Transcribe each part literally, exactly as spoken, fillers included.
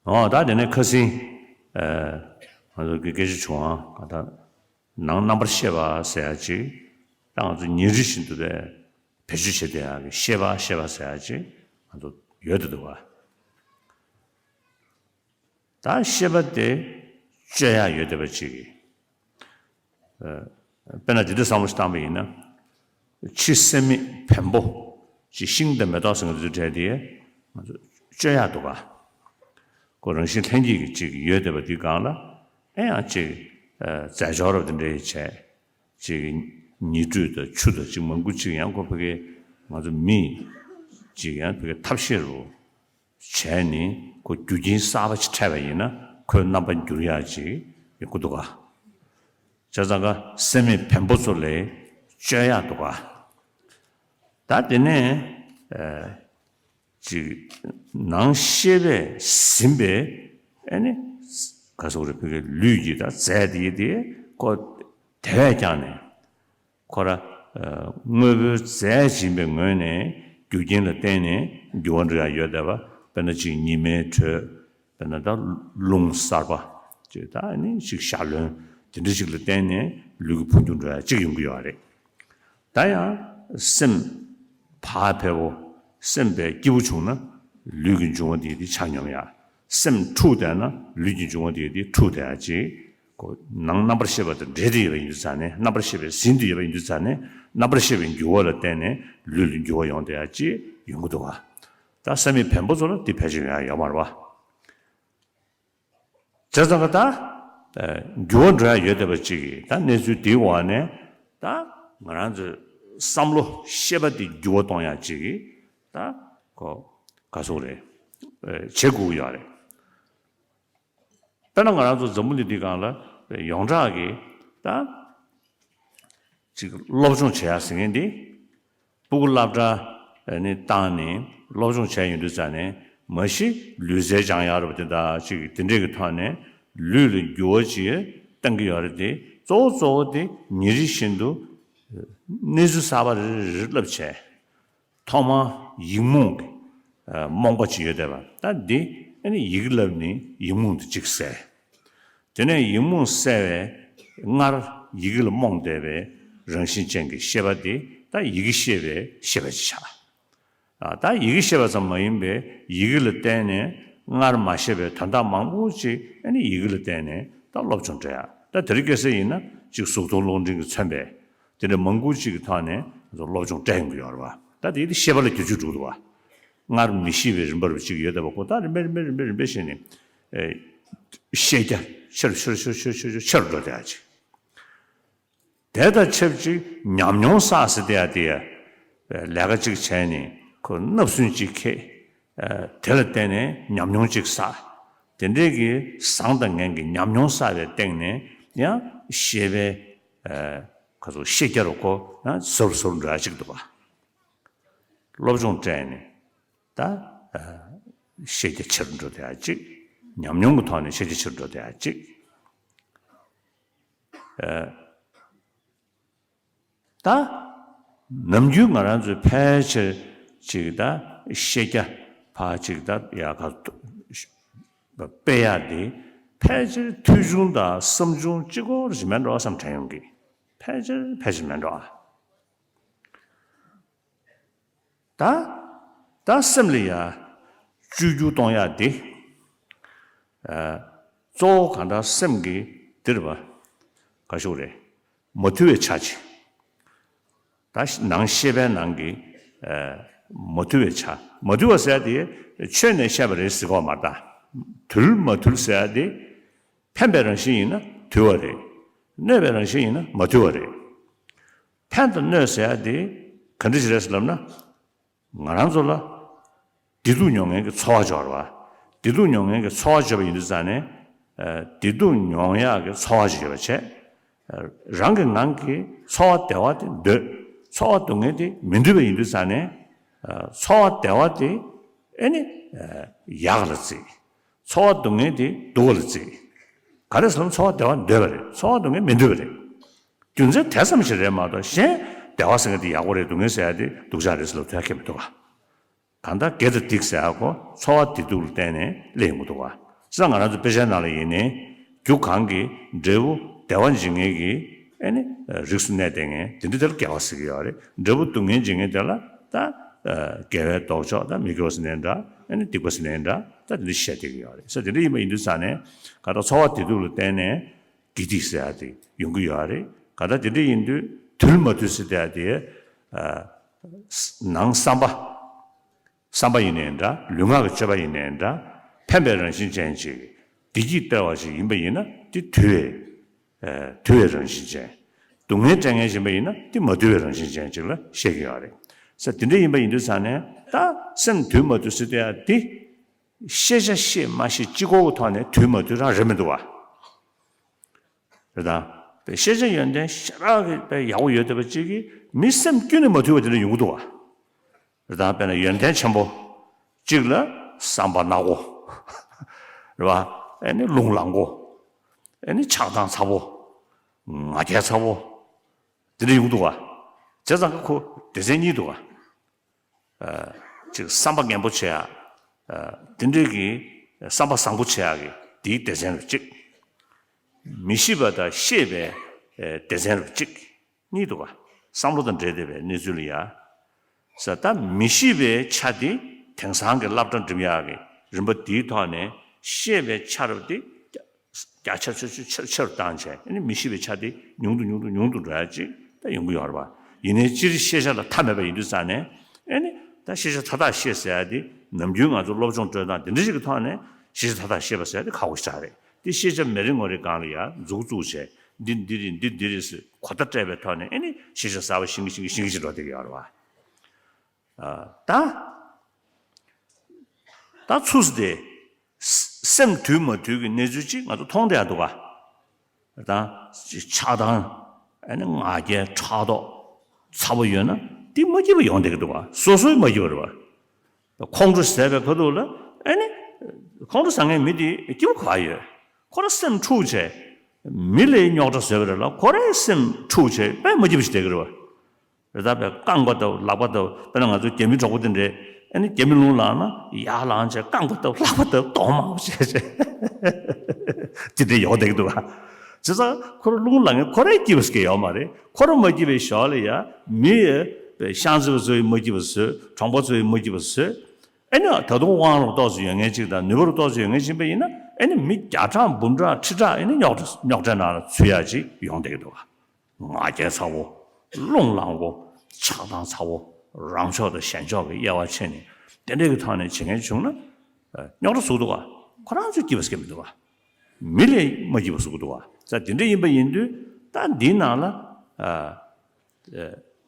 འོ་ད་དེ་ནས་ཁ་སང་ཨ་ང་ཚོ་གི་སྐད་ཆ་བྱུང་ཨ། ད་ནང་རྣམ་པར་ཤེས་པ་ཟེར་ཡ་ཅིག་ད་ང་ཚོ་ཉིན་རེ་བཞིན་དུ་བས་བེད་སྤྱོད་བྱེད་བསྡད་ཡ་གི་ཤེས་པ་ཤེས་པ་ཟེར་ཡ་ཅིག་ང་ཚོ་ཡོད་དེ་འདུག་བ། ད་ཤེས་པ་དེ་སྤྱོད་ཡ་ཡོད་བསྡད་པ་ཅིག་གིས། དཔེར་ན་འདི་འདྲ་བསམ་བློ་ཞིག་བཏང་པ་ཡིན་ན། ཕྱི་སེམས་མེད་བེམ་པོ་ཅིག་ཤིང་དང་མེ་ཏོག་ཟེར་མཁན་དེ་ཚོའི་གྲས་དེ་ང་ཚོ་སྤྱོད་ཡག་འདུག་ག་ཁོ་རང་བཞིན་ལྷན་སྐྱེས་ཀྱི་ཅིག་ཡོད་བསྡད་པ་འདི་སྒང་ལ་ཨེ་ཡང་ཅིག་རྫས་སྦྱོར་རབ་དེ་འདྲ་ཡི་བྱས། ཅིག་ཉི་དྲོད་དང་ཆུ་དང་ཅིག་མང་པོ་ཅིག་ཡང་ཁོ་ཕ་གི་ང་ཚོ་མི་ཅིག་ཡང་ཕ་གི་ཐབས་ཤེས་རུ། བྱས་ནས་ཁོ་རྒྱུ་རྐྱེན་གསར་པ་ཅིག་འཕྲད་པ་ཡིན་ན་ཁོའི་རྣམ་པ་འགྱུར་ཡག་ཅིག་ཡོང་གི་འདུག་ག་བྱས་ཙང་ཀ་སེམས་མེད་བེམ་པོ་ཚོ་ལས་སྤྱོད་ཡག་འདུག་ག་ད་དེ་ནས་ཨ་ཅིག་ནང་ཤེས་པས་ཟིན་པའི་ཨ་ནི་ག་སོག་རེ་ཕ་གི་ལུས་ཀྱི་ད་རྫས་དེ་དེ་ཁོ་དེ་བས་ཀྱང་ནས། ཁོ་ར། དངོས་པོའི་རྫས་ཡིན་པའི་ངོས་ནས་རྒྱུ་རྐྱེན་ལ་བརྟེན་ནས་འགྱུར་བ་འགྲོ་ཡ་ཡོད་བསྡད་པ། དཔེར་ན་ཅིག་ཉི་མའི་དྲོད། དཔེར་ན་ད་རླུང་གསར་པ། ཅིག་ད་ནི་ཅིག་ཞལ་རློན། དེ་འདྲ་ཅིག་ལ་བརྟེན་ནས་ལུས་ཀྱི་འཕོ་འགྱུར་འགྲོ་ཡ་ཅིག་ཡོང་གི་ཡོད་རེད། ད་ཡང་སེམས་བག་ཕེབས་པོ། སེམས་པའི་སྐྱིད་པོ་བྱུང་ན་ལུས་ཀྱི་འབྱུང་བ་དེ་དེ་ཆ་སྙོམས་ཡ། སེམས་འཁྲུགས་བསྡད་ན་ལུས་ཀྱི་འབྱུང་བ་དེ་དེ་འཁྲུགས་བསྡད་ཡ་ཅིག་ཁོ་ནང་རྣམ་པར་ཤེས་པ་དང་འབྲེལ་ཏེ་ཡོད་པ་ཡིན་དུས་ཙང་ནས། རྣམ་པར་ཤེས་པས་ཟིན་ཏེ་ཡོད་པ་ཡིན་དུས་ཙང་ནས། རྣམ་པར་ཤེས་པའི་འགྱུར་བ་ལ་བརྟེན་ནས་ལུས་ལ་འགྱུར་བ་ཡོང་བསྡད་ཡ་ཅིག་ཡོང་གི་འདུག་ག་ད་སེམས་མེད་བེམ་པོ་ཚོ་ལ་འདི་ཕལ་ཆེར་ཡོང་ཡ་ཡོད་མ་རེད་བ། བྱས་ཙང་ཀ་ད། ཨ་འགྱུར་བ་འགྲོ་ཡ་ཡོད་བསྡད་པ་ཅིག་གིས་ད་གནས་ཚུལ་འདིའི་འོག་ནས་ད་ང་རང་ཚོའི་བསམ་བློ་ཤེས་པ་འདི་འགྱུར་བ་གཏོང་ཡ་ཅིག་གིས་ད་ཁོ་ག་སོག་རེད། ཨ་བྱེད་དགོས་ཀྱི་ཡོད་རེད། དཔེར་ན་ང་རང་ཚོ་འཛམ་བུ་གླིང་འདི་སྒང་ལ་ཡོངས་གྲགས་ཀྱི་ད་ཅིག་སློབ་སྦྱོང་བྱེད་ཡ་ཟེར་མཁན་འདི་སྤུ་གུ་སློབ་གྲྭ་ནས་བཏང་ནས་སློབ་སྦྱོང་བྱས་ཡོང་དུས་ཙང་ནས་མ་གཞི་ལུས་རྩལ་སྦྱང་ཡག་རེད་པ། དེ་འདྲ་ཅིག་དེ་འདྲས་ཀྱི་ཐོག་ནས་ལུས་ལ་འགྱུར་བ་ཅིག་གཏང་གི་ཡོད་རེད་དེ། གཙོ་བོ་གཙོ་བོ་དེ་ཉིན་རེ་བཞིན་དུ་གནས་ཚུལ་གསར་པ་རེ་རེ་བསླབ་བྱས། ཐོག་མར་ཡིག་རྨོངས་ཀྱི་རྨོངས་པ་ཅིག་ཡོད་བསྡད་པ། ད་འདི་ཨ་ནི་ཡི་གེ་བསླབས་ནས་ཡིག་རྨོངས་དེ་གཅིག་བསལ། དེ་ནས་ཡིག་རྨོངས་བསལ་བས་སྔར་ཡི་གེ་ལ་རྨོངས་བསྡད་པའི་རང་བཞིན་ཅན་གྱི་ཤེས་པ་དེ་ད་ཡི་གེ་ཤེས་པའི་ཤེས་པ་ཅིག་ཆགས། ད་ཡི་གེ་ཤེས་པ་ཙམ་མ་ཡིན་པའི་ཡི་གེ་ལ་བརྟེན་ནས་སྔར་མ་ཤེས་པའི་དོན་དག་མང་པོ་ཅིག་ཨ་ནི་ཡི་གེ་ལ་བརྟེན་ནས་ད་སློབ་སྦྱོང་སྤྲད་ཡ། ད་དེ་རིང་ཁ་སང་ཡིན་ན་ཅིག་གཟུགས་མཐོང་རླུང་འཕྲིན་གྱིས་མཚོན་པའི། དེ་འདྲ་མང་པོ་ཅིག་གི་ཐོག་ནས་སློབ་སྦྱོང་སྤྲད་ཡོང་གི་ཡོད་རེད་བ། ད་དེ་དེ་ཤེས་པ་ལ་བསྒྱུར་བཅོས་འགྲོ་གི་འདུག་བ། སྔར་མི་ཤེས་པའི་རིམ་པ་རུ་ཅིག་ཡོད་བསྡད་པ་ཁོ་ད་རིམ་པས་རིམ་པས་རིམ་པས་རིམ་པས་བྱས་ནས་ཨེ་ཤེས་རྒྱ་ཆེ་རུ་ཆེ་རུ་ཆེ་རུ་ཆེ་རུ་ཆེ་རུ་ཆེ་རུ་འགྲོ་བསྡད་ཡ་ཅིག་དེ་དང་ཆབས་ཅིག་ཉམས་མྱོང་བསགས་ཟེར་བསྡད་ཡ་དེ་ཡ། ལས་ཀ་ཅིག་བྱས་ནས་ཁོ་བརྣབ་སེམས་ཅིག་ཁེལ། དེ་ལ་བརྟེན་ནས་ཉམས་མྱོང་ཅིག་བསགས། དེ་འདྲའི་གི་བཟང་དང་ངན་གྱི་ཉམས་མྱོང་བསགས་པའི་སྟེང་ནས་ཡང་ཤེས་པའི་ཁ་ཚོ་ཤེས་རྒྱ་རུ་ཁོ་ཡང་ཟབ་ཟབ་འགྲོ་ཡ་ཅིག་འདུག་བ། སློབ་སྦྱོང་སྤྲད་ནས་ད་ཤེས་རྒྱ་ཆེ་རུ་འགྲོ་བསྡད་ཡ་ཅིག་ཉམས་མྱོང་གི་ཐོག་ནས་ཤེས་རྒྱ་ཆེ་རུ་འགྲོ་བསྡད་ཡ་ཅིག་ད་ནམ་རྒྱུན་ང་རང་ཚོས་ཕལ་ཆེར་ཅིག་ད་ཤེས་རྒྱ་ཕར་ཅིག་ད་ཡག་ག་སྤེལ་ཡག་དེ་ཕལ་ཆེར་ཐོས་བྱུང་དང་བསམ་བྱུང་གཅིག་པོ་རེད་མེད་འགྲོ་བསམ་དྲན་ཡོང་གི། ཕལ་ཆེར་ཕལ་ཆེར་མེད་འགྲོ་ཨ། ད་ད་སེམས་ལ་ཡ་བཅོས་བསྒྱུར་གཏོང་ཡག་དེ། ཨ་གཙོ་བོ་གང་ལྟར་སེམས་ཀྱི་འདིར་བ་ག་ཤོག་རེད། མ་དུལ་བའི་ཆ་ཅིག་ད་ནང་ཤེས་པའི་ནང་གི་ཨ་མ་དུལ་བའི་ཆ། མ་དུལ་བ་ཟེར་ཡ་དེ་ཆོས་ནས་བཤད་པ་རེད་ཟེར་གོ་མ་རེད་ད། དུལ་མ་དུལ་ཟེར་ཡ་དེ་ཕན་པའི་རང་བཞིན་ཡིན་ན་དུལ་བ་རེད། གནོད་པའི་རང་བཞིན་ཡིན་ན་མ་དུལ་བ་རེད། ཕན་དང་གནོད་ཟེར་ཡ་དེ་ག་འདྲ་ཞིག་རེད་ཟེར་ལབ་ན། ང་རང་ཚོ་ལ་བདེ་སྡུག་མྱོང་མཁན་གྱི་ཚོར་བ་འབྱོར་བ། བདེ་སྡུག་མྱོང་མཁན་གྱི་ཚོར་བ་འབྱོར་བ་ཡིན་དུས་ཙང་ནས། ཨ་བདེ་སྡུག་མྱོང་ཡག་གི་ཚོར་བ་ཞིག་ཡོད་པ་བྱས། ཨ་རང་གི་ངང་གིས་ཚོར་བ་བདེ་བ་དེ་འདོད། ཚོར་བ་སྡུག་བསྔལ་དེ་མི་འདོད་པ་ཡིན་དུས་ཙང་ནས། ཨ་ཚོར་བ་བདེ་བ་དེ་ཨེ་ནི་ཨ་ཡག་ལ་བརྩི། ཚོར་བ་སྡུག་བསྔལ་དེ་སྡུག་པ་ལ་བརྩི། ག་རེ་ཟེར་ན་ཚོར་བ་བདེ་བ་འདོད་པ་རེད། ཚོར་བ་སྡུག་བསྔལ་མི་འདོད་པ་རེད། རྒྱུ་མཚན་དེ་ཙམ་ཞིག་རེད་མ་གཏོགས་གཞན་བདེ་བ་ཟེར་མཁན་དེ་ཡག་པོ་རེད། སྡུག་བསྔལ་ཟེར་ཡ་དེ་སྡུག་ཅག་རེད་ཟེར་ལབ་ཐུབ་ཡ་ཁྱད་མི་འདུག་ག་གང་ལྟར་དགེ་དང་སྡིག་ཟེར་ཡ་ཁོ་ཚོར་བ་བདེ་སྡུག་ལ་བརྟེན་ནས་སླེབས་ཡོང་གི་འདུག་ག་ས། ང་རང་ཚོ་དཔེ་ཆའི་ནང་ལ་ཡིན་ནའི་རྒྱུ་གང་གི་འབྲས་བུ་བདེ་བ་འབྱིན་མཁན་གྱི་ཨེ་ནི་རིགས་སུ་གནས་བསྡད་མཁན་དེ་འདྲ་དེ་ལ་དགེ་བ་ཟེར་གྱི་ཡོད་རེད། འབྲས་བུ་སྡུག་བསྔལ་འབྱིན་མཁན་དེ་ལ་ད་དགེ་བའི་ལྡོག་ཕྱོགས། ད་མི་དགེ་བ་ཟེར་ནའི་འདྲ། ཨེ་ནི་སྡིག་པ་ཟེར་ནའི་འདྲ། ད་དེ་འདྲ་བཤད་བསྡད་ཀྱི་ཡོད་རེད། ས། དེ་འདྲ་ཡིན་པ་ཡིན་དུས་ཙང་ནས་ག་ད་འཚོ་བ་བདེ་སྡུག་ལ་བརྟེན་ནས་དགེ་སྡིག་ཟེར་ཡ་དེ་ཡོང་གི་ཡོད་རེད། ག་ད་དེ་འདྲ་ཡིན་དུས་དུལ་མ་དུལ་ཟེར་བསྡད་ཡ་དེ་ནང་བསམ་པ། བསམ་པ་ཡིན་ནའི་འདྲ། ལུས་ངག་གི་སྤྱོད་པ་ཡིན་ནའི་འདྲ། ཕན་པའི་རང་བཞིན་ཅན་ཅིག་བདེ་སྐྱིད་སྟེར་བ་ཞིག་ཡིན་པ་ཡིན་ན་དེ་དུལ་བའི། ཨ། དུལ་བའི་རང་བཞིན་ཅན། སྡུག་བསྔལ་སྤྲད་མཁན་ཡིན་པ་ཡིན་ན་དེ་མ་དུལ་བའི་རང་བཞིན་ཅན་ཅིག་ལ་བཤད་ཀྱི་ཡོད་རེད། ས། དེ་འདྲ་ཡིན་པ་ཡིན་དུས་ཙང་ནས་ད་སེམས་དུལ་མ་དུལ་ཟེར་བསྡད་ཡ་དེ་ཤེས་བྱ་ཤེས་མ་ཤེས་གཅིག་པོ་གི་ཐོག་ནས་དུལ་མ་དུལ་རང་རེད་མི་འདུག་བ། རེད་དང་། ཤེས་བྱ་ཡོན་ཏན་ཞེ་དྲག་གི་དཔེ་ཡག་པོ་ཡོད་བསྡད་པ་གཅིག་གིས་མི་སེམས་ཀུན་ནས་མ་དུལ་བ་དེ་འདྲ་ཡོང་གི་འདུག་བ། རེད་དང་། དཔེར་ན་ཡོན་ཏན་ཆེན་པོ་གཅིག་ལ་བསམ་པ་ནག་པོ། རེད་བ། ཨེ་ནི་རླུང་ལངས་པོ། ཨེ་ནི་ཆགས་སྡང་ཚ་པོ། ང་རྒྱལ་ཚ་པོ། དེ་འདྲ་ཡོང་གི་འདུག་བ། བྱས་ཙང་ཁོ་སྡེ་ཚན་གཉིས་འདུག་བ། ཨ། ཅིག་བསམ་པ་ངན་པོ་བྱེད་ཡ། ཨ། དེ་འདྲའི་གི་བསམ་པ་བཟང་པོ་བྱེད་ཡ་གི་དེའི་སྡེ་ཚན་རུ་གཅིག་མི་ཤེས་པ་དང་ཤེས་པའི་ཨ་སྡེ་ཚན་རུ་གཅིག་གཉིས་འདུག་ག་བསམ་བློ་དང་འབྲེལ་བསྡད་པའི་གནས་ཚུལ་ལ་ཡ། ས། ད་མི་ཤེས་པའི་ཆ་དེ་དེང་སང་གི་སློབ་གྲྭ་འགྲིམ་ཡག་གི་རིམ་པ་འདིའི་ཐོག་ནས་ཤེས་པའི་ཆ་རུ་དེ་བརྒྱ་ཆ་ཆ་ཆ་ཆ་ཆ་རུ་བཏང་བྱས། ཨ་ནི་མི་ཤེས་པའི་ཆ་དེ་ཉུང་དུ་ཉུང་དུ་ཉུང་དུ་འགྲོ་ཡ་ཅིག་ད་ཡོང་གི་ཡོད་རེད་བ། ཡིན་ནའི་སྤྱིར་ཤེས་བྱ་ལ་མཐའ་མེད་པ་ཡིན་དུས་ཙང་ནས། ཨ་ནི་ད་ཤེས་བྱ་མཐའ་དག་ཤེས་ཟེར་ཡ་དེ་ནམ་རྒྱུན་ང་ཚོ་སློབ་སྦྱོང་སྤྲོད་སྟངས་དེ་འདྲ་ཞིག་གི་ཐོག་ནས་ཤེས་བྱ་མཐའ་དག་ཤེས་པ་ཟེར་ཡ་དེ་ཁག་པོ་ཞེ་དྲག་རེད། དེ་ཤེས་བྱ་མེད་རིང་ངོ་རིང་སྒང་ལ་ཡ་མཛུབ་བཙུགས་བྱས། འདི་འདི་རེད། འདི་འདི་རེད་ཟེར་གོ་བརྡ་སྤྲད་པའི་ཐོག་ནས། ཨ་ནི་ཤེས་བྱ་གསར་པ་ཤིང་གི་ཤིང་གི་ཤིང་གི་ཅིག་འགྲོ་བསྡད་ཀྱི་ཡོད་རེད་བ། ཨ། ད་ད་ཚུགས་སུ་དེ་སེམས་དུལ་མ་དུལ་གྱི་གནས་ཚུལ་ཅིག་ང་ཚོ་མཐོང་བསྡད་ཡ་འདུག་ག་ད་ཆགས་སྡང་། ཨ་ནི་ང་རྒྱལ་ཕྲག་དོག་ཚ་པོ་ཡོད་ན་དེ་མ་སྐྱིད་པ་ཡོང་བསྡད་ཀྱི་འདུག་ག་སོ་སོའི་མ་སྐྱིད་པ་རེད་བ། ཁོང་ཁྲོ་ཟ་བའི་ཁ་ཐུག་ལ། ཨ་ནི་ཁོང་ཁྲོ་ཟ་མཁན་མི་དེ་སྐྱིད་པོ་ག་ཡོད། ཁོ་རང་སེམས་འཁྲུག་བྱས། མི་ལ་རྙོག་དྲ་བཟོས་པ་རེད་ལ་ཁོ་རང་སེམས་འཁྲུག་བྱས་དཔེ་མ་སྐྱིད་པ་ཞིག་བསྡད་ཀྱི་རེད་བ། རེད། ད་དཔེ་རྐང་པ་བཏབ་ལག་པ་བཏབ། དཔེར་ན་ང་ཚོ་རྒྱ་མི་གྲོགས་པོ་དེ་འདྲས། ཨ་ནི་རྒྱ་མི་རླུང་ལངས་ན་ཡར་ལངས་བྱས་རྐང་པ་བཏབ་ལག་པ་བཏབ་གདོང་མང་པོ་བྱས་བྱས་དེ་འདྲས་ཡོང་བསྡད་ཀྱི་འདུག་ག་བྱས་ཙང་ཁོ་རང་རླུང་ལངས་མཁན་ཁོ་རང་སྐྱིད་པ་ཟེར་མཁན་ཡོད་མ་རེད། ཁོ་རང་མ་སྐྱིད་པའི་ཞོར་ལ་ཡ་མི་ཡི་དཔེ་ཤང་རྩེ་བ་ཚོ་ཡི་མ་སྐྱིད་པ་བཟོས། གྲོང་པ་ཚོ་ཡི་མ་སྐྱིད་པ་བཟོས། ཨ་ནི་ད་དུང་དབང་རུ་ཏོག་ཙམ་ཡོད་མཁན་ཅིག་དང་ནུས་པ་རུ་ཏོག་ཙམ་ཡོད་མཁན་ཅིག་ཡིན་པ་ཡིན་ན། ཨ་ནི་མི་བརྒྱ་ཕྲག་འབུམ་ཕྲག་ཁྲི་ཕྲག་ཨ་ནི་རྙོག་དྲ་རྙོག་དྲའི་ནང་ལ་ཚུད་ཡ་ཅིག་ཡོང་བསྡད་ཀྱི་འདུག་ག་ང་རྒྱལ་ཚ་པོ། རླུང་ལངས་པོ། ཆགས་སྡང་ཚ་པོ། རང་ཕྱོགས་དང་གཞན་ཕྱོགས་ཀྱི་དབྱེ་བ་ཕྱེ་ནས་དེ་འདྲའི་གི་ཐོག་ནས་བྱེད་མཁན་བྱུང་ན། ཨ། རྙོག་དྲ་བཟོ་གི་འདུག་ག་ཁོ་རང་ཚོས་སྐྱིད་པ་ཟེར་གྱི་མི་འདུག་ག་མི་ལ་མ་སྐྱིད་པ་བཟོ་གི་འདུག་ག་ས། དེ་འདྲ་ཡིན་པ་ཡིན་དུས་ད་འདིའི་ནང་ལ། ཨ། ཨ།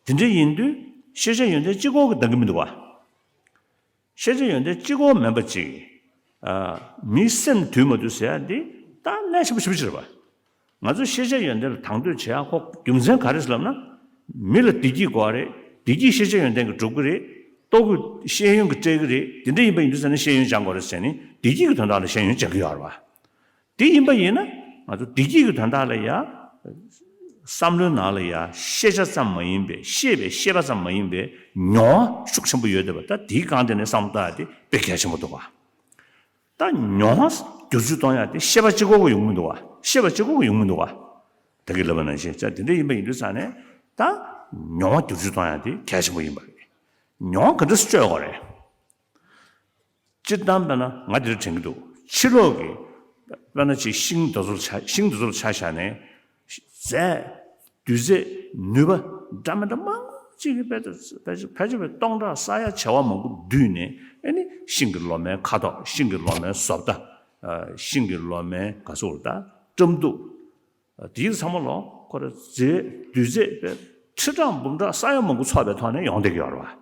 དེ་འདྲ་ཡིན་དུས་ཤེས་བྱ་ཡོན་ཏན་གཅིག་པོ་གིས་འདང་གི་མི་འདུག་ག་ཤེས་བྱ་ཡོན་ཏན་གཅིག་པོ་མིན་པ་ཅིག་ཨ། མིའི་སེམས་དུལ་མ་དུལ་ཟེར་ཡ་འདི་ད་གནད་ཆེན་པོ་ཞེ་པོ་ཅིག་རེད་པ། ང་ཚོས་ཤེས་བྱ་ཡོན་ཏན་ལ་དང་དོད་བྱེད་ཡ་ཁོ་རྒྱུ་མཚན་ག་རེ་ཟེར་ལབ་ན། མི་ལ་བདེ་སྐྱིད་དགོས་རེད། བདེ་སྐྱིད་ཤེས་བྱ་ཡོན་ཏན་གྱིས་འགྲུབ་ཀྱི་རེད། ལྟོ་གོས་ཤེས་ཡོན་གྱིས་སྤྲད་ཀྱི་རེད། དེ་འདྲ་ཡིན་པ་ཡིན་དུས་ཙ་ནས་ཤེས་ཡོན་སྦྱང་དགོས་རེད་ཟེར་ནས་བདེ་སྐྱིད་ཀྱི་དོན་དག་ལ་ཤེས་ཡོན་སྦྱང་གི་ཡོད་རེད་པ། དེ་ཡིན་པ་ཡིན་ན་ང་ཚོ་བདེ་སྐྱིད་ཀྱི་དོན་དག་ལ་ཡ། བསམ་བློའི་ནང་ལ་ཡ་ཤེས་བྱ་ཙམ་མ་ཡིན་པའི་ཤེས་པའི་ཤེས་པ་ཙམ་མ་ཡིན་པའི་མྱོང་བ་ཤུགས་ཆེན་པོ་ཡོད་བསྡད་པ། ད་དེའི་སྒང་དེ་ནས་བསམ་བློ་བཏང་ཡ་དེ་དཔེ་གལ་ཆེན་པོ་འདུག་ག་ད་མྱོང་བ་བསྒྱུར་བཅོས་གཏོང་ཡ་དེ་ཤེས་པ་གཅིག་པོ་གིས་ཡོང་མི་འདུག་ག་ཤེས་པ་གཅིག་པོ་གིས་ཡོང་མི་འདུག་ག་ད་གིན་ལབ་པ་ནང་བཞིན་ད་དེ་འདྲ་ཡིན་པ་ཡིན་དུས་ཙ་ནས་ད་མྱོང་བ་བསྒྱུར་བཅོས་གཏོང་ཡ་དེ་གལ་ཆེན་པོ་ཡིན་པ་རེད། མྱོང་བ་ག་འདྲ་སེ་བཅོས་དགོས་རེད། སྤྱིར་བཏང་དཔེར་ན་ང་འདིར་དྲན་གྱི་འདུག་ཕྱི་ལོགས་ཀྱི་དཔེར་ན་ཅིག་ཤིང་དེ་ཚོ་ལ་ཆ་ཤིང་དེ་ཚོ་ལ་ཆ་བཞག་ནས། རྫས། རྡུལ་རྫས། ནུས་པ་འདྲ་མི་འདྲ་མང་པོ་ཅིག་གིས་ཕལ་ཆེར་ཕལ་ཆེར་ཕལ་ཆེར་སྟོང་ཕྲག་ས་ཡ་བྱེ་བ་མང་པོ་བསྡུས་ནས། ཨ་ནི་ཤིང་གི་ལོ་མའི་ཁ་དོག་ཤིང་གི་ལོ་མའི་བཟོ་ལྟ། ཨ། ཤིང་གི་ལོ་མའི་ག་ཟེར་དགོས་རེད། ད་སྐྲ་མདོག་དེའི་ཚང་མ་ལོ་ཁོ་ར་རྫས་རྡུལ་རྫས་དཔེ་ཁྲི་ཕྲག་འབུམ་ཕྲག་ས་ཡ་མང་པོ་ཚོགས་པའི་ཐོག་ནས་ཡོང་བསྡད་ཀྱི་ཡོད་རེད་པ།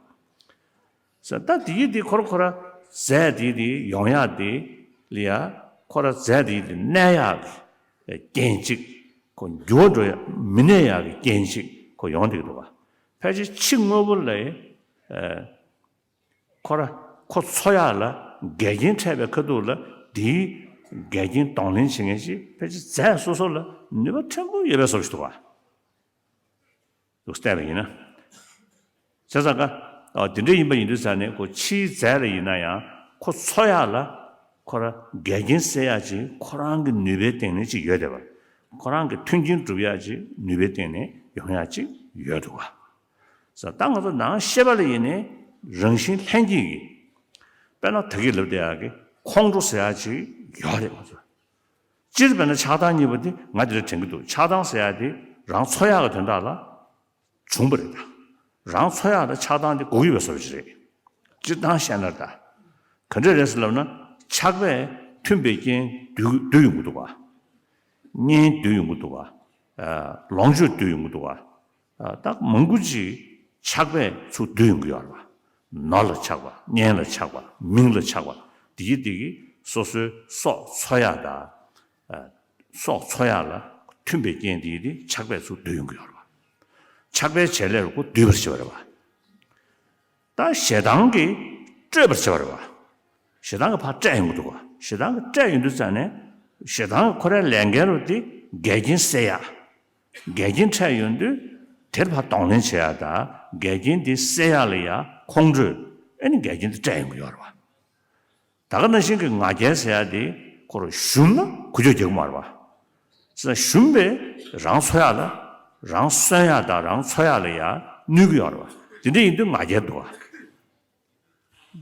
ཟེར། ད་དེའི་དེ་ཁོ་ར་ཁོ་ར་རྫས་དེའི་དེ་ཡོང་ཡག་དེ་ལ་ཡ་ཁོ་ར་རྫས་དེའི་དེ་གནས་ཡག་གི་རྐྱེན་གཅིག་ཁོ་འགྱུར་བ་འགྲོ་ཡག་མི་གནས་ཡག་གི་རྐྱེན་གཅིག་ཁོ་ཡོང་བསྡད་ཀྱི་འདུག་པ། ཕལ་ཆེར་ཕྱི་དངོས་པོ་ལ་ཨ། ཁོ་ར་ཁོ་འཚོ་ཡག་ལ་འགལ་རྐྱེན་འཕྲད་པའི་ཁ་ཐུག་ལ་དེའི་འགལ་རྐྱེན་གདོང་ལེན་བྱེད་མཁན་ཞིག་ཕལ་ཆེར་རྫས་སོ་སོ་ལ་ནུས་པ་ཕྲན་བུ་ཡོད་པའི་བཟོ་ཞིག་འདུག་ག་འདུག་བལྟས་པ་ཡིན་ན། བྱས་ཙང་ཀ་ཨ། དེ་འདྲ་ཡིན་པ་ཡིན་དུས་ཙ་ནས་ཁོ་ཕྱིའི་རྫས་ལ་ཡིན་ན་ཡང་ཁོ་འཚོ་ཡག་ལ་ ཁོ་རང་འགལ་རྐྱེན་སེལ་ཡག་ཅིག་ཁོ་རང་གི་ནུས་པའི་སྟེང་ནས་ཅིག་ཡོད་བསྡད་པ། ཁོ་རང་གི་མཐུན་རྐྱེན་སྒྲུབ་ཡག་ཅིག་ནུས་པའི་སྟེང་ནས་ཡོང་ཡག་ཅིག་ཡོད་འདུག་ག། ས་ད་ང་ཚོ་ནང་ཤེས་པ་ལ་ཡིན་ནའི་རང་བཞིན་ལྷན་སྐྱེས་ཀྱི། དཔེར་ན་ད་གིན་ལབ་བསྡད་ཡག་གི་ཁོང་ཁྲོ་ཟེར་ཡག་ཅིག་ཡོད་རེད་ང་ཚོ། སྤྱིར་དཔེར་ན་ཆགས་སྡང་གཉིས་པོ་དེ་ང་དེ་འདྲ་དྲན་གྱི་འདུག། ཆགས་སྡང་ཟེར་ཡག་དེ་རང་འཚོ་ཡག་གི་དོན་དག་ལ་བྱུང་བ་རེད་ད། རང་འཚོ་ཡག་ལ་ཆགས་སྡང་དེ་དགོས་ཀྱི་ཡོད་པའི་བཟོ་འདྲ་ཅིག་རེད། སྤྱིར་བཏང་བཤད་ན་ད། ག་འདྲ་རེད་ཟེར་ལབ་ན། ཆགས་པས་མཐུན་པའི་རྐྱེན་བསྡུས་བསྡུས་ཡོང་གི་འདུག་ག། གཉེན་བསྡུས་ཡོང་གི་འདུག་ག། ཨ། ལོངས་སྤྱོད་བསྡུས་ཡོང་གི་འདུག་ག། ཨ། ད་མང་པོ་ཅིག་ཆགས་པས་ཚུར་བསྡུས་ཡོང་གི་ཡོད་རེད་པ། ནོར་ལ་ཆགས་པ། གཉེན་ལ་ཆགས་པ། མིང་ལ་ཆགས་པ། དེ་གིས་དེ་གིས་སོ་སོའི་སྲོག་འཚོ་ཡག་དང་། ཨ། སྲོག་འཚོ་ཡག་ལ་མཐུན་པའི་རྐྱེན་དེ་གིས་དེ་ཆགས་པས་ཚུར་བསྡུས་ཡོང་གི་ཡོད་རེད་པ། ཆགས་པའི་བྱེད་ལས་རུ་ཁོ་བསྡུས་པར་བྱེད་པ་རེད་པ། ད་ཞེ་སྡང་གིས་སྤྲོས་པར་བྱེད་པ་རེད་པ། ཞེ་སྡང་གིས་ཕར་སྤྲད་ཡོང་གི་འདུག་ག། ཞེ་སྡང་གིས་སྤྲད་ཡོང་དུས་ཙ་ནས། ཞེ་སྡང་གི་ཁོ་རའི་ལས་འགན་རུ་དེ་འགལ་རྐྱེན་སེལ་ཡག། འགལ་རྐྱེན་འཕྲད་ཡོང་དུས་དེར་ཕར་གདོང་ལེན་བྱེད་ཡག་དང་འགལ་རྐྱེན་དེ་སེལ་ཡག་ལ་ཡ་ཁོང་ཁྲོས། ཨ་ནི་འགལ་རྐྱེན་དེ་སྤྲད་ཡོང་གི་ཡོད་རེད་པ། ད་ག་ནང་བཞིན་གྱི་ང་རྒྱལ་ཟེར་ཡག་དེ་ཁོ་རང་ཞུམ་ན་འགུལ་སྐྱོད་རྒྱག་གི་མ་རེད་པ། ཟེར་ན་ཞུམ་པས་རང་འཚོ་ཡག་ལ། རང་གསོན་ཡག་དང་རང་འཚོ་ཡག་ལ་ཡ་གནོད་ཀྱི་ཡོད་རེད་པ། དེ་འདྲ་ཡིན་དུས་ང་རྒྱལ་འདུག་ག།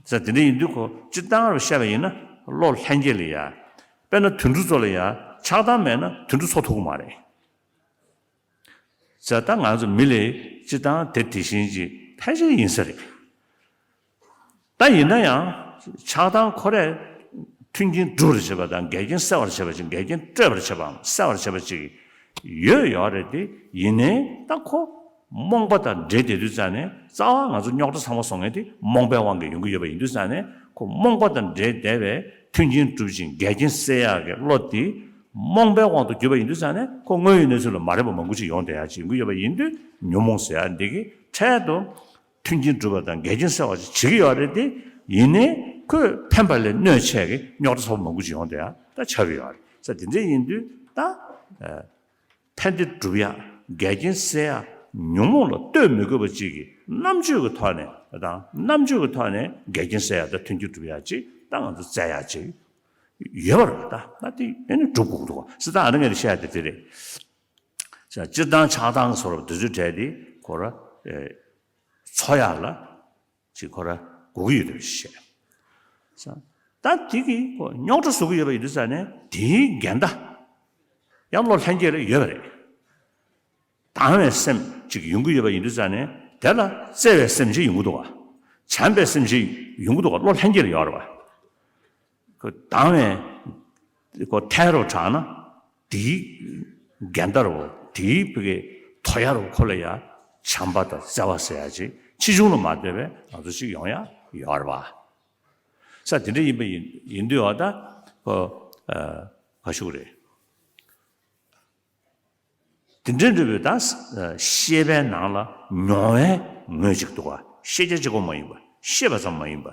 ཟེར་ན་དེ་འདྲ་ཡིན་དུས་ཁོ་སྤྱིར་བཏང་རུ་བཤད་པ་ཡིན་ན་བློ་ལྷན་སྐྱེས་ལ་ཡ། དཔེར་ན་དུད་འགྲོ་ཚོ་ལ་ཡ་ཆགས་སྡང་མེད་ན་དུད་འགྲོ་འཚོ་ཐུབ་ཀྱི་མ་རེད། ཟེར་ན་ད་ང་ཚོ་མི་ལ་སྤྱིར་བཏང་དེ་དེ་བཞིན་གྱི་ཕལ་ཆེར་ཡིན་ས་རེད། ད་ཡིན་ན་ཡང་ཆགས་སྡང་ཁོ་རས་མཐུན་རྐྱེན་སྒྲུབ་པར་བྱེད་པ་དང་འགལ་རྐྱེན་སེལ་བར་བྱེད་པ་ཅིག། འགལ་རྐྱེན་སྤྲོད་པར་བྱེད་པའམ་སེལ་བར་བྱེད་པ་ཅིག་ཡོད་ཡོད་རེད་དེ། ཡིན་ནའི་ད་ཁོ་རྨོངས་པ་དང་འདྲེས་བསྡད་དུས་ཙ་ནས། རྩ་བ་ང་ཚོ་རྙོག་དྲ་ཚང་མ་བཟོ་མཁན་དེ་རྨོངས་པའི་དབང་གིས་ཡོང་གི་ཡོད་པ་ཡིན་དུས་ཙ་ནས། ཁོ་རྨོངས་པ་དང་འདྲེས་བསྡད་པའི་མཐུན་རྐྱེན་སྒྲུབ་ཅིང་འགལ་རྐྱེན་སེལ་ཡག་གི་བློ་དེ་རྨོངས་པའི་དབང་དུ་གྱུར་པ་ཡིན་དུས་ཙ་ནས། ཁོ་དངོས་ཡོད་གནས་ཚུལ་ལ་མ་རེད་པ་མང་པོ་ཅིག་ཡོང་བསྡད་ཡག་ཅིག་ཡོང་གི་ཡོད་པ་ཡིན་དུས། ཉོན་མོངས་ཟེར་ཡག་འདི་གིས་འཕྲལ་དུ་མཐུན་རྐྱེན་སྒྲུབ་པ་དང་འགལ་རྐྱེན་སེལ་བ་ཅིག་བྱེད་ཀྱི་ཡོད་རེད་དེ། ཡིན་ནའི་ཁོས་ཕན་པ་ལས་གནོད་བྱེད་ཀྱི་རྙོག་དྲ་ཚ་པོ་མང་པོ་ཅིག་ཡོང་བསྡད་ཡག་ད་ཆགས་ཀྱི་ཡོད་རེད། ས་དེ་འདྲ་ཡིན་དུས་ད། ཨ། ཕན་བདེ་སྒྲུབ་ཡག། འགལ་རྐྱེན་སེལ་ཡག། ཉོན་མོངས་ལ་ལྟོས་མི་དགོས་པ་ཅིག་གི་རྣམ་དཔྱོད་ཀྱི་ཐོག་ནས་དང་། རྣམ་དཔྱོད་ཀྱི་ཐོག་ནས་འགལ་རྐྱེན་སེལ་ཡག་དང་མཐུན་རྐྱེན་སྒྲུབ་ཡག་ཅིག་ད་ང་ཚོ་བཙལ་ཡག་ཅིག་ཡོད་པ་རེད། ད་ད་དེ་ཨེ་ནི་སྒྲུབ་དགོས་ཀྱི་འདུག་ག། ཟེར་ད་ཨ་ནི་ངས་བཤད་ཡག་དེ་དེ་རེད། ས་སྤྱིར་བཏང་ཆགས་སྡང་གི་བཟོ་འདྲ་དེ་ཚོའི་གྲས་དེ་ཁོ་ར། ཨེ། འཚོ་ཡག་ལ་ཅིག་ཁོ་ར་དགོས་ཀྱི་ཡོད་པའི་བཤད། ས་ད་དེ་གིས་ཁོ་རྙོག་དྲ་བཟོ་གི་ཡོད་པ་ཡིན་དུས་ཙ་ནས། དེའི་འགལ་ཟླ་ཡང་བློ་ལྷན་སྐྱེས་ལ་ཡོད་པ་རེད། སྡང་བའི་སེམས་ཅིག་ཡོང་གི་ཡོད་པ་ཡིན་དུས་ཙ་ནས། དེ་ལ་བརྩེ་བའི་སེམས་ཅིག་ཡོང་གི་འདུག་ག། བྱམས་པའི་སེམས་ཅིག་ཡོང་གི་འདུག་ག། བློ་ལྷན་སྐྱེས་ལ་ཡོད་རེད་པ། ཁོ་སྡང་བའི་ཁོ་ཐལ་རུ་དྲགས་ན། དེའི་འགལ་ཟླ་རུ། དེའི་ཕ་གི་དོ་ཡ་རུ་ཁོ་ལ་ཡ་བྱམས་པ་དང་བརྩེ་བ་ཟེར་ཡ་ཅིག་ཕྱིས་འབྱུང་ལ་མ་ལྟོས་པའི་ང་ཚོ་ཅིག་ཡོང་ཡ་ཡོད་རེད་པ། ས་དེ་འདྲ་ཡིན་པ་ཡིན་ཡིན་དུས་བ་ད་ཁོ། ཨ། ག་ཞུ་གི་རེད། དེ་འདྲའི་འདྲ་བའི་ད་ཤེས་པའི་ནང་ལ་མྱོང་བའི་ངོས་གཅིག་འདུག་ག། ཤེས་བྱ་གཅིག་པོ་མ་ཡིན་པ། ཤེས་པ་ཙམ་མ་ཡིན་པ།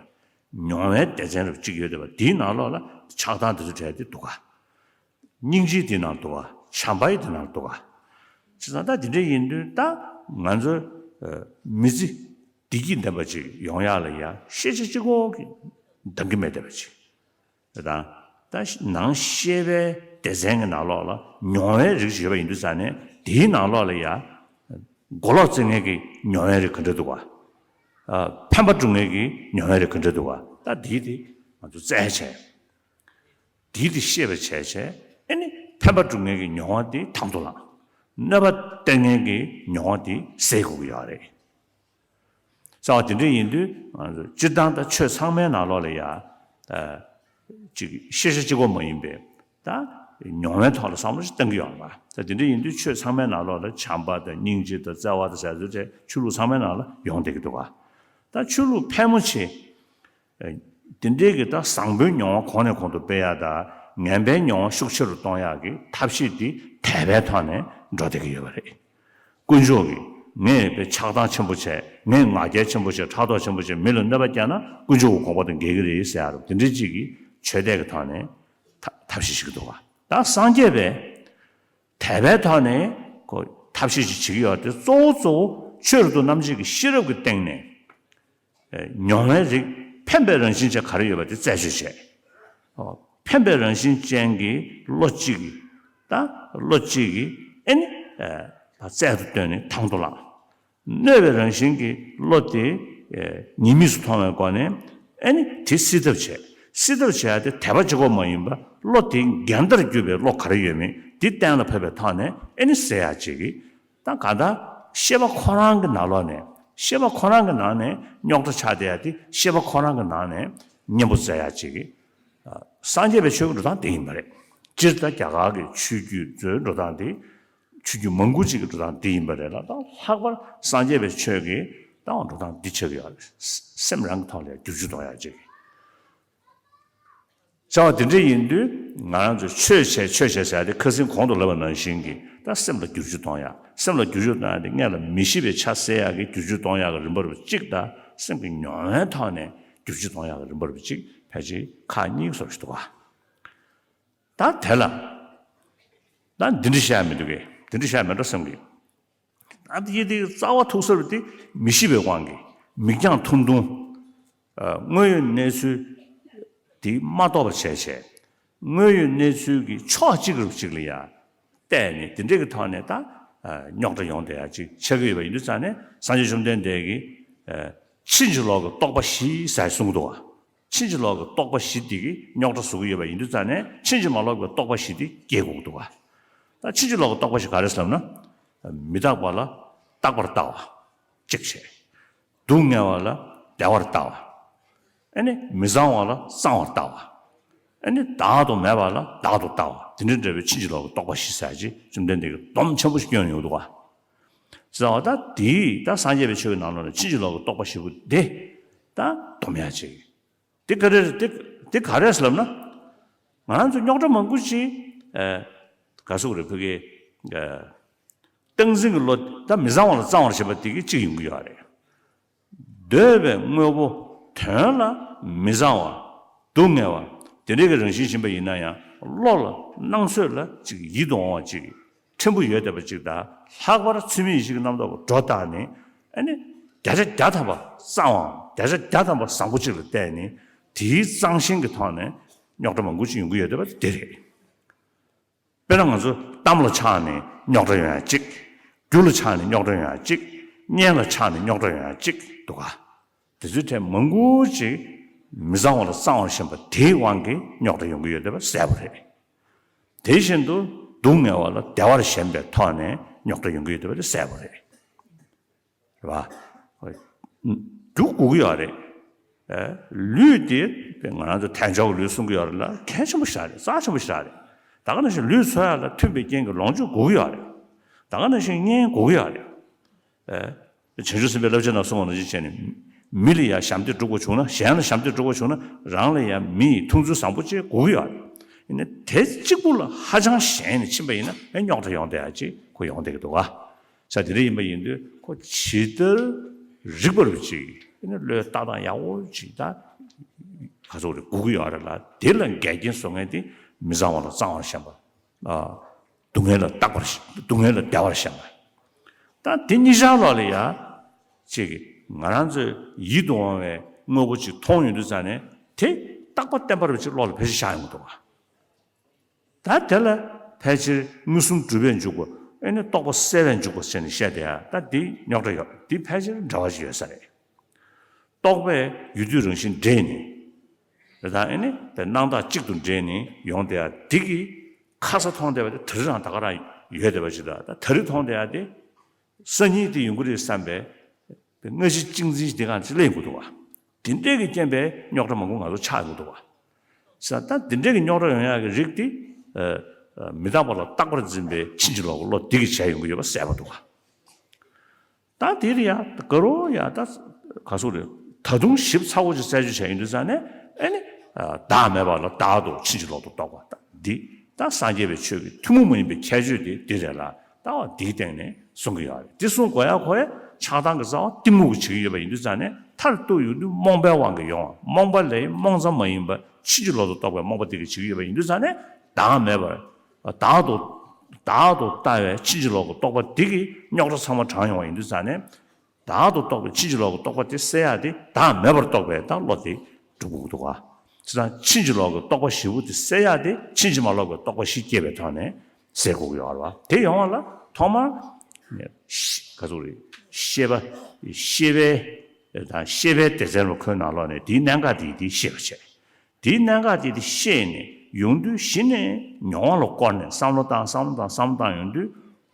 མྱོང་བའི་སྡེ་ཚན་རུ་གཅིག་ཡོད་བསྡད་པ། དེའི་ནང་ལོགས་ལ་ཆགས་སྡང་དེ་ཚོ་གྲས་དེ་འདུག་ག། སྙིང་རྗེའི་དེ་ནང་འདུག་ག། བྱམས་པའི་དེ་ནང་འདུག་ག། བྱས་ཙང་ད་དེ་འདྲ་ཡིན་དུས་ད་ང་ཚོ། ཨ། མི་ཚེ་བདེ་སྐྱིད་ལྡན་པ་ཅིག་ཡོང་ཡག་ལ་ཡ་ཤེས་བྱ་གཅིག་པོ་གིས་འདང་གི་མེད་བསྡད་པ་ཅིག། དང་། ད་ནང་ཤེས་པའི་སྡེ་ཚན་གྱི་ནང་ལོགས་ལ་མྱོང་བའི་རིགས་ཤིག་ཡོད་པ་ཡིན་དུས་ཙ་ནས། དེའི་ནང་ལོགས་ལ་ཡ་མགོ་ལོག་བཙུགས་མཁན་གྱི་མྱོང་བའི་རིགས་ག་འདྲ་འདུག་ག། ཨ། ཕན་པ་སྒྲུབ་མཁན་གྱི་མྱོང་བའི་རིགས་ག་འདྲ་འདུག་ག། ད་དེའི་དེ་ང་ཚོ་བཙལ་བྱས། དེའི་དེ་ཤེས་པ་བྱས་བྱས། ཨེ་ནི་ཕན་པ་སྒྲུབ་མཁན་གྱི་མྱོང་བ་དེ་དང་དུ་བླངས། གནོད་པ་སྟེར་མཁན་གྱི་མྱོང་བ་དེ་སེལ་དགོས་ཀྱི་ཡོད་རེད། རྩ་བ་དེ་འདྲ་ཡིན་དུས་ང་ཚོ་སྤྱིར་བཏང་ད་ཆོས་ཚང་མའི་ནང་ལོགས་ལ་ཡ། ཨ། ཅིག་ཤེས་བྱ་གཅིག་པོ་མ་ཡིན་པའི་ད་མྱོང་བའི་ཐོག་ལ་བསམ་བློ་ཞིག་གཏང་གི་ཡོད་རེད་པ། ད་དེ་འདྲ་ཡིན་དུས་ཆོས་ཚང་མའི་ནང་ལོགས་ལ་བྱམས་པ་དང་སྙིང་རྗེ་དང་བརྩེ་བ་དང་ཟེར་ཚུལ་དེ་ཆོས་ལུགས་ཚང་མའི་ནང་ལ་ཡོང་བསྡད་ཀྱི་འདུག་ག། ད་ཆོས་ལུགས་ཕལ་མོ་ཆེ། ཨ། དེ་འདྲའི་གི་ད་བཟང་པོའི་མྱོང་བ་གོང་ནས་གོང་དུ་སྤེལ་ཡག་དང་། ངན་པའི་མྱོང་བ་ཤུགས་ཆེ་རུ་གཏོང་ཡག་གི་ཐབས་ཤེས་དེ་དད་པའི་ཐོག་ནས་འགྲོ་བསྡད་ཀྱི་ཡོད་པ་རེད། དཀོན་མཆོག་གིས་ངས་དཔེ་ཆགས་སྡང་ཆེན་པོ་བྱས། ངས་ང་རྒྱལ་ཆེན་པོ་བྱས། ཕྲག་དོག་ཆེན་པོ་བྱས། མི་ལ་གནོད་པ་བསྐྱལ་ན་དཀོན་མཆོག་གི་དགོངས་པ་དང་འགལ་གྱི་རེད་ཟེར་ཡག་རུ། དེ་འདྲའི་ཅིག་གི་ཆོས་དད་ཀྱི་ཐོག་ནས་ཐ་ཐབས་ཤེས་བྱེད་ཀྱི་འདུག་ག། ད་སངས་རྒྱས་པས་དད་པའི་ཐོག་ནས་ཁོ་ཐབས་ཤེས་ཅིག་བྱེད་ཀྱི་ཡོད་དེ། གཙོ་བོ་གཙོ་བོ་ཆོས་རབ་ཏུ་རྣམ་འབྱེད་ཀྱི་ཤེས་རབ་ཀྱི་སྟེང་ནས། ཨེ། མྱོང་བའི་རིགས་ཕན་པའི་རང་བཞིན་ཅན་ག་རེ་ཡོད་པ་དེ་རྩད་གཅོད་བྱས། འཕེན་པའི་རང་བཞིན་ཅན་གྱི་བློ་གཅིག་གིས་ད་བློ་གཅིག་གིས་ཨེ་ནི་རྩལ་དུ་བཏོན་ནས་དང་དུ་བླངས། གནོད་པའི་རང་བཞིན་གྱི་བློ་དེ་ཉེས་དམིགས་སུ་མཐོང་བའི་སྒོ་ནས་ཨེ་ནི་དེ་སེལ་ཐབས་བྱས། སེལ་ཐབས་བྱས་ཏེ་དད་པ་གཅིག་པོ་མ་ཡིན་པ་བློ་དེ་འགལ་ཟླར་གྱུར་པའི་བློ་ག་རེ་ཡོད་མེད་འདི་གཏན་ལ་ཕབ་པའི་ཐོག་ནས་ཨེ་ནི་སེལ་ཡག་ཅིག་གིས། ད་གང་ལྟར་ཤེས་པ་ཁོ་རང་གི་ནང་ལོགས་ནས་ཤེས་པ་ཁོ་རང་གི་ནང་ནས་རྙོག་དྲ་ཆགས་བསྡད་ཡ་དེ་ཤེས་པ་ཁོ་རང་གི་ནང་ནས་གཉེན་པོ་བཙལ་ཡ་ཅིག་གིས། སངས་རྒྱས་པའི་ཆོས་ཀྱི་འགྲོ་སྟངས་དེ་ཡིན་པ་རེད། སྤྱིར་ད་རྒྱ་གར་གྱི་ཆོས་བརྒྱུད་ཚོའི་འགྲོ་སྟངས་དེ་ཆོས་བརྒྱུད་མང་པོ་ཅིག་གི་འགྲོ་སྟངས་དེ་ཡིན་པ་རེད་ལ། ད་ལྷག་པར་སངས་རྒྱས་པའི་ཆོས་ཀྱི་ད་འགྲོ་སྟངས་འདི་ཆགས་ཀྱི་ཡོད་རེད། སེམས་རང་གི་ཐོག་ལ་བསྒྱུར་བཅོས་གཏོང་ཡ་ཅིག་བྱ་བ་དེ་འདྲ་ཡིན་དུས་ང་རང་ཚོས་ཆོས་བྱས་ཆོས་བྱས་ཟེར་ཏེ་ཁ་སང་གོང་དུ་ལབ་པ་ནང་བཞིན་གྱི་ད་སེམས་ལ་བསྒྱུར་བཅོས་གཏོང་ཡག་སེམས་ལ་བསྒྱུར་བཅོས་གཏོང་ཡག་དེ་སྔོན་ལ་མི་ཤེས་པའི་ཆ་སེལ་ཡག་གི་བསྒྱུར་བཅོས་གཏོང་ཡག་གི་རིམ་པ་རུ་གཅིག་དང་སེམས་ཀྱི་མྱོང་བའི་ཐོག་ནས་བསྒྱུར་བཅོས་གཏོང་ཡག་གི་རིམ་པ་རུ་གཅིག་ཕལ་ཆེར་ཁག་གཉིས་སོགས་ཤིག་འདུག་ག་ད་དེ་ལ་ད་འདི་འདྲ་བཤད་མི་འདུག་གས། འདི་འདྲ་བཤད་མེད་འགྲོ་བསམ་གི་ད་དེ་དེ་རྩ་བ་ཐུག་ས་རུ་དེ་མི་ཤེས་པའི་དབང་གིས་མིག་རྒྱང་ཐུང་ཐུང་། དངོས་ཡོད་གནས་ཚུལ་དེ་མ་རྟོགས་པ་བྱས་བྱས། དངོས་ཡོད་གནས་ཚུལ་གྱི་ཕྱོགས་གཅིག་རུ་གཅིག་ལ་ཡ་བལྟས་ནས་དེ་འདྲས་ཀྱི་ཐོག་ནས་ད་རྙོག་དྲ་ཡོང་བསྡད་ཡ་ཅིག་ཆགས་ཀྱི་ཡོད་པ་ཡིན་དུས་ཙང་ནས་སངས་རྒྱས་བཅོམ་ལྡན་འདས་ཀྱིས་ཕྱིན་ཅི་ལོག་གི་རྟོག་པ་བཞི་ཟེར་གསུངས་འདུག་བ། ཕྱིན་ཅི་ལོག་གི་རྟོག་པ་བཞི་འདི་གིས་རྙོག་དྲ་བཟོ་གི་ཡོད་པ་ཡིན་དུས་ཙང་ནས་ཕྱིན་ཅི་མ་ལོག་གི་རྟོག་པ་བཞི་འདི་སྐྱེ་དགོས་ཀྱི་འདུག་བ། ད་ཕྱིན་ཅི་ལོག་གི་རྟོག་པ་བཞི་ག་རེ་ཟེར་ལབ་ན། མི་རྟག་པ་ལ་རྟག་པར་ལྟ་བ། གཅིག་བྱས། སྡུག་བསྔལ་བ་ལ་བདེ་བར་ལྟ་བ། ཨ་ནི་མི་གཙང་བ་ལ་གཙང་བར་ལྟ་བ། ཨ་ནི་བདག་ཏུ་མེད་པ་ལ་བདག་ཏུ་ལྟ་བ། དེ་འདྲ་འདྲ་བའི་ཕྱིན་ཅི་ལོག་གི་རྟོག་པ་བཞི་ཟེར་ཅིག་བཅོམ་ལྡན་འདས་ཀྱིས་སྡོམ་ཆེན་པོ་ཞིག་བསྐྱོན་ཡོང་འདུག་བ། ཟེར་བ་ད་དེས་ད་སངས་རྒྱས་པའི་ཆོས་ཀྱི་ནང་ལོགས་ནས་ཕྱིན་ཅི་ལོག་གི་རྟོག་པ་བཞི་པོ་དེ་ད་སྡོམ་ཡ་ཅིག་དེ་ག་རེ་རེད། དེ་དེ་ག་རེ་རེད་ལབ་ན། ང་རང་ཚོ་རྙོག་དྲ་མང་པོ་ཅིག་ཨ་ག་ཟེར་དགོས་རེད། ཕ་གི་ཨ་སྟངས་འཛིན་གྱི་བློ་ད་མི་གཙང་བ་ལ་གཙང་བར་བྱེད་པ་དེ་གི་གཅིག་ཡོང་གི་ཡོད་རེད། འདོད་པའི་དངོས་པོ་དོན་ལ་མི་གཙང་བ། སྡུག་བསྔལ་བ་དེ་འདྲའི་གི་རང་བཞིན་ཡིན་པ་ཡིན་ན་ཡང་བློ་ལ་སྣང་ཚོད་ལ་ཅིག་ཡིད་དུ་འོང་བ་ཅིག་ཕྲན་བུ་ཡོད་བསྡད་པ་ཅིག་དང་། ལྷག་པར་ཚུལ་མིན་ཡིད་བྱེད་ཀྱི་རྣམ་རྟོག་པ་སྒྲོ་བཏགས་ནས་ཨ་ནི་བརྒྱ་ཆ་བརྒྱ་ཐམ་པ་གཙང་བའམ་བརྒྱ་ཆ་བརྒྱ་ཐམ་པ་བཟང་པོ་ཅིག་ལ་བལྟས་ནས་དེའི་གཙང་ཞེན་གྱི་ཐོག་ནས་རྙོག་དྲ་མང་པོ་ཅིག་ཡོང་གི་ཡོད་བསྡད་པ་དེ་རེད། དཔེར་ན་ང་ཚོ་གཏམ་ལ་ཆགས་ནས་རྙོག་དྲ་ཡོང་ཡ་གཅིག་རྒྱུ་ལ་ཆགས་ནས་རྙོག་དྲ་ཡོང་ཡ་གཅིག་གཉེན་ལ་ཆགས་ནས་རྙོག་དྲ་ཡོང་ཡ་གཅིག་འདུག་ག་དེ་ཚོའི་གྲས་མང་པོ་ཅིག་མི་གཙང་བ་ལ་གཙང་བར་ཞེན་པ་དེའི་དབང་གིས་རྙོག་དྲ་ཡོང་གི་ཡོད་བསྡད་པ་གསལ་པོ་རེད། དེ་བཞིན་དུ་སྡུག་བསྔལ་བ་ལ་བདེ་བར་ཞེན་པའི་ཐོག་ནས་རྙོག་དྲ་ཡོང་གི་ཡོད་བསྡད་པ་དེ་གསལ་པོ་རེད། རེད་བ། རྒྱུ་དགོས་ཀྱི་ཡོད་རེད། ཨ་ལུས་དེ་ང་རང་ཚོ་དལ་འབྱོར་གྱི་ལུས་གསུང་གི་ཡོད་རེད་ལ། གལ་ཆེན་པོ་ཞིག་རེད། རྩ་ཆེན་པོ་ཞིག་རེད། ད་ག་ནང་བཞིན་ལུས་འཚོ་ཡག་ལ་མཐུན་པའི་རྐྱེན་གྱི་ལོངས་སྤྱོད་དགོས་ཀྱི་ཡོད་རེད། ད་ག་ནང་བཞིན་གཉེན་དགོས་ཀྱི་ཡོད་རེད། ཨ་བྱང་ཆུབ་སེམས་དཔའི་བསླབ་བྱ་ནང་གསུངས་པ་ནང་བཞིན་བྱས་ནས་མི་ལ་ཡང་ཞབས་འདེགས་སྒྲུབ་དགོས་བྱུང་ན། གཞན་ལ་ཞབས་འདེགས་སྒྲུབ་དགོས་བྱུང་ན་རང་ལ་ཡང་མི་ཡི་མཐོང་ཚུལ་བཟང་པོ་ཅིག་དགོས་ཀྱི་ཡོད་རེད། ཡིན་ནའི་དེ་གཅིག་པུ་ལ་ཧ་ཅང་ཞེན་ནས་ཕྱིན་པ་ཡིན་ན་ཨེ་རྙོག་དྲ་ཡོང་བསྡད་ཡ་ཅིག་ཁོ་ཡོང་བསྡད་ཀྱི་འདུག་ག་ས་དེ་འདྲ་ཡིན་པ་ཡིན་དུས་ཁོ་ཇི་ལྟར་རིག་པ་རུ་ཅིག་ཨ་ནི་བློའི་ལྟ་སྟངས་ཡག་པོ་ཅིག་ད་ག་ཚོད་རེ་དགོས་ཀྱི་ཡོད་རེད་ལ། དེ་ལ་འགལ་རྐྱེན་བཟོ་མཁན་དེ་མི་གཙང་བ་ལ་གཙང་བར་ཞེན་པ། ཨ་སྡུག་བསྔལ་ལ་རྟག་པར་ཞེན། སྡུག་བསྔལ་ལ་བདེ་བར་ཞེན་པ། ད་དེ་གཉིས་ཆར་ལོག་ལ་ཡ་ཅིག་ང་རང་ཚོའི་ཡིད་དུ་འོང་བའི་དངོས་པོ་ཅིག་མཐོང་ཡོང་དུས་ཙང་ནས་དེ་རྟག་པ་བརྟན་པ་རུ་ཅིག་བློ་ལ་ཕལ་ཆེར་ཤར་ཡོང་གི་འདུག་ག་ད་དེ་ལ་ཕལ་ཆེར་མངོན་སུམ་གྲུབ་པས་འཇུག་པ། ཨེ་ནི་རྟོག་པ་གསལ་བས་འཇུག་པ་ཟེར་ནས་བཤད་བསྡད་ཡ། ད་འདི་རྙོག་དྲ་ཡོད། འདི་ཕལ་ཆེར་འབྲེལ་བ་ཞིག་ཡོད་ས་རེད། རྟོག་པས་ཡུལ་དུས་རང་བཞིན་འདྲེས་ནས། དེ་དང་ཨེ་ནི་དེ་སྣང་བཏགས་གཅིག་ཏུ་འདྲེས་ནས་ཡོང་བསྡད་ཡ་འདི་གི་ཁ་ས་མཐོང་བསྡད་པ་དེ་དེ་རིང་རང་ད་ག་རང་ཡོད་བསྡད་པ་ཞིག་དང་། ད་དེ་རིང་མཐོང་བསྡད་ཡ་དེ། སང་ཉིན་དེ་ཡོང་གི་རེད་བསམ་པའི་སྔ་ཕྱི་གཅེས་འཛིན་དེ་གང་ཅི་ལེན་དགོས་འདུག་བ། དེ་འདྲས་ཀྱི་རྐྱེན་པས་རྙོག་དྲ་མང་པོ་ང་ཚོ་ཆགས་ཡོང་གི་འདུག་བ། ས་ད་དེ་འདྲས་ཀྱི་རྙོག་དྲ་ཡོང་ཡག་གི་རིགས་དེ། ཨ་ཨ་མི་རྟག་པ་ལ་རྟག་པར་འཛིན་པའི་ཕྱིན་ཅི་ལོག་གི་བློ་དེ་གིས་བྱས་ཡོང་གི་ཡོད་པ་གསལ་པོ་འདུག་བ། ད་དེ་རེད་ཡ། དགའ་རོགས་ཡ། ད་ག་ཟེར་རེད། ད་དུང་ཞིབ་ཚགས་པོ་ཅིག་རྩད་གཅོད་བྱས་ཡོང་དུས་ཙང་ནས་ཨེ་ནི་ཨ་བདག་མེད་པ་ལ་བདག་ཏུ་ཕྱིན་ཅི་ལོག་ཏུ་རྟོག་པ། ད་འདི་ད་སངས་རྒྱས་པའི་ཆོས་ཀྱི་ཐུན་མོང་མ་ཡིན་པའི་ཁྱད་ཆོས་དེ་འདི་རེད་ལ། ད་འོ་འདིའི་སྟེང་ནས་གསུང་གི་ཡོད་རེད། འདི་གསུང་དགོས་ཡ་ཁོ་ཡ་ཆགས་སྡང་གི་རྩ་བ་གཏི་མུག་གིས་བྱེད་ཀྱི་ཡོད་པ་ཡིན་དུས་ཙང་ནས་མཐར་གཏུགས་ཡོང་དུས་རྨོངས་པའི་དབང་གིས་ཡོང་བ། རྨོངས་པ་ལས་རྨོངས་ཙམ་མ་ཡིན་པ་ཕྱིན་ཅི་ལོག་ཏུ་རྟོག་པའི་རྨོངས་པ་དེ་གིས་བྱེད་ཀྱི་ཡོད་པ་ཡིན་དུས་ཙང་ནས་བདག་མེད་པར། བདག་ཏུ་བདག་ཏུ་ལྟ་བའི་ཕྱིན་ཅི་ལོག་གི་རྟོག་པ་འདི་གིས་རྙོག་དྲ་ཚང་མ་དྲངས་ཡོང་བ་ཡིན་དུས་ཙང་ནས། བདག་ཏུ་རྟོག་པའི་ཕྱིན་ཅི་ལོག་གི་རྟོག་པ་དེ་སེལ་ཡག་དེ་བདག་མེད་པར་རྟོགས་པའི་ད་བློ་དེ་སྒྲུབ་དགོས་ཀྱི་འདུག་ག་དེ་དང་ཕྱིན་ཅི་ལོག་གི་རྟོག་པ་བཞི་པོ་དེ་སེལ་ཡག་དེ་ཕྱིན་ཅི་མ་ལོག་པའི་རྟོག་པ་བཞི་སྐྱེས་པའི་ཐོག་ནས་སེལ་དགོས་ཀྱི་ཡོད་རེད་བ། དེ་ཡོང་བ་ལ་ཐོག་མར་ཤ- ག་ཚོད་རེད། ཤེས་པ་ཤེས་པའི་དང་ཤེས་པའི་སྡེ་ཚན་ལ་ཁོའི་ནང་ལོགས་ནས་དེའི་གནད་འགག་དེ་དེ་ཤེས་པ་བྱས། དེའི་གནད་འགག་དེ་དེ་ཤེས་ནས་ཡོང་དུས་གཞི་ནས་མྱོང་བ་ལ་བསྐོར་ནས་བསམ་བློ་བཏང་བསམ་བློ་བཏང་བསམ་བློ་བཏང་ཡོང་དུས་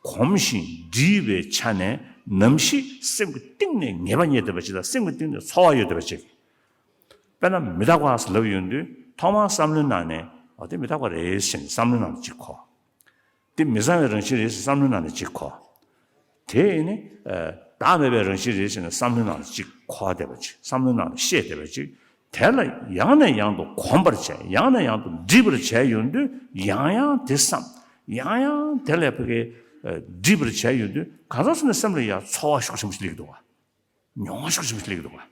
གོམས་ཤིང་འདྲིས་པའི་ཆ་ནས་ནམ་ཞིག་སེམས་ཀྱི་གཏིང་ནས་ངེས་པ་རྙེད་བསྡད་པ་ཅིག་དང་སེམས་ཀྱི་གཏིང་ནས་ཚོར་བ་ཡོད་བསྡད་པ་ཅིག་དཔེར་ན་མི་རྟག་པ་ཟེར་ལབ་ཡོང་དུས་ཐོག་མར་བསམ་བློའི་ནང་ནས་འོ་དེ་མི་རྟག་པ་རེད་ཟེར་ནས་བསམ་བློའི་ནང་ནས་གཅིག་གོ། དེ་མི་བཟང་བའི་རང་བཞིན་རེད་ཟེར་བསམ་བློའི་ནང་ནས་གཅིག་གོ། དེ་ནི་བདག་མེད་པའི་རང་བཞིན་རེད་ཟེར་ནས་བསམ་བློའི་ནང་ནས་གཅིག་གོ་བསྡད་པ་ཅིག་བསམ་བློའི་ནང་ནས་ཤེས་བསྡད་པ་ཅིག་དེ་ལ་ཡང་ནས་ཡང་དུ་གོམས་པར་བྱས་ཡང་ནས་ཡང་དུ་འདྲིས་པར་བྱས་ཡོང་དུས་ཡང་ཡང་དེ་བསམ། ཡང་ཡང་དེ་ལ་ཕ་གི་འདྲིས་པར་བྱས་ཡོང་དུས་གང་ཟག་ཚོ་ནས་སེམས་ལ་ཡང་ཚོར་བ་ཤུགས་ཆེན་པོ་ཞིག་སླེབས་ཀྱི་འདུག་བ། མྱོང་བ་ཤུགས་ཆེན་པོ་ཞིག་སླེབས་ཀྱི་འདུག་བ།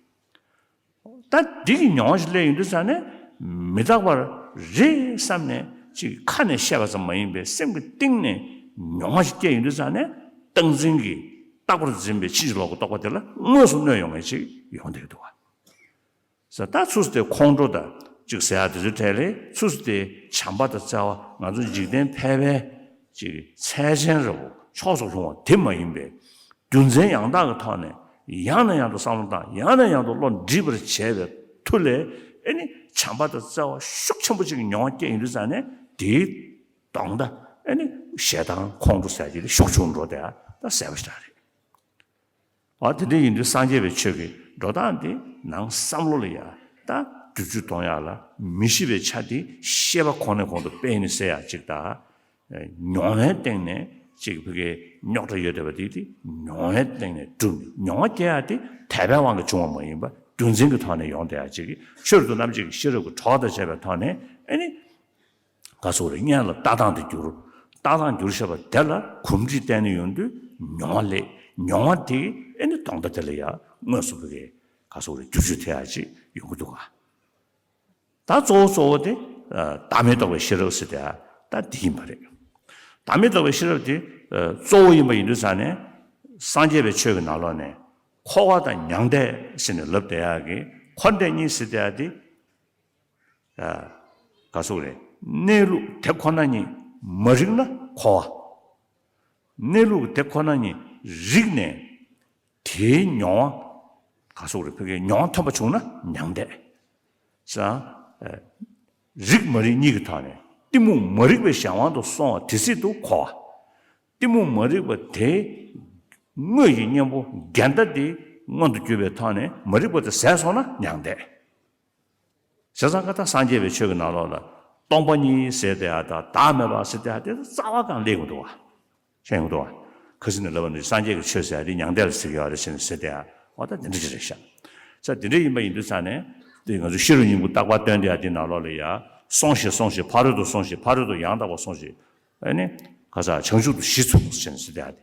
ད་འདི་གི་མྱོང་བ་ཞིག་སླེབས་ཡོང་དུས་ཙང་ནས་མི་རྟག་པར་རེད་བསམ་ནས་ཅིག་ཁ་ནས་བཤད་པ་ཙམ་མ་ཡིན་པའི་སེམས་ཀྱི་གཏིང་ནས་མྱོང་བ་ཞིག་སྐྱེས་ཡོང་དུས་ཙང་ནས་སྟངས་འཛིན་གྱིས་རྟག་པར་འཛིན་པའི་ཕྱིན་ཅི་ལོག་གི་རྟོག་པ་དེ་ལ་དངོས་སུ་གནོད་ཡོང་མཁན་ཅིག་ཡོང་བསྡད་ཀྱི་འདུག་བ། ཟེར་ད་ཚུར་དེ་ཁོང་ཁྲོ་དང་ཅིག་ཟེར་ཡ་དེ་ཚོའི་གྲས་ལས་ཚུར་དེ་བྱམས་པ་དང་བརྩེ་བ་ང་ཚོ་འཇིག་རྟེན་ཕལ་པའི་ཅིག་ཚད་ཆེན་རེ་བོ་ཕྱོགས་སུ་ལྷུང་བ་དེ་མ་ཡིན་པའི་རྒྱུ་མཚན་ཡང་དག་གི་ཐོག་ནས་ཡང་ནས་ཡང་དུ་བསམ་བློ་བཏང་ཡང་ནས་ཡང་དུ་བློ་འདྲིས་པར་བྱས་པའི་མཐུ་ལས་ཨེ་ནི་བྱམས་པ་དང་བརྩེ་བ་ཤུགས་ཆེན་པོ་ཅིག་གི་མྱོང་བ་སྐྱེ་ཡིན་དུས་ཙང་ནས་དེའི་གདོང་ད་ཨེ་ནི་ཞེ་སྡང་ཁོང་ཁྲོ་ཟེར་གྱི་ཤུགས་ཆུང་འགྲོ་དེ་ད་ཟེར་བ་ཞིག་རེད། འོ་དེ་འདྲ་ཡིན་དུས་སངས་རྒྱས་པའི་ཆོས་ཀྱི་འགྲོ་སྟངས་འདི་ནང་བསམ་བློ་ལ་ཡ་ད་བསྒྱུར་བཅོས་གཏོང་ཡག་ལ་མི་ཤེས་པའི་ཆ་དེ་ཤེས་པ་གོང་ནས་གོང་དུ་སྤེལ་ནས་ཟེར་ཡག་ཅིག་དང་། མྱོང་བའི་སྟེང་ནས་ཅིག་ཕ་གིའི་རྙོག་དྲ་ཡོད་བསྡད་པ་དེ་དེ་མྱོང་བའི་སྟེང་ནས་གྲུབ་ནས་མྱོང་བ་སྐྱེ་ཡག་དེ་དད་པའི་དབང་གིས་བྱུང་བ་མ་ཡིན་པ་རྒྱུ་མཚན་གྱི་ཐོག་ནས་ཡོང་བསྡད་ཡག་ཅིག་གི་ཆོས་རབ་ཏུ་རྣམ་འབྱེད་ཀྱི་ཤེས་རབ་ཀྱི་གྲོགས་དང་བཅས་པའི་ཐོག་ནས་ཨེ་ནི། ག་སོགས་རེ་སྔོན་ལ་ལྟ་སྟངས་དེ་བསྒྱུར། ལྟ་སྟངས་བསྒྱུར་བཞག་པ་དེ་ལ་གོམས་འདྲིས་བསྟན་ནས་ཡོང་དུས་མྱོང་བ་ལས་མྱོང་བ་དེ་ཨེ་ནི་གདོང་ད་དེ་ལ་ཡང་དངོས་སུ་བུ་གའི་ག་སོགས་རེ་བསྒྱུར་བཅོས་ཐེབས་ཡག་ཅིག་ཡོང་གི་འདུག་ག་ད་གཙོ་བོ་གཙོ་བོ་དེ་བདག་མེད་རྟོགས་པའི་ཤེས་རབ་ཟེར་དེ་ད་འདི་ཡིན་པ་རེད། བདག་མེད་རྟོགས་པའི་ཤེས་རབ་དེ་གཙོ་བོ་ཡིན་པ་ཡིན་དུས་ཙང་ནས་སངས་རྒྱས་པའི་ཆོས་ཀྱི་ནང་ལོགས་ནས་འཁོར་བ་དང་མྱང་འདས་ཟེར་ནས་ལབ་བསྡད་ཡག་གི་འཁོར་འདས་གཉིས་ཟེར་བསྡད་ཡག་དེ། ག་སོགས་རེད། གནས་ལུགས་དེ་ཁོ་ན་ཉིད་མ་རིག་ན་འཁོར་བ། གནས་ལུགས་དེ་ཁོ་ན་ཉིད་རིག་ནས་དེའི་མྱོང་བ་ག་སོགས་རེད་ཕ་གིའི་མྱོང་བ་ཐོན་པ་བྱུང་ན་མྱང་འདས། ས། རིག་མ་རིག་གཉིས་ཀྱི་ཐོག་ནས་གཏི་མུག་མ་རིག་པའི་གཞན་དབང་དུ་སོང་བ་དེ་སྲིད་དུ་འཁོར་བ། གཏི་མུག་མ་རིག་པ་དེ་དངོས་ཀྱི་གཉེན་པོ་འགལ་ཟླ་དེ་མངོན་དུ་གྱུར་པའི་ཐོག་ནས་མ་རིག་པ་དེ་ཟད་སོང་ན་མྱང་འདས། བྱས་ཙང་ཀ་ད་སངས་རྒྱས་པའི་ཆོས་ཀྱི་ནང་ལོགས་ལ་སྟོང་པ་ཉིད་ཟེར་དེ་ཡ་དང་བདག་མེད་པ་ཟེར་དེ་ཡ་དེ་རྩ་བ་གང་སླེབས་མི་འདུག་བ། ཤེས་མི་འདུག་བ། ཁ་སང་ནས་ལབ་པ་ནི་སངས་རྒྱས་ཀྱི་ཆོས་ཟེར་ཡ་དེ་མྱང་འདས་ལ་ཟེར་གྱི་ཡོད་རེད་ཟེར་ནས་ཟེར་དེ་ཡ་འོ་ད་དེ་འདྲ་ཅིག་རེད་ཤག་ས་དེ་འདྲ་ཡིན་པ་ཡིན་དུས་ཙང་ནས་དེ་ང་ཚོ་ཤེས་རབ་སྙིང་པོ་བརྟག་པ་སྟོན་དེ་ཡ་དེ་ནང་ལོགས་ལ་ཡ་སོང་ཞིག་སོང་ཞིག་ཕ་རོལ་ཏུ་སོང་ཞིག་ཕ་རོལ་ཏུ་ཡང་དག་པར་སོང་ཞིག་ཨ་ནི་ག་ས་བྱང་ཆུབ་ཏུ་གཞི་ཚུགས་ཟེར་ནས་ཟེར་དེ་ཡ་དེ།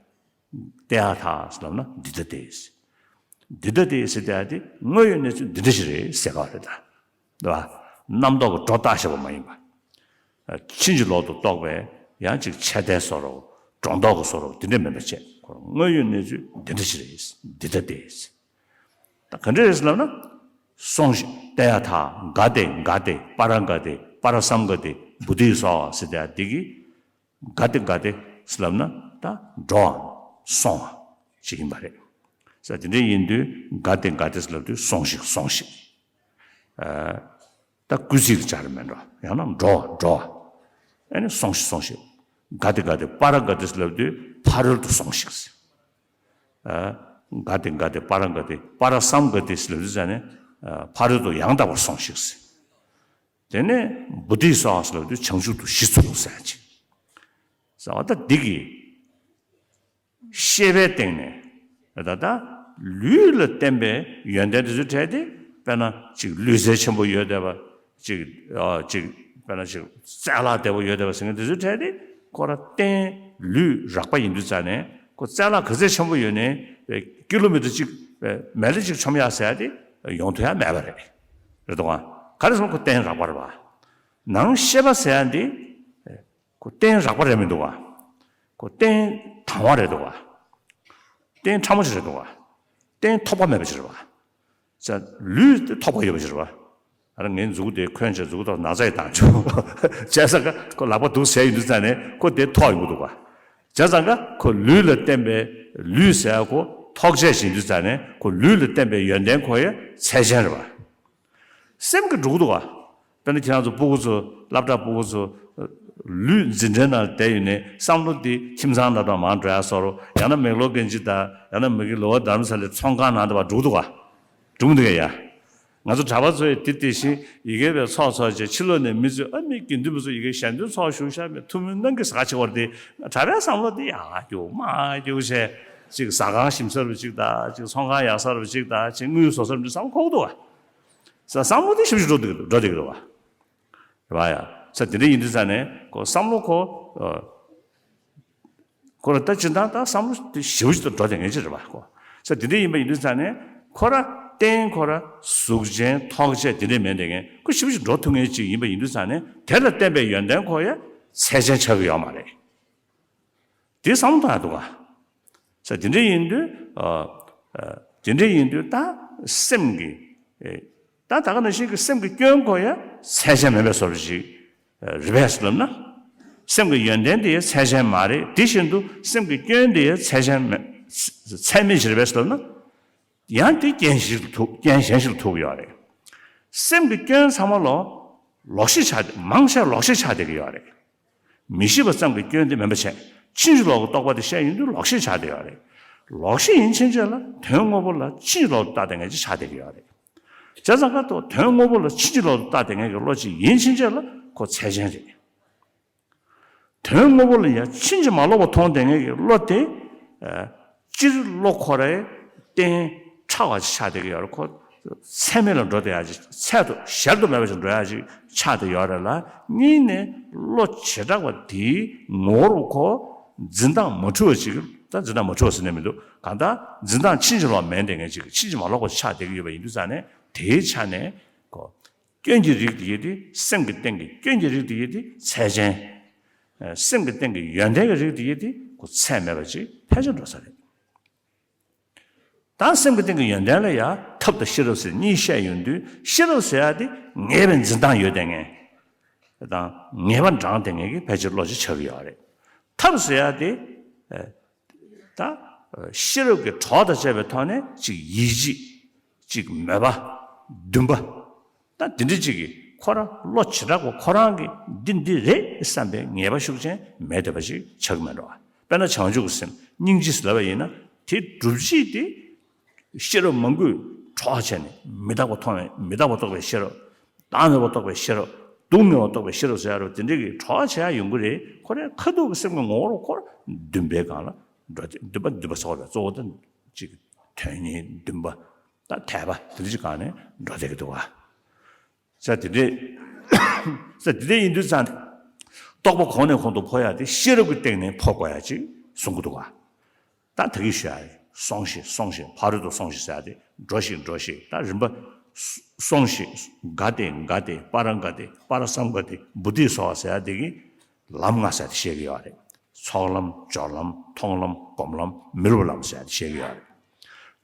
ཏདྱ་ཐཱ་ཟེར་ལབ་ན་འདི་ལྟ་སྟེ། འདི་ལྟ་སྟེ་ཟེར་དེ་དེ་དངོས་ཡོད་གནས་ཚུལ་འདི་འདྲ་ཞིག་རེད་ཟེར་ག་རེད་ད། རེད་བ། རྣམ་རྟོག་གི་སྒྲོ་བཏགས་བཞག་པ་མ་ཡིན་པ། ཕྱིན་ཅི་ལོག་ཏུ་རྟོག་པའི་ཡང་ཅིག་ཆད་ལྟའི་བཟོ་འདྲ་སྒྲོ་འདོགས་ཀྱི་བཟོ་འདྲ་འདི་འདྲ་མིན་པ་བྱས་དངོས་ཡོད་གནས་ཚུལ་འདི་འདྲ་ཞིག་རེད་འདི་ལྟ་སྟེ། ད་ག་འདྲ་རེད་ཟེར་ལབ་ན། སོང་ཞིག་ཏདྱ་ཐཱ་ག་ཏེ་ག་ཏེ་པ་ར་ག་ཏེ་པ་ར་སཾ་ག་ཏེ་བོ་དྷི་སྭཱ་ཧཱ་ཟེར་དེ་འདི་གི་ག་ཏེ་ག་ཏེ་ཟེར་ལབ་ན་ད་འགྲོ་བའམ་སོང་བ་ཞིག་ཡིན་པ་རེད། ས་དེ་འདྲ་ཡིན་དུས་ག་ཏེ་ག་ཏེ་ཟེར་ལབ་དུས་སོང་ཞིག་སོང་ཞིག་ད་སྐུལ་ཚིག་ལ་སྦྱར་མེད་འགྲོ་ཡང་ན་འགྲོ་བ་འགྲོ་བ། ཨ་ནི་སོང་ཞིག་སོང་ཞིག་ག་ཏེ་ག་ཏེ་པ་ར་ག་ཏེ་ཟེར་ལབ་དུས་ཕ་རོལ་ཏུ་སོང་ཞིག་ཟེར། ག་ཏེ་ག་ཏེ་པ་ར་ག་ཏེ་པ་ར་སཾ་ག་ཏེ་ཟེར་ལབ་དུས་ས་ནས་ཕ་རོལ་ཏུ་ཡང་དག་པར་སོང་ཞིག་ཟེར། དེ་ནས་བོ་དྷི་སྭཱ་ཧཱ་ལབ་དུས་བྱང་ཆུབ་ཏུ་གཞི་ཚུགས་ཟེར་ཅིག་ཟེར་བ་ད་འདི་གི་ཤེས་པའི་སྟེང་ནས་ད་ལྟ་ལུས་ལ་བརྟེན་པའི་ཡོན་ཏན་དེ་ཚོའི་གྲས་དེ་དཔེར་ན་ཅིག་ལུས་རྩལ་ཆེན་པོ་ཡོད་བསྡད་པ་ཅིག་ཅིག་དཔེར་ན་ཅིག་རྩལ་ལག་བདེ་པོ་ཡོད་བསྡད་པ་ཟེར་མཁན་དེ་ཚོའི་གྲས་དེ་ཁོ་ར་རྟེན་ལུས་རགས་པ་ཡིན་དུས་ཙང་ནས་ཁོ་རྩལ་ལག་ག་ཚད་ཆེན་པོ་ཡོད་ནའི་ཀི་ལོ་མི་ཊར་གཅིག་མལ་ལེ་གཅིག་མཆོང་ཡག་ཟེར་ཡག་དེ་ཡོང་ཐུབ་ཡག་མེད་པ་རེད། རེད་འདུག་ག་ག་རེ་ཟེར་ན་ཁོ་རྟེན་རགས་པ་རེད་བ། ནང་ཤེས་པ་ཟེར་ཡག་འདི་ཁོ་རྟེན་རགས་པ་རེད་མི་འདུག་ག་ཁོ་རྟེན་དང་བ་རེད་འདུག་ག་རྟེན་ཕྲ་མོ་ཅིག་རེད་འདུག་ག་རྟེན་ཐོགས་པ་མེད་པ་ཅིག་རེད་བ། ས་ལུས་དེ་ཐོགས་པ་ཡོད་པ་ཅིག་རེད་བ། ཨ་ར་ངའི་མཛུ་གུ་དེ་འཁོན་བྱས་མཛུ་གུ་ཐོག་ན་ཚ་ཡི་བཏང་བྱུང་། བྱས་ཙང་ཀ་ཁོ་ལག་པ་འདུག་ཟེར་ཡོང་དུས་ཙ་ནས་ཁོ་དེ་ཐོག་ཡོང་གི་འདུག་ག་བྱས་ཙང་ཀ་ཁོ་ལུས་ལ་བརྟེན་པའི་ལུས་ཟེར་ཁོ་ཐོགས་བཅས་བྱེད་དུས་ཙ་ནས་ཁོ་ལུས་ལ་བརྟེན་པའི་ཡོན་ཏན་ཁོ་ཡ་ཚད་ཅན་རེད་པ། སེམས་ཀྱི་འགྲོ་གི་འདུག་ག་དཔེར་ན་ཁྱེད་རང་ཚོ་སྤུ་གུ་ཚོ་སློབ་གྲྭ་སྤུ་གུ་ཚོ་ལུས་འཛིན་གྲྭའི་ནང་བསྡད་ཡོད་ནས་བསམ་བློ་དེ་ཁྱིམ་ཚང་ནང་དུ་མར་འགྲོ་ཡ་བཟོ་འདྲ། ཡང་ན་མེག་ལོར་གྷན་ཇི་དང་ཡང་ན་མ་གི་ལོ་ཝར་དྷརམ་ས་ལའི་ཚོང་ཁང་ནང་དུ་བ་འགྲོ་གི་འདུག་ག་འགྲོ་མི་འདུག་ག་ཡ། ང་ཚོ་གྲྭ་པ་ཚོ་ཡི་དེ་དེ་བཞིན་ཡི་གེ་བའི་ཚོགས་ཚོགས་བྱས་ཕྱི་ལོགས་ནས་མི་ཚོས་ཨ་མི་དགེ་འདུན་པ་ཚོ་ཡི་གེ་ཞལ་འདོན་ཚོགས་ཞུགས་ཤག་མི་ཐུགས་སྨོན་གནང་གི་ཟ་ཆེ་བར་དེ་གྲྭ་པའི་བསམ་བློ་དེ་ཡར་རྒྱུག་མར་རྒྱུག་བྱས་ཅིག་ཟ་ཁང་ཞིམ་ས་རུ་ཅིག་དང་ཅིག་ཚོང་ཁང་ཡག་ས་རུ་ཅིག་དང་ཅིག་དངུལ་བཟོ་ས་རུ་ཅིག་བསམ་ཁོག་འདུག་ག་ས་བསམ་བློ་དེ་ཞིབ་ཞིབ་འགྲོ་འདུག་འགྲོ་འདུག་རེད་བ། རེད་བ་ཡ། ས་དེ་འདྲ་ཡིན་དུས་ས་ནས་ཁོ་བསམ་བློ་ཁོ་ཁོ་ར་ད་སྤྱིར་བཏང་ད་བསམ་བློ་དེ་ཞེ་པོ་ཅིག་ཏུ་འགྲོ་དེ་ངེས་ཅི་རེད་བ་ཁོ། ས་དེ་འདྲ་ཡིན་པ་ཡིན་དུས་ས་ནས་ཁོ་ར་རྟེན་ཁོ་ར་གཟུགས་ཅན་ཐོགས་བཅས་དེ་འདྲ་མེད་དེ་ངས་ཁོ་ཞེ་པོ་ཅིག་འགྲོ་ཐུབ་ངེས་ཅིག་ཡིན་པ་ཡིན་དུས་ས་ནས་དེ་ལ་བརྟེན་པའི་ཡོན་ཏན་ཁོ་ཡ་ཚད་ཅན་ཆགས་ཀྱི་ཡོད་མ་རེད། དེ་བསམ་བློ་གཏོང་ཡ་འདུག་ག་ས་དེ་འདྲ་ཡིན་དུས་ཨ་ཨ་དེ་འདྲ་ཡིན་དུས་ད་སེམས་ཀྱི་ཨེ་ད་ད་ག་ནང་བཞིན་གྱི་སེམས་ཀྱི་སྐྱོན་ཁོ་ཡ་ཚད་ཅན་མེད་པའི་བཟོ་འདྲ་ཞིག་རེད་པས་ལབ་ན། སེམས་ཀྱི་ཡོན་ཏན་དེ་ཡ་ཚད་ཅན་མ་རེད། དེ་བཞིན་དུ་སེམས་ཀྱི་སྐྱོན་དེ་ཡ་ཚད་ཅན་མེད་ཚད་མེད་ཞིག་རེད་པས་ལབ་ན། ཡང་དེ་རྐྱེན་ཞིག་ལ་ཐུག་རྐྱེན་གཞན་ཞིག་ལ་ཐུག་ཡོད་རེད། སེམས་ཀྱི་སྐྱོན་ཚང་མ་ལོ་ལོག་ཤེས་ཆགས་མང་ཆེ་ལོག་ཤེས་ཆགས་བསྡད་ཀྱི་ཡོད་རེད། མི་ཤེས་པ་ཙམ་གྱི་སྐྱོན་དེ་མིན་པ་བྱས། ཕྱིན་ཅི་ལོག་གི་རྟོག་པ་དེ་བཤད་ཡོང་དུས་ལོག་ཤེས་ཆགས་བསྡད་ཡོད་རེད། ལོག་ཤེས་ཡིན་ཕྱིན་ཆད་ལ་དོན་དངོས་པོ་ལ་ཕྱིན་ཅི་ལོག་ཏུ་བལྟ་བསྡད་མཁན་ཅིག་ཆགས་བསྡད་ཀྱི་ཡོད་རེད། བྱས་ཙང་ཀ་ཏོ་དོན་དངོས་པོ་ལ་ཕྱིན་ཅི་ལོག་ཏུ་བལྟ་བསྡད་མཁན་གྱི་བློ་ཅིག་ཡིན་ཕྱིན་ཆད་ལ་ཁོ་ཚད་ཅན་རེད། དོན་དངོས་པོ་ལ་ཡང་ཕྱིན་ཅི་མ་ལོག་པ་མཐོང་བསྡད་མཁན་གྱི་བློ་དེ། ཨ་སྤྱིར་བློ་ཁོ་རའི་རྟེན་ཕྲ་བ་ཅིག་ཆགས་བསྡད་ཀྱི་ཡོད་རེད། ཁོ་ཚད་མེད་ལ་འགྲོ་བསྡད་ཡ་ཅིག་ཚད་དུ་གཞལ་དུ་མེད་པ་ཅིག་འགྲོ་ཡ་ཅིག་ཆགས་བསྡད་ཡོད་རེད་ལ། གཉིས་ནས་བློ་བྱེ་བྲག་པ་དེའི་ངོ་བོར་ཁོ་འཛིན་སྟངས་མ་འཁྲུལ་བ་ཅིག་ད་འཛིན་སྟངས་མ་འཁྲུལ་བ་ཟེར་ནས་མི་འདུག་གང་ལྟར་འཛིན་སྟངས་ཕྱིན་ཅི་ལོག་མེད་བསྡད་མཁན་ཅིག་ཕྱིན་ཅི་མ་ལོག་པ་ཅིག་ཆགས་བསྡད་ཀྱི་ཡོད་པ་ཡིན་དུས་ཙང་ནས་དེའི་ཆ་ནས་ཁོ། སྐྱོན་གྱི་རིགས་དེ་ཡིན་ཏེ། སེམས་ཀྱི་སྟེང་གི་སྐྱོན་གྱི་རིགས་དེ་ཡིན་ཏེ་ཚད་ཅན། ཨ་སེམས་ཀྱི་སྟེང་གི་ཡོན་ཏན་གྱི་རིགས་དེ་ཡིན་ཏེ་ཁོ་ཚད་མེད་པ་ཅིག་ཕལ་ཆེར་འགྲོ་ས་རེད། ད་སེམས་ཀྱི་སྟེང་གི་ཡོན་ཏན་ལ་ཡང་ཐབས་དང་ཤེས་རབ་ཟེར་གཉིས་བཤད་ཡོང་དུས། ཤེས་རབ་ཟེར་ཡ་དེ་ངེས་པའི་འཛིན་སྟངས་ཡོད་བསྡད་མཁན་དང་ངེས་པ་འདྲེན་བསྡད་མཁན་གྱི་ཕལ་ཆེར་བློ་ཅིག་ཆགས་ཀྱི་ཡོད་རེད། ཐབས་ཟེར་ཡ་དེ་ཨ། ད་ཤེས་རབ་ཀྱི་གྲོགས་དང་བཅས་པའི་ཐོག་ནས་ཅིག་ཡིད་ཆེས། ཅིག་མོས་པ། འདུན་པ། ད་འདི་འདྲ་ཅིག་གིས་ཁོ་རང་བློ་བྱེ་བྲག་པ་ཁོ་རང་གིས་འདི་འདི་རེད་བསམ་པའི་ངེས་པ་ཤུགས་ཆེན་མེད་བསྡད་པ་ཞིག་ཆགས་ཀྱི་མེད་འགྲོ། དཔེར་ན་བྱང་ཆུབ་ཀྱི་སེམས་སྙིང་རྗེ་ཟེར་ལབ་པ་ཡིན་ན་དེ་སྒྲུབ་བྱེད་དེ། ཤེས་རབ་མང་པོས་གྲོགས་བྱས་ནས་མི་རྟག་པ་མཐོང་བའི་མི་རྟག་པ་རྟོགས་པའི་ཤེས་རབ། བདག་མེད་པ་རྟོགས་པའི་ཤེས་རབ། སྡུག་བསྔལ་བ་རྟོགས་པའི་ཤེས་རབ་ཟེར་ཡ་རུ་དེ་འདྲ་གི་གྲོགས་བྱེད་ཡ་ཡོང་གི་རེད། ཁོ་རའི་ཁ་ཐུག་གི་སེམས་ཀྱི་ངོ་བོར་ཁོ་འདུན་པའི་སྒང་ལ་འགྲོ་སྟེ་འདུན་པ་འདུན་པ་ཚོགས་རེད། གཙོ་བོ་དེ་ཅིག་དོན་གཉེར་འདུན་པ་ད་དད་པ་དེ་འདྲ་ཅིག་སྒང་ནས་འགྲོ་བསྡད་ཀྱི་འདུག་བ། ས་དེ་འདྲས་ས་དེ་འདྲས་ཡིན་དུས་ཙང་རྟོགས་པ་གོང་ནས་གོང་དུ་འཕོ་ཡ་དེ་ཤེས་རབ་ཀྱི་སྟེང་ནས་འཕོ་དགོས་ཡ་ཅིག་གསུང་གི་འདུག་བ། ད་ད་གིན་ཞུ་ཡ་རེད། སོང་ཞིག་སོང་ཞིག་ཕ་རོལ་ཏུ་སོང་ཞིག་ཟེར་ཡ་དེ་འགྲོ་ཞིག་འགྲོ་ཞིག་ད་རིམ་པ། སོང་ཞིག་ག་ཏེ་ག་ཏེ་པ་ར་ག་ཏེ་པ་ར་སཾ་ག་ཏེ་བོ་དྷི་སྭཱ་ཧཱ་ཟེར་ཡ་དེ་གིས་ལམ་ལྔ་ཟེར་ཡ་དེ་བཤད་ཀྱི་ཡོད་རེད། ཚོགས་ལམ་སྦྱོར་ལམ་མཐོང་ལམ་སྒོམ་ལམ་མི་རུ་ལམ་ཟེར་ཡ་དེ་བཤད་ཀྱི་ཡོད་རེད།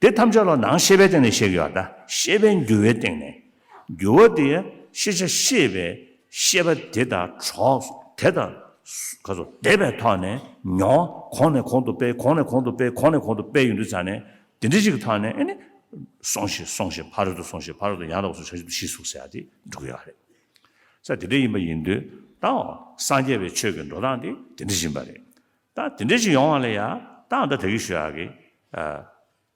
དེ་ཐམས་ཅད་ལ་ནང་ཤེས་པའི་སྟེང་ནས་བཤད་ཀྱི་ཡོད་རེད། ད་ཤེས་པའི་འགྱུ་བའི་སྟེང་ནས། འགྱུ་བ་དེ་ཡ་ཤེས་བྱ་ཤེས་པའི་ཤེས་པ་དེ་དང་གྲོགས་དེ་དང་ག་ཚོད་བསྡེབས་པའི་ཐོག་ནས་མྱོང་གོང་ནས་གོང་དུ་སྤེལ་གོང་ནས་གོང་དུ་སྤེལ་གོང་ནས་གོང་དུ་སྤེལ་ཡོང་དུས་ཙང་ནས་དེ་འདྲ་ཞིག་གི་ཐོག་ནས་ཨེ་ནི། སོང་ཞིག་སོང་ཞིག་ཕ་རོལ་ཏུ་སོང་ཞིག་ཕ་རོལ་ཏུ་ཡང་དག་པར་སོང་ཞིག་ཏུ་གཞི་ཟུག་ཟེར་ཡ་དེ་འགྲོ་གི་ཡོད་རེད། ས་དེ་འདྲ་ཡིན་པ་ཡིན་དུས་ད་སངས་རྒྱས་པའི་ཆོས་ཀྱི་འགྲོ་སྟངས་དེ་དེ་འདྲ་ཡིན་པ་རེད། ད་དེ་འདྲ་ཞིག་ཡོང་བ་ལ་ཡ་ད་ད་ད་གིན་ཞུ་ཡ་གི་ཨ།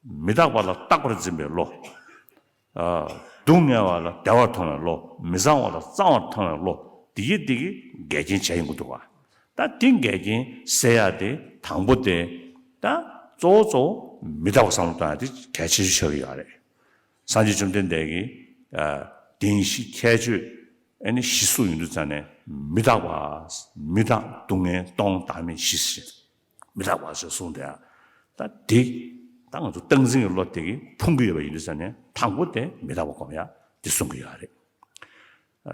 མི་རྟག་པ་ལ་རྟག་པར་འཛིན་པའི་བློ། ཨ། སྡུག་བསྔལ་བ་ལ་བདེ་བར་མཐོང་བའི་བློ། མི་གཙང་བ་ལ་གཙང་བར་མཐོང་བའི་བློ། འདི་ཡི་འདི་གི་འགལ་རྐྱེན་བྱས་ཡོང་གི་འདུག་བ། ད་འདི་འགལ་རྐྱེན་སེལ་ཡ་དེ་དང་པོ་དེ། ད་གཙོ་བོ་གཙོ་བོ་མི་རྟག་པ་བསམ་བློ་གཏོང་ཡ་དེ་གལ་ཆེ་ཤོས་ཆགས་ཀྱི་ཡོད་རེད། སངས་རྒྱས་བཅོམ་ལྡན་འདས་ཀྱིས་ཨ། བདེན་བཞི་ཁྱད་ཆོས་ཨ་ནི་བཞི་གསུངས་ཡོང་དུས་ཙང་ནས་མི་རྟག་པ། མི་རྟག་སྡུག་བསྔལ་སྟོང་བདག་མེད་བཞི་ཟེར། མི་རྟག་པ་ཞེས་གསུངས་ཏེ། ད་དེ་ད་ང་ཚོ་སྟངས་འཛིན་གྱི་བློ་དེ་གིས་ཕུང་གི་ཡོད་པ་ཡིན་དུས་ཙང་ནས་དང་པོ་དེ་མི་རྟག་པ་སྒོམ་ཡ་དེ་གསུང་གི་ཡོད་རེད།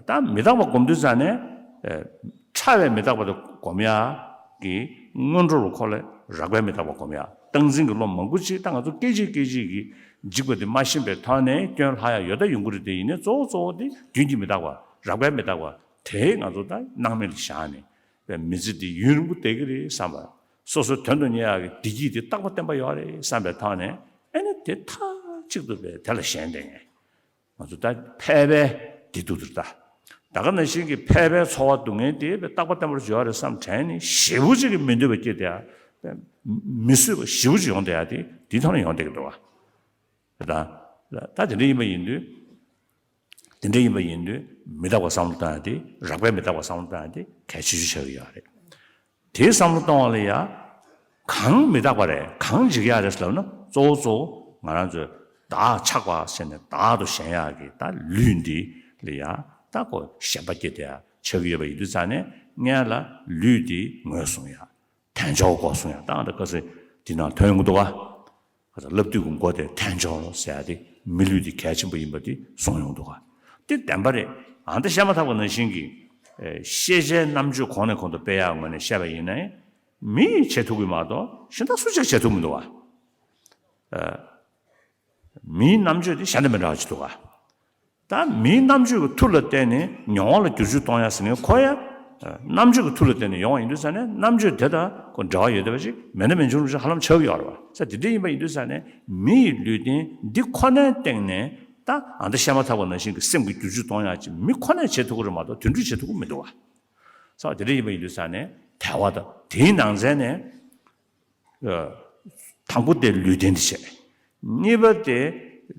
ད་མི་རྟག་པ་སྒོམ་དུས་ཙང་ནས་ཨེ། ཕྲ་བའི་མི་རྟག་པ་དེ་སྒོམ་ཡ་གི་སྔོན་འགྲོ་རུ་ཁོ་ལ་རགས་པའི་མི་རྟག་པ་སྒོམ་ཡ། སྟངས་འཛིན་གྱི་བློ་མང་པོ་ཅིག་ད་ང་ཚོ་སྐད་ཅིག་སྐད་ཅིག་གིས་འཇིགས་པ་དེ་མ་ཤེས་པའི་ཐོག་ནས་སྐྱོན་ལྷག་ཡ་ཡོད་ད་ཡོང་གི་རེད། དེ་ཡིན་ནའི་གཙོ་བོ་གཙོ་བོ་དེ་རྒྱུན་གྱི་མི་རྟག་པ། རགས་པའི་མི་རྟག་པ་དེ་ང་ཚོ་ད་སྣང་མེད་ལ་བཞག་ནས་པའི་མི་ཚེ་འདི་ཡུན་རིང་པོ་བསྡད་ཀྱི་རེད་བསམ་པ། སོ་སོའི་དོན་དུ་གཉེར་ཡག་གི་བདེ་སྐྱིད་དེ་རྟག་པ་བརྟན་པ་ཡོད་རེད་བསམ་པའི་ཐོག་ནས་ཨེ་ནི་དེ་མཐའ་གཅིག་ཏུ་པའི་དེ་ལ་ཞེན་བསྡད་ནས། ང་ཚོ་ད་ཕལ་པའི་བདེ་སྡུག་དེར་ད། ད་ག་ནང་བཞིན་གྱི་ཕལ་པའི་ཚོར་བ་སྡུག་བསྔལ་དེ་རྟག་པ་བརྟན་པོར་འཇོག་རེད་བསམ་དྲན་ནས་ཞེ་པོ་ཅིག་གི་མི་འདོད་པ་སྐྱེ་དེ། མི་བཟོད་པ་ཞེ་པོ་ཅིག་ཡོང་བསྡད་ཡ་དེ་དེའི་ཐོག་ནས་ཡོང་བསྡད་ཀྱི་འདུག་བ། ད་ད་དེ་འདྲ་ཡིན་པ་ཡིན་དུས། དེ་འདྲ་ཡིན་པ་ཡིན་དུས་མི་རྟག་པ་བསམ་བློ་བཏང་ཡ་དེ་རགས་པའི་མི་རྟག་པ་བསམ་བློ་བཏང་ཡ་དེ་གལ་ཆེ་ཤོས་ཆགས་ཀྱི་ཡོད་རེད། དེའི་བསམ་བློ་གཏོང་བ་ལ་ཡ། གང་མི་རྟག་པ་རེད། གང་འཇིག་ཡག་རེད་ཟེར་ལབ་ན་གཙོ་བོ་གཙོ་བོ་ང་རང་ཚོས་བདག་ཆགས་པ་ཟེར་ནས་བདག་ཏུ་ཞེན་ཡག་གི་ད་ལུས་འདི་ལ་ཡ་ད་ཁོ་ཞེན་པ་སྐྱེ་དེ་ཡ་ཆགས་ཀྱི་ཡོད་པ་ཡིན་དུས་ཙང་ནས་སྔོན་ལ་ལུས་འདི་ངོས་བཟུང་ཡ། དལ་འབྱོར་སྒོ་བཟུང་ཡ། ད་ང་ད་ག་ཚོད་འདི་ནང་ཐོན་ཡོང་གི་འདུག་ག་ཁ་སང་སློབ་དུས་ཀྱི་མགོ་དེ་དལ་འབྱོར་ཟེར་ཡ་དེ་མི་ལུས་དེ་གལ་ཆེན་པོ་ཡིན་པ་དེ་གསུངས་ཡོང་འདུག་ག་དེ་བདེན་པ་རེད། ཨ་ད་བཤད་མ་ཐག་པ་ནང་བཞིན་གྱི་ཨེ་ཤེས་བྱའི་རྣམ་དཔྱོད་གོང་ནས་གོང་དུ་སྤེལ་ཡག་ངོས་ནས་བཤད་པ་ཡིན་ན་མི་ཡིས་བྱེད་ཐུབ་ཀྱི་མ་གཏོགས་གཞན་དག་སུ་གཅིག་བྱེད་ཐུབ་མི་འདུག་ག་ཨ་མིའི་རྣམ་དཔྱོད་དེ་གཞན་དང་མི་འདྲ་བ་ཅིག་འདུག་ག་ད་མིའི་རྣམ་དཔྱོད་ཀྱི་མཐུ་ལ་བརྟེན་ནས་མྱོང་བ་ལ་བསྒྱུར་བཅོས་གཏོང་ཡ་ཟེར་མཁན་ཁོ་ཡ། རྣམ་དཔྱོད་ཀྱི་མཐུ་ལ་བརྟེན་ནས་ཡོང་བ་ཡིན་དུས་ཙང་ནས་རྣམ་དཔྱོད་དེ་དང་ཁོ་འབྲེལ་བ་ཡོད་བསྡད་པ་ཅིག་མེད་ན་མི་འབྱུང་རུང་ཧ་ལམ་ཆགས་ཀྱི་ཡོད་རེད་བ། ས་དེ་འདྲ་ཡིན་པ་ཡིན་དུས་ཙང་ནས་མི་ཡི་ལུས་རྟེན་འདི་ཁོ་ནའི་སྟེང་ནས་ད་ཨ་ད་བཤད་མ་ཐག་པ་ནང་བཞིན་གྱི་སེམས་ཀྱི་བསྒྱུར་བཅོས་གཏོང་ཡ་ཅིག་མི་ཁོ་ནས་བྱེད་ཐུབ་ཀྱི་རེད་མ་གཏོགས་དུད་འགྲོས་བྱེད་ཐུབ་ཀྱི་མི་འདུག་བ། ས་དེ་འདྲ་ཡིན་པ་ཡིན་དུས་ཙང་ནས་དལ་བ་དང་དེའི་ནང་ཚན་ནས། དང་པོ་དེ་ལུས་རྟེན་དེ་བྱས། གཉིས་པ་དེ་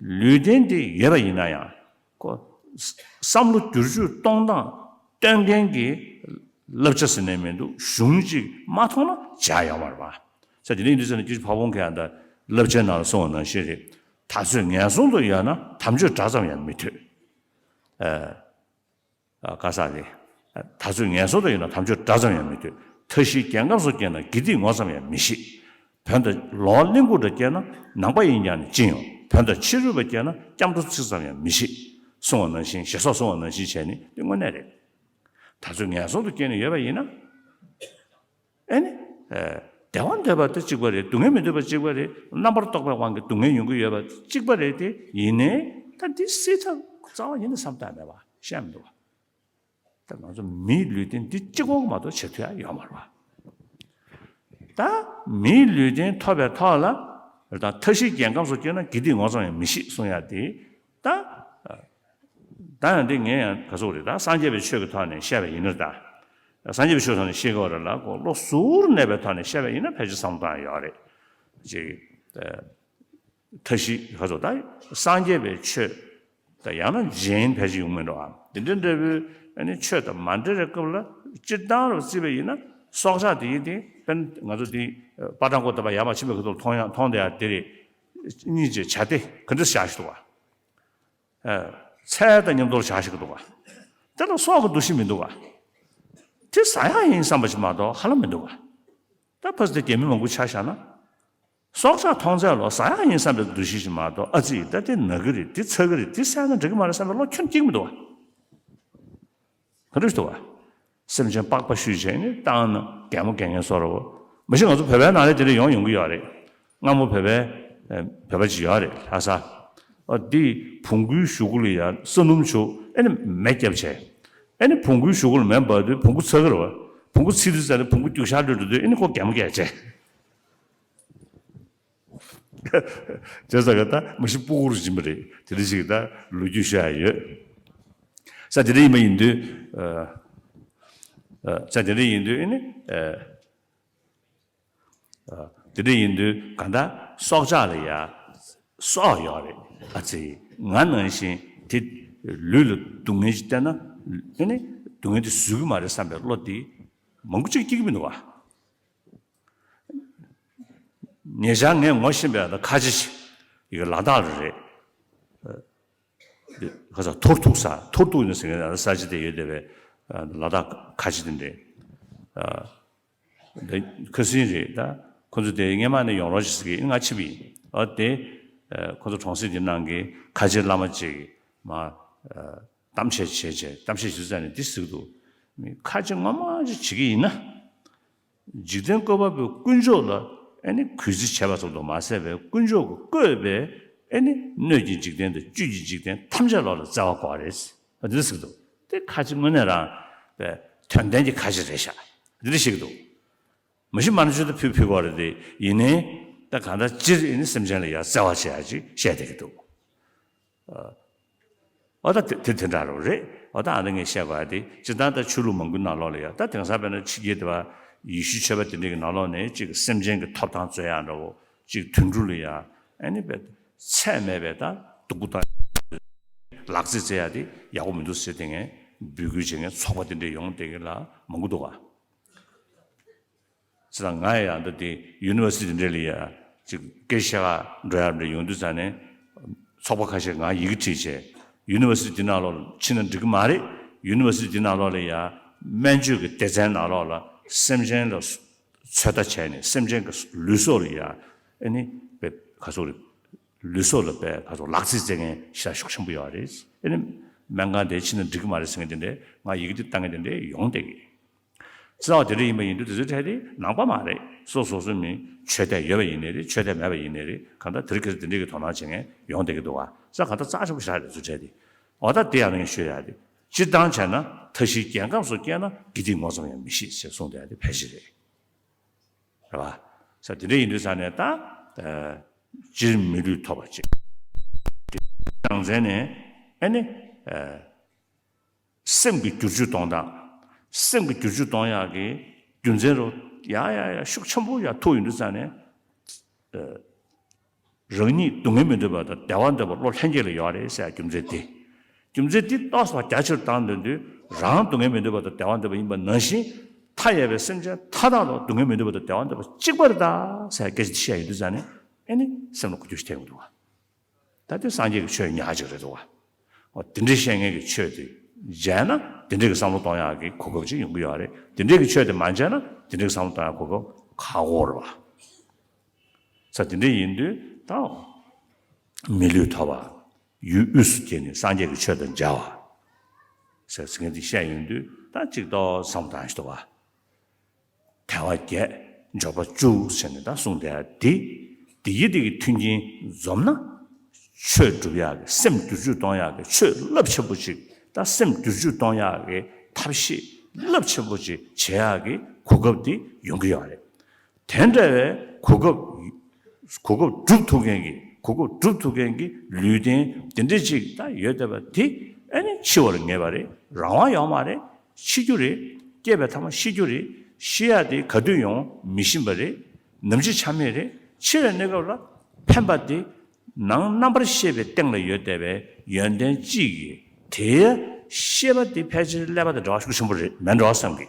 ལུས་རྟེན་དེ་ཡོད་པ་ཡིན་ན་ཡང་ཁོ་བསམ་བློ་བསྒྱུར་བཅོས་གཏོང་སྟངས་སྟོན་མཁན་གྱི་བསླབ་བྱ་ཟེར་ནས་མི་འདུག་གཞུང་གཅིག་མ་མཐོང་ན་བྱ་ཡོང་བ་རེད་པ། ས་དེ་ནས་ཡིན་དུས་ཟེར་ན་སྐྱིད་ཕ་བོང་གི་ཡང་ད་བསླབ་བྱའི་ནང་ལ་གསུངས་པ་ནང་བཞིན་རེད། ད་ཚོད་ངན་སོང་དུ་ཡོད་ན་དམ་ཆོས་སྒྲ་ཙམ་ཡང་མི་ཐོས། ཨ། ཨ་ག་ས་རེད། ད་ཚོད་ངན་སོང་དུ་ཡོད་ན་དམ་ཆོས་སྒྲ་ཙམ་ཡང་མི་ཐོས། མཐའ་བཞིའི་རྒྱལ་ཁམས་སུ་སྐྱེས་ན་དགེ་སྡིག་ངོ་ཙམ་ཡང་མི་ཤེས། བོད་དང་ལོང་བ་གླིང་དགུ་འདྲ་སྐྱེས་ན་ནང་པ་ཡིན་ཀྱང་ནི་ཅི་ཡོང་། བོད་དང་ཕྱི་རོལ་པ་སྐྱེས་ན་སྐྱབས་འགྲོ་ཚིག་ཙམ་ཡང་མི་ཤེས། གསུང་བ་ནང་བཞིན་ཞེ་སོགས་གསུང་བ་ནང་བཞིན་བྱས་ནི་འདི་དངོས་གནས་རེད། ད་ཚོད་ངན་སོང་དུ་སྐྱེས་ནས་ཡོད་པ་ཡིན་ན། ཨེ་ནི། ཨེ། བདེ་བ་འདོད་པ་དེ་གཅིག་པ་རེད། སྡུག་བསྔལ་མི་འདོད་པ་གཅིག་པ་རེད། རྣམ་པར་རྟོག་པའི་དབང་གིས་སྡུག་བསྔལ་ཡོང་གི་ཡོད་པ་གཅིག་པ་རེད་དེ་ཡིན་ནའི་ད་འདི་སྲིད་ཐབས་རྩ་བ་ཉིད་ནས་བསམ་བཏང་མེད་པ་ཤེས་མི་འདུག་བ། ད་ང་ཚོ་མིའི་ལུས་རྟེན་འདི་གཅིག་པོ་མ་གཏོགས་བྱེད་ཐུབ་ཡ་ཡོད་མ་རེད་བ། ད་མིའི་ལུས་རྟེན་ཐོབ་པའི་ཐོག་ལ་ད་མཐའ་བཞིའི་རྒྱལ་ཁམས་སུ་སྐྱེས་ན་དགེ་སྡིག་ངོ་ཚ་ཡང་མི་ཤེས་གསུང་ཡ་དེ། ད། ད་ཡང་འདི་ངས་ཡང་ག་ཚོད་རེད། ད་སངས་རྒྱས་པའི་ཆོས་ཀྱི་ཐོག་ནས་བཤད་པ་ཡིན་ན་ད། སངས་རྒྱས་པའི་ཆོས་ཐོག་ནས་བཤད་དགོས་རེད་ལ་ཁོ་བློ་གཟུར་གནས་པའི་ཐོག་ནས་བཤད་པ་ཡིན་ན་ཕལ་ཆེར་བསམ་བློ་བཏང་ཡ་ཡོད་རེད། ཅིག་ད་མཐའ་བཞི་ག་ཚོད་ད་སངས་རྒྱས་པའི་ཆོས་ད་ཡང་ན་རྗེན་ཕལ་ཆེར་ཡོང་མི་འགྲོ་ཨ། འདི་འདྲ་འདྲ་བོའི་ཨ་ནི་ཆོས་དང་མ་འབྲེལ་བའི་སྐབས་ལ་སྤྱིར་བཏང་རུ་བརྩིས་པ་ཡིན་ན་སྲོག་ཆགས་དེ་ཡིན་ཏེ་དཔེར་ན་ང་ཚོ་འདི་པ་ཏྲང་གོ་ད་པ་ཡ་མ་ཕྱིན་པའི་ཁ་ཐུག་མཐོང་ཡ་མཐོང་བསྡད་ཡ་དེ་རེད། གཉིས་ཀྱི་བྱ་དེ་ག་འདྲ་བཞག་ཞིག་འདུག་བ། ཚལ་དང་མཉམ་དུ་བཞག་ཞིག་འདུག་ག་དེ་ལ་སྲོག་གི་འདུ་ཤེས་མི་འདུག་ག་དེ་ཟ་ཡག་ཡིན་བསམ་པ་ཞིག་མ་གཏོགས་ཧ་ལམ་མི་འདུག་ག་ད་ཕ་སི་དེ་རྒྱ་མི་མང་པོ་ཆ་བཞག་ན། སྲོག་ཆགས་མཐོང་ཚད་ལོ་ཟ་ཡག་ཡིན་བསམ་པའི་འདུ་ཤེས་ཤིག་མ་གཏོགས་ཨ་ཙི་ད་དེ་ན་གི་རེད། དེ་ཚ་གི་རེད། དེ་བསད་ན་འགྲིག་གི་མ་རེད་བསམ་པའི་བློ་ཁྱོན་སྐྱེ་གི་མི་འདུག་ག་ག་འདྲ་ཞིག་འདུག་བ། སེམས་ཅན་པགས་པ་བཤུས་བྱས་ནས་བཏང་ན་གད་མོ་གད་མཁན་བཟོ་འདྲ་བོ། མ་གཞི་ང་ཚོ་བོད་པའི་ནང་ལ་དེ་འདྲ་ཡོང་ཡོང་གི་ཡོད་རེད། སྔ་མོ་བོད་པའི་ཨེ་བོད་པ་ཅིག་ཡོད་རེད་ལྷ་ས། ཨ་འདི་བོང་གུའི་གཞུག་གུ་ལ་ཡ་ས་སྣུམ་བྱུག་ཨེ་ནི་མེ་བརྒྱབ་བྱས། ཨེ་ནི་བོང་གུའི་གཞུག་གུ་ལ་མེ་འབར་དུས་བོང་གུ་ཚ་གི་རེད་བ། བོང་གུ་ཚིག་དུས་ཙམ་ནས་བོང་གུ་རྒྱུག་ཤར་འགྲོ་འགྲོ་དུས་ཨེ་ནི་ཁོ་གད་མོ་བགད་བྱས། བྱས་ཙང་གི་ད་མ་གཞི་སྤུ་གུ་རུ་སྦྱིན་པ་རེད། དེ་འདྲ་ཞིག་ད་ལོ་རྒྱུས་ཤོད་ཡ་ཡོད། ས་དེ་འདྲ་ཡིན་པ་ཡིན་དུས། ས་དེ་འདྲ་ཡིན་དུས་ཨེ་ནི། དེ་འདྲ་ཡིན་དུས་ག་ད་སྲོག་ཆགས་ལ་ཡ་སྲོག་ཡོད་རེད། ཨ་ཙི་ང་ནང་བཞིན་དེ་ལུས་ལ་སྡུག་བསྔལ་ཞིག་བསྟན་ན་ཨེ་ནི་སྡུག་བསྔལ་དེ་བཟོད་ཀྱི་མ་རེད་བསམ་པའི་བློ་དེ་མང་པོ་ཅིག་སྐྱེ་གི་མི་འདུག་བ། ཉེ་ཆར་ངས་ངོ་ཤེས་པའི་ཁ་ཆེ་ཞིག་ཡོད། ལ་དྭགས་ལ་རེད། ཁ་ས་ཐོར་ཐུག་ས་ཐོར་ཐུག་ཡིན་ཟེར་མཁན་ས་ཆ་དེ་ཡོད་བསྡད་པའི་ལ་དྭགས་ཁ་ཆེ་དེ་འདྲས། ཁ་སང་རེད་ད། ཁོ་ཚོ་དེ་སྔས་མ་ནས་ཡོང་རོགས་ཞེས་ཟེར་གི་ང་ཕྱིན་པ་ཡིན། ཨ་དེ་ཁོ་ཚོ་གྲོང་གསེབ་དེ་ནང་གི་ཁ་ཆེ་བླ་མ་ཅིག་མ་གཏམ་བཤད་བྱས་བྱས་གཏམ་བཤད་ཞུ་ས་ནས་འདི་ཟེར་གི་འདུག་ཁ་ཆེ་ངོ་མ་ཅིག་བྱེད་ཀྱི་ཡིན་ན། འཇིག་རྟེན་བཀོད་པ་པོའི་དཀོན་མཆོག་ལ་ ཨེ་ནི་གུས་བརྩི་བྱས་པ་ཙམ་དུ་མ་ཟད་པའི་དཀོན་མཆོག་གིས་བཀོད་པའི་ཨེ་ནི་སྣོད་ཀྱི་འཇིག་རྟེན་དང་བཅུད་ཀྱི་འཇིག་རྟེན་ཐམས་ཅད་ལོག་ལ་བརྩེ་བ་དགོས་རེད། འདི་འདྲ་ཟེར་གྱི་འདུག་དེ་ཁ་ཅིག་དངོས་གནས་རང་པའི་དོན་ལྡན་གྱི་ཁ་ཅིག་རེད་ཤག་འདི་འདྲ་བཤད་ཀྱི་འདུག་མ་གཞི་མ་ཎི་བཅུ་ད་ཕུལ་ཕུལ་དགོས་རེད་དེ། ཡིན་ནའི་ད་གང་ལྟར་སྤྱིར་ཨེ་ནི་སེམས་ཅན་ལ་ཡང་བརྩེ་བ་བྱེད་ཡ་ཅིག་བཤད་བསྡད་ཀྱི་འདུག་འོ་ད་དེ་དེ་དེ་འདྲ་རོ་རེད། འོ་ད་ཨ་ནི་ངས་བཤད་པ་དེ་སྤྱིར་བཏང་ད་ཆོས་ལུགས་མང་པོའི་ནང་ལོགས་ལ་ཡ་ད་དེང་སང་དཔེར་ན་ཕྱི་རྒྱལ་དེ་བ་ཡེ་ཤུའི་ཆོས་པ་དེ་འདྲའི་གི་ནང་ལོགས་ནས་གཅིག་གི་སེམས་ཅན་གྱི་ཐོབ་ཐང་རྩོད་ཡ་འདྲ་བོ། གཅིག་དུད་འགྲོ་ལ་ཡ་ཨ་ནི་བས་ཚད་མེད་པའི་ད་སྡུག་པོ་དང་ལག་རྩིས་རྩེ་ཡ་དེ་ཡག་པོ་མི་འདུག་ཟེར་དེ་ངས་འབོད་སྐུལ་བྱེད་མཁན་ཚོགས་པ་དེ་འདྲ་ཡོང་བསྡད་གི་ལ་མང་པོ་འདུག་ག་ཟེར་ན་ང་ཡང་འདི་དེ་ཡུ་ནི་ཝར་སི་ཊི་འདྲ་ལ་ཡ་ཅིག་སྐད་ཆ་བཤད་ག་འགྲོ་ཡ་འདྲ་ཡོང་དུས་ཙང་ནས་ཚོགས་པ་ཁ་ཤས་ང་ཡི་གེ་བྲིས་བྱས། ཡུ་ནི་ཝར་སི་ཊི་འདི་ནང་ལོགས་ལ་ཕྱིན་ན་འགྲིག་གི་མ་རེད། ཡུ་ནི་ཝར་སི་ཊི་འདི་ནང་ལོགས་ལ་ཡ་སྨན་བཅོས་ཀྱི་སྡེ་ཚན་ནང་ལོགས་ལ་སེམས་ཅན་ལ་ཚོད་ལྟ་བྱས་ནས་སེམས་ཅན་གྱི་ལུས་སྲོག་ལ་ཡ་ཨེ་ནི་པའི་ག་ཚོད་རེད། ལུས་སྲོག་ལ་པའི་ག་ཚོད་ལག་རྩིས་རྩེ་མཁན་ཤ་ཤུགས་ཆེན་པོ་ཡོད་རེད། ཨེ་ནི་སྨན་ཁང་དེ་ཕྱིན་ན་འགྲིག་གི་མ་རེད་ཟེར་མཁན་དེ་འདྲས་ང་ཡི་གེ་འདི་བཏང་མཁན་དེ་འདྲས་ཡོང་བསྡད་གི་རྩ་བ་དེ་འདྲ་ཡིན་པ་ཡིན་དུས་དེ་ཚོའི་གྲས་དེ་ནང་པ་མ་རེད། སོ་སོ་སོ་མི་ཆོས་དད་ཡོད་པ་ཡིན་ནའི་རེད། ཆོས་དད་མེད་པ་ཡིན་ནའི་རེད། གང་ལྟར་དེ་རིང་ཁ་སང་དེ་འདྲའི་གི་དོ་སྣང་བྱེད་མཁན་ཡོང་བསྡད་ཀྱི་འདུག་བ། ས་གང་ལྟར་རྩ་ཆེན་པོ་ཞིག་རེད་ཚོའི་གྲས་དེ། འོ་ད་དེ་ཡང་ངས་ཤོད་ཡ་དེ། སྤྱིར་བཏང་བྱས་ན་མཐའ་བཞིའི་རྒྱལ་ཁམས་སུ་སྐྱེས་ན་དགེ་སྡིག་ངོ་ཙམ་ཡང་མི་ཤེས་ཞེས་གསུངས་བསྡད་ཡ་དེ་ཕལ་ཆེར་རེད། རེད་བ། ས་དེ་འདྲ་ཡིན་དུས་ས་ནས་ད་སྤྱིར་མི་ལུས་ཐོབ་པ་ཅིག་ནང་ཚན་ནས་ཨེ་ནི། སེམས་ཀྱི་བསྒྱུར་བཅོས་གཏོང་སྟངས། སེམས་ཀྱི་བསྒྱུར་བཅོས་གཏོང་ཡག་གི་རྒྱུ་མཚན་རུ་ཡ་ཡ་ཡ་ཤུགས་ཆེན་པོ་ཡ་ཐུག་ཡོང་དུས་ཙང་ནས། རང་ཉིད་སྡུག་བསྔལ་མི་འདོད་པ་དང་བདེ་བ་འདོད་པ་བློ་ལྷན་སྐྱེས་ལ་ཡོད་རེད་ཟེར་ཡ་རྒྱུ་མཚན་དེ། རྒྱུ་མཚན་དེ་ཏོག་ཙམ་རྒྱ་ཆེར་བཏང་འདོད་དུས་རང་སྡུག་བསྔལ་མི་འདོད་པ་དང་བདེ་བ་འདོད་པ་ཡིན་པ་ནང་བཞིན་མཐའ་ཡས་པའི་སེམས་ཅན་མཐའ་དག་ལ་སྡུག་བསྔལ་མི་འདོད་པ་དང་བདེ་བ་འདོད་པ་གཅིག་པ་རེད་ད་ཟེར་ཡ་སྐད་ཆ་དེ་བཤད་ཡོང་དུས་ཙང་ནས་ཨེ་ནི་སེམས་ལ་འགུལ་སྐྱོད་ཞིག་ཐེབས་ཡོང་འདུག་བ། ད་དེ་སངས་རྒྱས་ཀྱི་ཆོས་ཉག་གཅིག་རེད་འདུག་བ། འོ་དེ་འདྲའི་བཤད་མཁན་གྱི་ཆོས་དེ་མཇལ་ན་དེ་འདྲའི་གི་བསམ་བློ་གཏོང་ཡག་གི་གོ་སྐབས་ཅིག་ཡོང་གི་ཡོད་རེད། དེ་འདྲའི་གི་ཆོས་དེ་མ་མཇལ་ན་དེ་འདྲའི་གི་བསམ་བློ་གཏོང་ཡག་གོ་སྐབས་ཁག་པོ་རེད་བ། ས་དེ་འདྲ་ཡིན་དུས་ད་མི་ལུས་ཐོབ་པ། ཡུལ་དབུས་སུ་སྐྱེས་ནས་སངས་རྒྱས་ཀྱི་ཆོས་དང་མཇལ་བ། ཟེར་ཟེར་མཁན་དེ་བཤད་ཡོང་དུས་ད་གཅིག་ཏོག་བསམ་བློ་གཏོང་ཞིག་འདུག་བ། དལ་བ་བརྒྱད་འབྱོར་པ་བཅུ་ཟེར་ནས་ད་གསུངས་བསྡད་ཡ་དེ། དེ་ཡི་དེ་གི་མཐུན་རྐྱེན་འཛོམས་ན། ཆོས་སྒྲུབ་ཡག་གི་སེམས་བསྒྱུར་བཅོས་གཏོང་ཡག་གི་ཆོས་རླབས་ཆེན་པོ་ཅིག་ད་སེམས་བསྒྱུར་བཅོས་གཏོང་ཡག་གི་ཐབས་ཤེས་རླབས་ཆེན་པོ་ཅིག་བྱེད་ཡག་གི་གོ་སྐབས་དེ་ཡོང་གི་ཡོད་རེད། དེ་འདྲ་བའི་གོ་སྐབས། གོ་སྐབས་སྒྲུབ་ཐུབ་མཁན་གྱི་གོ་སྐབས་སྒྲུབ་ཐུབ་མཁན་གྱི་ལུས་རྟེན་དེ་འདྲ་ཅིག་ད་ཡོད་བསྡད་པ་དེ་ཨ་ནི་འཆི་བར་ངེས་པ་རེད། རང་དབང་ཡོད་མ་རེད། འཆི་རྒྱུ་རེད། སྐྱེས་པའི་ཐ་མ་ཤི་རྒྱུ་རེད། ཤི་ཡག་དེ་ག་དུས་ཡོང་མི་ཤེས་པ་རེད། ནམ་འཆི་ཆ་མེད་རེད། འཆི་བའི་གནས་སྐབས་ལ་ཕན་པ་དེ་ནང་རྣམ་པར་ཤེས་པའི་སྟེང་ལ་ཡོད་བསྡད་པའི་ཡོན་ཏན་གཅིག་གིས་དེའི་ཤེས་པ་དེ་ཕལ་ཆེར་ཀླད་པ་དང་འབྲེལ་བ་ཤུགས་ཆེན་པོ་རེད་མེད་འགྲོ་བསམ་གི།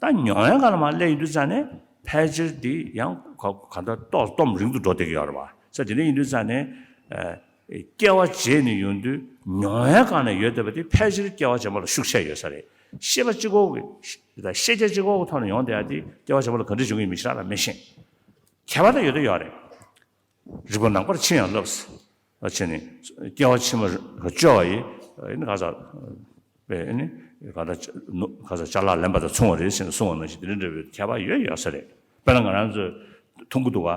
ད་མྱོང་བའི་སྒང་ལ་མར་སླེབས་ཡོང་དུས་ཙང་ནས་ཕལ་ཆེར་དེ་ཡང་ག་ག་ད་ཏོག་སྟོབས་རིང་དུ་འགྲོ་བསྡད་ཀྱི་ཡོད་རེད་བ། ས་དེ་འདྲ་ཡིན་དུས་ཙང་ནས་ཨ་སྐྱེ་བ་བརྗེས་ནས་ཡོང་དུས་མྱོང་བའི་སྒང་ནས་ཡོད་བསྡད་པ་དེ་ཕལ་ཆེར་སྐྱེ་བ་རྗེས་མ་ལ་ཤུགས་ཆེ་ཡོད་ས་རེད། ཤེས་པ་གཅིག་པོ་གི་ཤེས་བྱ་གཅིག་པོ་གི་ཐོག་ནས་ཡོང་བསྡད་ཡ་དེ་སྐྱེ་བ་རྗེས་མ་ལ་ག་འདྲ་འབྱུང་གི་ཡིན་མི་ཤེས་ར་ལ་མི་ཤེས། ཁྱད་པར་དུ་ཡོད་དུ་ཡོད་རེད། རིག་པ་ནང་པར་ཕྱིན་ཡང་བསླབས། ཨ་ཆེ་ནི། སྐྱེ་བ་ཕྱི་མ་བཅོ་བ་ཡི། ཨ་ནི་ག་ས། པའི་ཨ་ནི། ག་ད། ག་ས་ཅ་ལག་ལེན་པ་དང་མཚུངས་པ་རེད་ཟེར་ནས་གསུངས་པ་ནང་བཞིན་དེ་འདྲ་འདྲ་བའི་ཁྱད་པར་ཡོད་ཡོད་ས་རེད། དཔེར་ན་ང་རང་ཚོས་མཐོང་གི་འདུག་བ།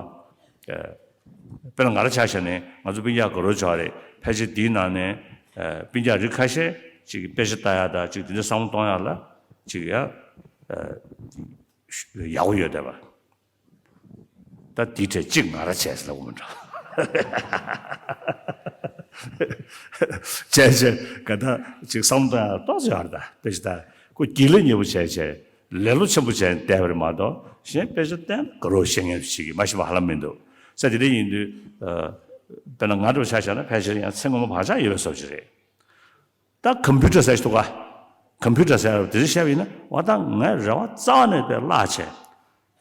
དཔེར་ན་ང་རང་ཆ་བཞག་ནས་ང་ཚོ་སྤུན་ཀྱག་དགའ་རོགས་བྱ་བ་རེད། ཕལ་ཆེར་དེའི་ནང་ནས། སྤུན་ཀྱག་རིགས་ཁ་ཤས་ཅིག་དཔེ་ཆ་ལྟ་ཡག་དང་ཅིག་དེ་འདྲ་བསམ་བློ་གཏོང་ཡག་ལ། ཅིག་ཡ། ཡག་པོ་ཡོད་བསྡད་པ། ད་དེའི་གྲས་གཅིག་ང་རང་བྱས་ཟེར་ལབ་དགོས་མི་འདྲ། བྱས་བྱས་ག་ད་ཅིག་བསམ་བློ་གཏོང་ཡག་ཏོག་ཙམ་ཡོད་རེད། ད་དཔེ་ཆ་ད་ཁོ་སྒྱིད་ལ་ཉེ་པོ་བྱས་བྱས་ལེ་ལོ་ཆེན་པོ་བྱས་བསྡད་པ་རེད་མ་གཏོགས་གཞན་དཔེ་ཆ་བལྟས་ན་དགའ་རོགས་བཤད་མཁན་ཞིག་གིས་མ་ཤེས་པ་ཧ་ལམ་མི་འདུག་ས། དེ་འདྲ་ཡིན་དུས་དཔེར་ན་ང་འདྲ་བོ་ཆ་བཞག་ན་ཕལ་ཆེར་ཡང་ཚེ་སྔོན་མ་བག་ཆགས་ཡོད་པའི་བཟོ་ཅིག་རེད། ད་ཀམ་པུ་ཊར་ཟེར་ཞིག་འདུག་ག་ཀམ་པུ་ཊར་ཟེར་བ་དེ་ཚོ་བཤད་པ་ཡིན་ན་འོ་ད་ངའི་རེ་བ་རྩ་བ་ནས་དཔེ་བརླག་བྱས།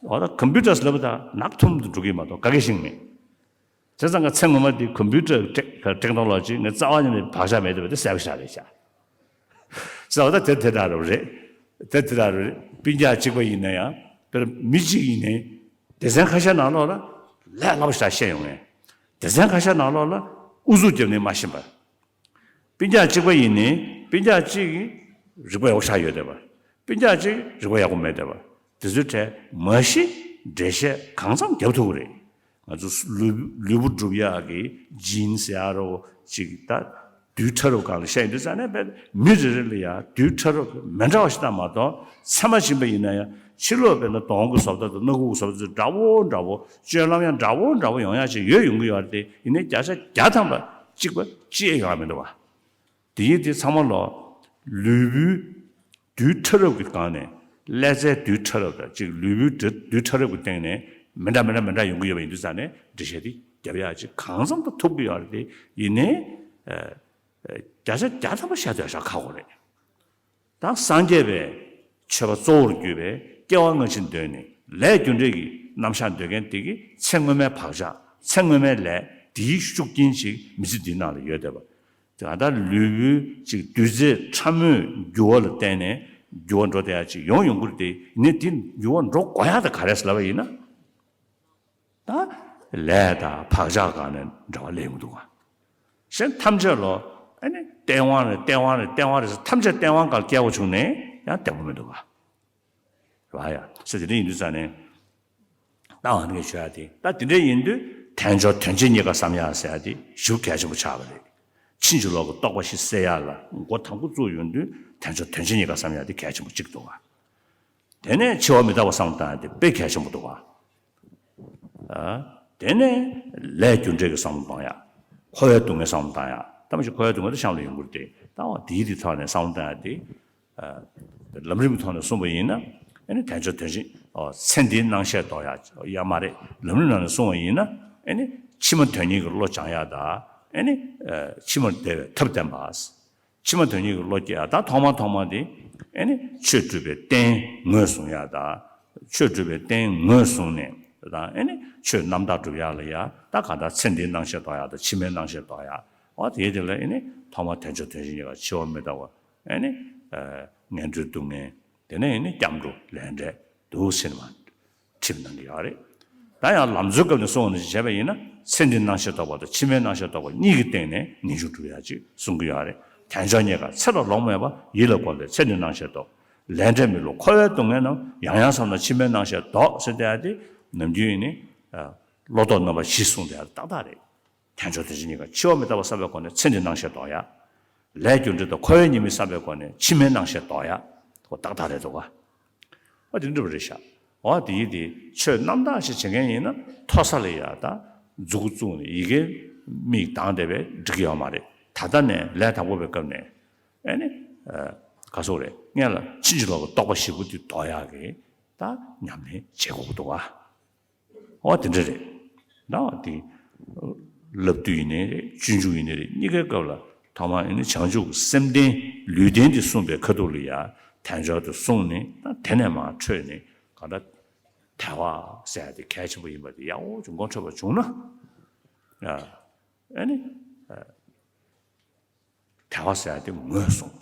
འོ་ད་ཀམ་པུ་ཊར་ཟེར་ལབ་པ་ད་ནག་ཐུམ་དུ་འགྲོ་གི་མ་གཏོགས་དགའ་གི་ཞིག་མེད། བྱས་ཙང་ང་ཚེ་སྔོན་མ་དེ་ཀམ་པུ་ཊར་ཊེག་ཊེག་ནོ་ལོ་ཇི་ངའི་རྩ་བ་ཉིད་ནས་བག་ཆགས་མེད་བསྡད་པ་དེ་གསལ་པོ་ཞིག་རེད་ཤག་ཟེར་བ་ད་དེ་དེ་འདྲ་རེད། དེ་དེ་འདྲ་རེད། སྤུན་ཀྱག་གཅིག་པ་ཡིན་ན་ཡང་དཔེར་མི་གཅིག་ཡིན་ནའི་སྡེ་ཚན་ཁ་ཤས་ནང་ལོགས་ལ་ལས་སླ་པོ་ཞིག་བཤད་ཡོང་ངེས། སྡེ་ཚན་ཁ་ཤས་ནང་ལོགས་ལ་ཨུ་ཚུགས་བརྒྱབ་ནས་མ་ཤེས་པ། སྤུན་ཀྱག་གཅིག་པ་ཡིན་ནའི་སྤུན་ཀྱག་གཅིག་གིས་རིག་པ་ཡག་པོ་ཞིག་ཡོད་བསྡད་པ། སྤུན་ཀྱག་གཅིག་རིག་པ་ཡག་པོ་མེད་བསྡད་པ། དེ་ཚོའི་གྲས་མ་གཞི་ འགྲེལ་བཤད་གང་འཚམ་རྒྱབ་ཐུབ་ཀྱི་རེད། ང་ཚོ་ལུས་ལུས་པོ་སྒྲུབ་ཡག་གི་ཇིན་ཟེར་ཡག་རོ་ཅིག་ད་རྡུལ་ཕྲ་རབ་སྒང་ལ་བཤད་ཡོང་དུས་ཙང་ནས་བས་མི་རེ་རེ་ལ་ཡང་རྡུལ་ཕྲ་རབ་མི་འདྲ་བ་ཞིག་ལྟ་མ་གཏོགས། ཚད་མ་ཕྱིན་པ་ཡིན་ན་ཡང་ཕྱི་ལོགས་དཔེར་ན་གདོང་གི་བཟོ་ལྟ་དང་སྣ་ཁུག་གི་བཟོ་ལྟ་ཚོ་འདྲ་བོ་འདྲ་བོ། སྤྱོད་ལམ་ཡང་འདྲ་བོ་འདྲ་བོ་ཡོང་ཡག་ཅིག་ཡོད་ཡོང་གི་ཡོད་རེད་དེ། ཡིན་ནའི་བརྒྱ་ཆ་བརྒྱ་ཐམ་པ་གཅིག་པ་ཅི་ཡང་ཡོང་ཡག་མི་འདུག་བ། དེ་ཡིན་དེ་ཚང་མ་ལོ། ལུས་པོའི་རྡུལ་ཕྲ་རབ་ཀྱི་སྒང་ནས་ཀླད་རྩའི་རྡུལ་ཕྲ་རབ་དང་གཅིག་ལུས་པོའི་རྡུལ་རྡུལ་ཕྲ་རབ་ཀྱི་སྟེང་ནས་མི་འདྲ་མི་འདྲ་མི་འདྲ་ཡོང་གི་ཡོད་པ་ཡིན་དུས་ཙང་ནས་འགྲེལ་བཤད་དེ་རྒྱབ་ཡག་ཅིག་གང་འཚམ་དུ་ཐུབ་ཀྱི་ཡོད་རེད་དེ། ཡིན་ནའི་བརྒྱ་ཆ་བརྒྱ་ཐམ་པ་བཤད་ཐུབ་ཡག་ཞེ་དྲག་ཁག་པོ་རེད། ད་སངས་རྒྱས་པའི་ཆོས་པ་གཙོ་བོར་གྱུར་པའི་སྐྱེ་བ་སྔ་ཕྱི་འདོད་ནས་ལས་རྒྱུ་འབྲས་ཀྱི་རྣམ་གཞག་འདོད་མཁན་དེ་གིས་ཚེ་སྔོན་མའི་བག་ཆགས་ཚེ་སྔོན་མའི་ལས་དེའི་ཤུགས་རྐྱེན་ཅིག་མི་ཚེ་འདིའི་ནང་ལ་ཡོད་བསྡད་པ། དེ་ག་ད་ལུས་པོའི་ཅིག་རྡུལ་རྫས་ཕྲ་མོས་འགྱུར་བ་ལ་བརྟེན་ནས་འགྱུར་བ་འགྲོ་བསྡད་ཡག་ཅིག་ཡོང་ཡོང་གི་རེད་དེ། ཡིན་ནའི་དེ་འགྱུར་བ་འགྲོ་དགོས་ཡག་དེ་ག་རེད་ཟེར་ལབ་པ་ཡིན་ན། ད་ལས་དང་བག་ཆགས་སྒང་ནས་འབྲེལ་བ་སླེབས་ཡོང་གི་འདུག་ག། གཞན་ཐམས་ཅད་ལོ། ཨ་ནི་སྟེས་དབང་རེད་སྟེས་དབང་རེད་སྟེས་དབང་རེད་ཟེར། ཐམས་ཅད་སྟེས་དབང་སྒང་སྐྱེ་བ་བྱུང་ནས་ཡང་བདེ་པོ་མི་འདུག་ག། རེད་བ་ཡ། ཟེར་དེ་འདྲ་ཡིན་དུས་ཙང་ནས། ད་འོ་ནི་ཞུ་ཡག་དེ། ད་དེ་འདྲ་ཡིན་དུས་དལ་འབྱོར་དོན་ཆེན་གཉིས་ཀ་བསམ་ཡག་ཟེར་ཡག་དེ་ཞེ་པོ་གལ་ཆེན་པོ་ཆགས་པ་རེད། ཕྱིན་ཅི་ལོག་གི་རྟོག་པ་བཞི་སེལ་ཡག་ལ་འགོ་དང་པོ་བཙུགས་ཡོང་དུས་དལ་འབྱོར་དོན་ཆེན་གཉིས་ཀ་བསམ་ཡག་དེ་གལ་ཆེན་པོ་གཅིག་འདུག་ག། དེ་ནས་འཆི་བ་མི་རྟག་པ་བསམ་བློ་བཏང་ཡག་དེ་དཔེ་གལ་ཆེན་པོ་འདུག་ག། ཨ། དེ་ནས་ལས་རྒྱུ་འབྲས་ཀྱི་བསམ་བློ་གཏོང་ཡག། འཁོར་བའི་སྡུག་བསྔལ་བསམ་བློ་གཏོང་ཡག། ད་མ་གཞི་འཁོར་བའི་སྡུག་བསྔལ་དེ་གཤམ་ལ་ཡོང་གི་རེད་དེ། ད་འོ་དེའི་དེ་ཐོག་ནས་བསམ་བློ་གཏོང་ཡག་དེ། ཨ། ལམ་རིམ་གྱི་ཐོག་ནས་གསུངས་པ་ཡིན་ན། ཨ་ནི་དལ་འབྱོར་དོན་ཆེན། ཨོ། ཚེ་འདིའི་སྣང་ཤས་རྟོགས་ཡག་ཡ་མ་རེད། ལམ་རིམ་ནང་ནས་གསུངས་པ་ཡིན་ན། ཨ་ནི་ཕྱི་མ་དོན་གཉེར་གྱི་བློ་སྦྱང་ཡག་དང་། ཨ་ནི་ཨ་ཕྱི་མར་བདེ་བའི་ཐབས་བསྟེན་པ། ཕྱི་མ་དོན་གཉེར་གྱི་བློ་སྐྱེ་ཡག་ད་ཐོག་མ་ཐོག་མ་དེ། ཨ་ནི་ཆོས་སྒྲུབ་པའི་རྟེན་ངོས་བཟུང་ཡག་དང་། ཆོས་སྒྲུབ་པའི་རྟེན་ངོས་བཟུང་ནས་དང་། ཨ་ནི་ཆོས་རྣམ་དག་སྒྲུབ་ཡག་ལ་ཡ་ད་གང་ལྟར་ཚེ་འདིའི་སྣང་ཤས་རྟོགས་ཡག་དང་ཕྱི་མའི་སྣང་ཤས་རྟོགས་ཡག། འོ་དེའི་དེ་ལ་ཨ་ནི་ཐོག་མ་དལ་འབྱོར་དོན་ཆེན་གཉིས་ཀ། འཆི་བ་མི་རྟག་པ། ཨ་ནི་ངན་འགྲོའི་སྡུག་བསྔལ། དེ་ནས་ཨ་ནི་སྐྱབས་འགྲོ་ལས་འབྲས་འདུག་ཟེར་ནས་མར་ཁྲིད་གནང་གི་ཡོད་རེད། ད་ཡང་ལམ་འཛོལ་སྐབས་ནས་གསུངས་པ་ནང་བཞིན་བྱས་པ་ཡིན་ན། ཚེ་འདིའི་སྣང་ཤས་རྟོགས་པ་དང་ཕྱི་མའི་སྣང་ཤས་རྟོགས་པ་གཉིས་ཀྱི་སྟེང་ནས་ངེས་འབྱུང་སྒྲུབ་ཡག་ཅིག་གསུང་གི་ཡོད་རེད། དལ་འབྱོར་རྙེད་དཀའ་ཚེ་ལ་ལོང་མེད་པ། ཡིད་ལ་བསྒོམས་པས་ཚེ་འདིའི་སྣང་ཤས་རྟོགས། ལས་འབྲས་མི་བསླུ་འཁོར་བའི་སྡུག་བསྔལ་རྣམས། ཡང་ཡང་བསམས་ན་ཕྱི་མའི་སྣང་ཤས་ལྡོག་ཟེར་བསྡད་ཡག་དེ་ནམ་རྒྱུན་ཡིན་ནི། ཨ། བློ་ལྡོག་རྣམ་པ་བཞི་གསུངས་བསྡད་ཡག་ཏག་ཏག་རེད། དལ་འབྱོར་དོན་ཆེན་གཉིས་ཀ། འཆི་བ་མི་རྟག་པ་བསམ་པའི་སྒོ་ནས་ཚེ་འདིའི་སྣང་ཤས་ལྡོག་ཡག། ལས་རྒྱུ་འབྲས་དང་འཁོར་བའི་ཉེས་དམིགས་བསམ་པའི་སྒོ་ནས་ཕྱི་མའི་སྣང་ཤས་ལྡོག་ཡག། ཁོ་ཏག་ཏག་རེད་འདུག་ག། འོ་དེ་འདྲ་བ་རེད་ཤག། འོ་དེ་ཡིན་དེ་ཆོས་རྣམ་དག་ཞིག་བྱེད་མཁན་ཡིན་ན་མཐོ་ས་ལ་ཡ་ད་མཛུབ་གུ་བཙུགས་ནས་ཡི་གེ་མིག་གདངས་བསྡད་པས་འགྲིག་གི་ཡོད་མ་རེད། ད་ལྟ་ནས་ལས་དང་པོ་པའི་སྐབས་ནས། ཨ་ནི་ཨ་ག་སོག་རེད། སྔན་ལ་ཕྱིན་ཅི་ལོག་གི་རྟོག་པ་བཞི་པོ་དེ་ལྡོག་ཡག་གི་ད་ཉམས་ལེན་བྱེད་དགོས་ཀྱི་འདུག་ག། འོ་དེ་འདྲ་རེད། ད་འོ་དེ་བསླབ་བཏུས་ཡིན་ནའི་རེད། སྤྱོད་འཇུག་ཡིན་ནའི་རེད། གཉིས་ཀའི་སྐབས་ལ་ཐོག་མར་ཨ་ནི་བྱང་ཆུབ་ཀྱི་སེམས་རྟེན་ལུས་རྟེན་དེ་གསུངས་པའི་ཁ་ཐུག་ལ་ཡ་དལ་འབྱོར་དེ་གསུངས་ནས། ད་དེ་ནས་མར་འཕྲོས་ནས་གང་འདྲ་དལ་བ་ཟེར་ཡ་དེ་གལ་ཆེན་པོ་ཡིན་པ་དེ་ཡག་པོ་ཅིག་མགོ་འཕྲོད་པ་བྱུང་ན། ཨ་ཨ་ནི་ཨ། དལ་བ་ཟེར་ཡ་དེ་ངོས་བཟུང་།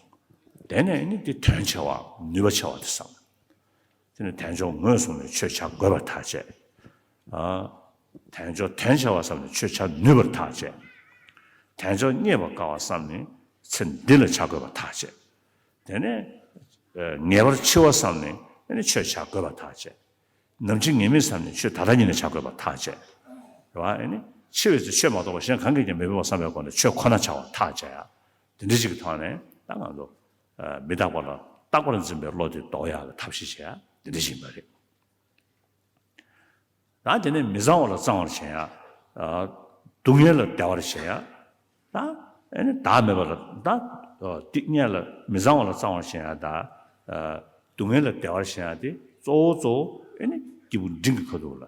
དེ་ནས་ནི་དེ་དོན་ཆེ་བ་ནུས་པ་ཆེ་བ་དེ་བསམ། དེ་ནས་དལ་འབྱོར་ངོས་བཟུང་ནས་ཆོས་བྱ་དགོས་པར་ཐག་བཅད། ཨ། དལ་འབྱོར་དོན་ཆེ་བ་བསམ་ནས་ཆོས་བྱ་ནུས་པར་ཐག་བཅད། དལ་འབྱོར་རྙེད་པར་དཀའ་བ་བསམ་ནས་ཚེ་འདི་ལ་བྱ་དགོས་པར་ཐག་བཅད། དེ་ནས་ཨ་ངེས་པར་འཆི་བ་བསམ་ནས་ཨ་ནི་ཆོས་བྱ་དགོས་པར་ཐག་བཅད། ནམ་འཆི་ངེས་མེད་བསམ་ནས་ཆོས་ད་ལྟ་ཉིད་ནས་བྱ་དགོས་པར་ཐག་བཅད། རེད་བ། ཨ་ནི་འཆི་བའི་ཚེ་ཆོས་མ་གཏོགས་པ་གཞན་གང་གིས་ཀྱང་མི་ཕོད་པར་བསམ་པའི་སྒོ་ནས་ཆོས་ཁོ་ན་བྱ་བར་ཐག་བཅད་ཡ། དེ་འདྲ་ཞིག་གི་ཐོག་ནས་ད་ང་ཚོ་ཨ་མི་རྟག་པ་ལ་རྟག་པར་འཛིན་པའི་བློ་དེ་ལྡོག་ཡག་གི་ཐབས་ཤེས་བྱེད་ཡ་དེ་འདྲ་ཞིག་ཡིན་པ་རེད། ད་དེ་ནས་མི་གཙང་བ་ལ་གཙང་བར་བྱེད་ཡ། ཨ་སྡུག་བསྔལ་ལ་བདེ་བར་བྱེད་ཡ། ད་ཨ་ནི་བདག་མེད་པ་ལ་ད་ཨ་སྡུག་བསྔལ་ལ་མི་གཙང་བ་ལ་གཙང་བར་བྱེད་ཡ་དང་། ཨ་སྡུག་བསྔལ་ལ་བདེ་བར་བྱེད་ཡ་དེ་གཙོ་བོ་གཙོ་བོ་ཨ་ནི་སྐྱེས་བུ་འབྲིང་གི་ཁ་ཐུག་ལ་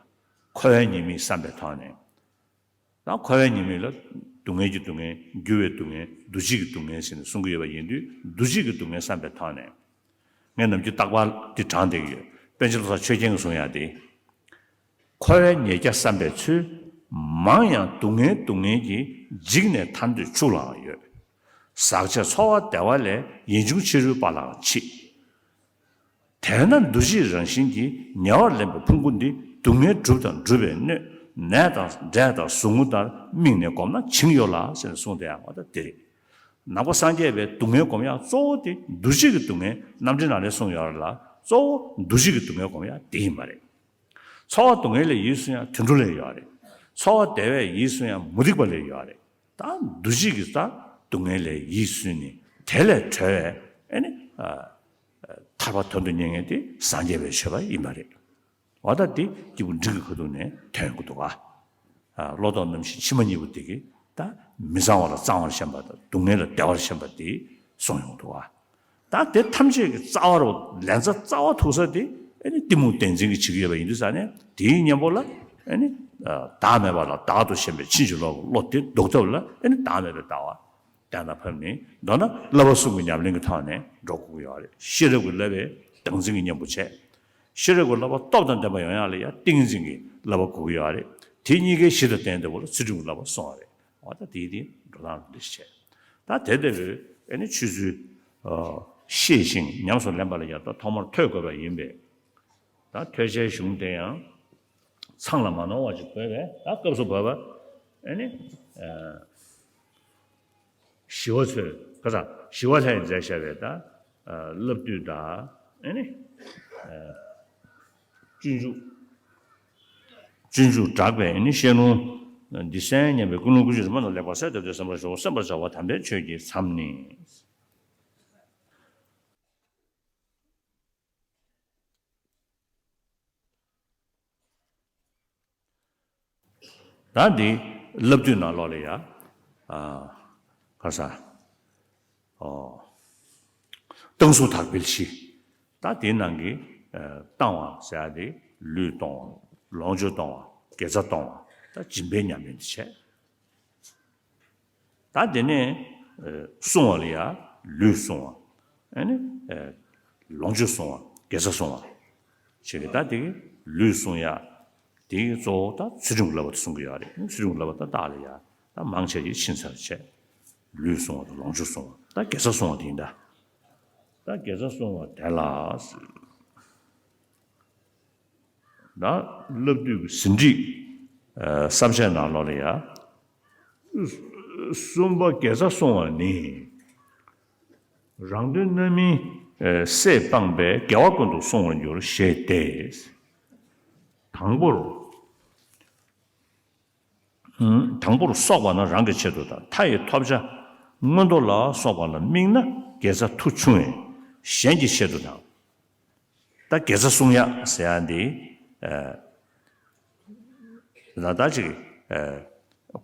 འཁོར་བའི་ཉེས་དམིགས་བསམ་པའི་ཐོག་ནས། ད་འཁོར་བའི་ཉེས་དམིགས་ལ་སྡུག་བསྔལ་གྱི་སྡུག་བསྔལ། འགྱུར་བའི་སྡུག་བསྔལ། འདུ་བྱེད་ཀྱི་སྡུག་བསྔལ་ཟེར་ནས་གསུང་གི་ཡོད་པ་ཡིན་དུས། འདུ་བྱེད་ཀྱི་སྡུག་བསྔལ་བསམ་པའི་ཐོག་ནས། ངས་ནམ་རྒྱུན་རྟག་པར་འདི་དྲངས་བསྡད་ཀྱི་ཡོད། པཎ་ཆེན་བློ་བཟང་ཆོས་རྒྱན་གྱིས་གསུང་ཡག་དེ། འཁོར་བའི་ཉེས་བརྒྱ་བསམ་པའི་ཚུལ། མང་ཡང་སྡུག་བསྔལ་སྡུག་བསྔལ་གྱིས། འཇིགས་ནས་ཐར་འདོད་ཕྱུག་ལའང་ཡོད། ཟག་བཅས་ཚོར་བ་བདེ་བ་ལས། ཡིད་འབྱུང་ཕྱི་རོལ་པ་ལའང་འཆི། དེས་ན་འདུ་བྱེད་རང་བཞིན་གྱིས། ཉེ་བར་ལེན་པའི་ཕུང་པོ་འདི། སྡུག་བསྔལ་སྒྲུབ་དང་སྒྲུབ་པའི་སྣོད། ནས་དང་འབྲས་དང་ཟུག་རྔུ་ལྟར། དམིགས་ནས་བསྒོམས་ན་བྱིང་ཡོད་ལ། ཟེར་ནས་གསུངས་བསྡད་ཡག་འོ་ད་དེ་རེད། ནང་པ་སངས་རྒྱས་པའི་སྡུག་བསྔལ་སྒོམ་ཡག་གཙོ་བོ་དེ་འདུ་བྱེད་ཀྱི་སྡུག་བསྔལ། རྣམ་འགྲེལ་ནང་ལ་གསུངས་ཡོད་རེད་ལ། གཙོ་བོ་འདུ་བྱེད་ཀྱི་སྡུག་བསྔལ་སྒོམ་ཡག་དེ་ཡིན་པ་རེད། ཚོར་བ་སྡུག་བསྔལ་ལས་ཡིད་སུན་ཡང་དུད་འགྲོ་ལས་ཡོད་རེད། ཚོར་བ་བདེ་བས་ཡིད་སུན་ཡང་མུ་སྟེགས་པ་ལས་ཡོད་རེད། ད་འདུ་བྱེད་ཀྱི་ད་སྡུག་བསྔལ་ལས་ཡིད་སུན་ནས་དེ་ལས་གྲོལ་བའི་ཨེ་ནི་ཐར་པ་དོན་དུ་གཉེར་མཁན་དེ་སངས་རྒྱས་པའི་ཆོས་པ་ཡིན་པ་རེད། འོ་ད་དེ་སྐྱེས་བུ་འབྲིང་གི་ཁ་ཐུག་ནས་ཐོན་གྱི་འདུག་ག་བློ་ལྡོག་རྣམ་བཞི་ཕྱི་མ་གཉིས་པོ་དེ་གིས་ད་མི་གཙང་བ་ལ་གཙང་བར་བཤད་པ་དང་སྡུག་བསྔལ་ལ་བདེ་བར་བཤད་པ་དེ་གསུངས་ཡོང་འདུག་ག་ད་དེ་ཐམས་ཅད་ཀྱི་རྩ་བ་རུ་ལན་ཚྭ་རྩ་བ་ཐུག་ས་དེ་ཨེ་ནི་གཏི་མུག་བདེན་འཛིན་གྱིས་བྱེད་ཀྱི་ཡོད་པ་ཡིན་དུས་ཙང་ནས་དེའི་གཉེན་པོ་ལ་ཨེ་ནི་བདག་མེད་པ་ལ་བདག་ཏུ་ཞེན་པའི་ཕྱིན་ཅི་ལོག་གི་བློ་དེ་ལྡོག་ཐབས་ལ་ཨེ་ནི་བདག་མེད་པའི་ལྟ་བ་གཏན་ལ་ཕབ་ནས། མདོར་ན་བསླབ་པ་གསུམ་གྱི་ཉམས་ལེན་གྱི་ཐོག་ནས་འགྲོ་དགོས་ཀྱི་ཡོད་རེད། ཤེས་རབ་ཀྱི་བསླབ་པས་བདག་འཛིན་གྱི་གཉེན་པོ་བྱས། ཤེས་རབ་ཀྱི་བསླབ་པ་སྟོབས་དང་ལྡན་པ་ཡོང་ཡག་ལ་ཡང་ཏིང་ངེ་འཛིན་གྱི་བསླབ་པ་དགོས་ཀྱི་ཡོད་རེད། དེ་གཉིས་ཀའི་གཞི་དང་ལྡན་པའི་ཐོག་ལ་ཚུལ་ཁྲིམས་ཀྱི་བསླབ་པ་སྲུང་བ་རེད། འོ་ད་དེའི་དེ་འགྲོ་སྟངས་འདི་ཞིག་བྱས། ད་དེ་ལྟ་བུའི་ཨེ་ནི་ཆོས་ཚུལ་ཤེས་ཤིང་ཉམས་སུ་ལེན་པ་ལ་ཡང་ད་ཐོག་མར་ཐོས་དགོས་པ་ཡིན་པས། ད་ཐོས་བྱའི་གཞུང་དེ་ཡང་ཚང་ལ་མ་ནོར་བ་ཅིག་དགོས་པས། ད་སྐབས་སུ་བབ་པ་ཨེ་ནི་ཞི་བ་ཚོས་ག་ས་ཞི་བ་ལྷས་མཛད་བཞག་པའི་ད་བསླབ་བཏུས་དང་ཨེ་ནི་སྤྱོད་འཇུག་སྤྱོད་འཇུག་དྲག་པའི་ཨེ་ནི་བཤད་ལུང་འདི་གསན་སྙམ་པའི་ཀུན་སློང་ཀུན་སྤྱོད་དུ་མ་ནོར་ལེགས་པར་གསལ་བཏབ་སྟེ་གསན་པར་ཞུ། གསན་པར་བྱ་བ་དམ་པའི་ཆོས་ཀྱི་མཚམས་ནི། ད་འདི་བསླབ་བཏུས་ནང་ལོགས་ལ་ཡ། ཨ། ག་ས། ཨོ། རྟགས་གསུམ་དག་པའི་གཞི། ད་དེའི་ནང་གི་ཨ་བཏང་བ་ཟེར་ཡ་དེ་ལུས་གཏོང་བ། ལོངས་སྤྱོད་གཏོང་བ། དགེ་རྩ་གཏོང་བ། ད་སྦྱིན་པའི་ཉམས་ལེན་དེ་བྱས། ད་དེ་ནས་ཨ་བསྲུང་བ་ལ་ཡ་ལུས་བསྲུང་བ། ཨ་ནི་ཨ་ལོངས་སྤྱོད་བསྲུང་བ། དགེ་རྩ་བསྲུང་བ། བྱེད་ཀྱི། ད་དེ་གི་ལུས་བསྲུང་ཡ། དེ་གི་གཙོ་བོ་ད་ཚུལ་ཁྲིམས་ཀྱི་བསླབ་པ་དེ་བསྲུང་གི་ཡོད་རེད། ཚུལ་ཁྲིམས་ཀྱི་བསླབ་པ་ད་བདག་ལ་ཡ་ད་མང་ཆེ་ཡིད་ཕྱིན་ཚར་བྱས། ལུས་བསྲུང་བ་དང་ལོངས་སྤྱོད་བསྲུང་བ། ད་དགེ་རྩ་བསྲུང་བ་དེ་ཡིན་ད། ད་དགེ་རྩ་བསྲུང་བ་དེ་ལ། ད་བསླབ་བཏུས་ཀྱི་ཟིན་བྲིས་ཨ་བསམ་འཆར་ནང་ལོགས་ལ་ཡ། གསུམ་པ་དགེ་རྩ་བསྲུང་བ་ནི། རང་དོན་རྣམ་སྨིན་ཨ་སྲེད་སྤངས་པས་དགེ་བ་ཀུན་ཏུ་བསྲུང་བར་འགྱུར་ཞེས་ཏེ། དང་པོར། དང་པོར་གསོག་པ་ན་རང་གི་ཆེད་དུ་དང་། མཐའ་ཡས་ཐོབ་བྱ་མངོན་མཐོ་ལ་སོགས་པ་ལ་དམིགས་ན་དགེ་རྩ་མཐུ་ཆུང་བས་གཞན་གྱི་ཆེད་དུ་དང་། ད་དགེ་རྩ་བསྲུང་ཡག་ཟེར་ཡག་འདི། ཨ་ལ་ད་ཅིག་ཨ་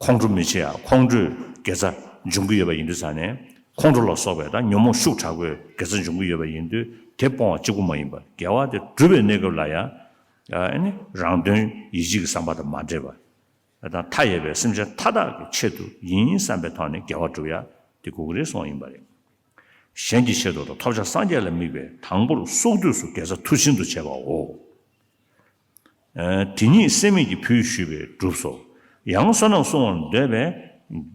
ཁོང་ཁྲོ་མི་བྱེད་ཡག་ཁོང་ཁྲོས་དགེ་རྩ་འབྱུང་གི་ཡོད་པ་ཡིན་དུས་ཙང་ནས། ཁོང་ཁྲོ་ལ་སོགས་པའི་ད་ཉོན་མོངས་ཤུགས་དྲག་པོས་དགེ་རྩ་འབྱུང་གི་ཡོད་པ་ཡིན་དུས། དེ་སྤོང་བ་གཅིག་པུ་མ་ཡིན་པར་དགེ་བ་དེ་སྒྲུབ་པའི་གནས་སྐབས་ལ་ཡང་། ཨ་ནི་རང་དོན་ཡིད་བྱེད་ཀྱི་བསམ་པ་དང་མ་འདྲེས་པར། དང་མཐའ་ཡས་པའི་སེམས་ཅན་མཐའ་དག་གི་ཆེད་དུ་ཡིན་བསམ་པའི་ཐོག་ནས་དགེ་བ་སྒྲུབ་ཡ་དེ་དགོས་ཀྱི་རེད་གསུངས་པ་ཡིན་པ་རེད། གཞན་གྱི་ཆེད་དུ་དང་ཐོབ་བྱ་སངས་རྒྱས་ལ་དམིགས་པའི་དང་པོར་གསོག་བསྡུས་སུ་དགེ་རྩ་མཐུ་ཆེན་དུ་བྱས་པའོ། ཨ་དེ་ཉིད་སེམས་མེད་ཀྱི་ཕུལ་ཞུས་པས་གྲུབ་སོ། ཡང་བསོད་ནམས་བསྲུང་བར་འདོད་པས་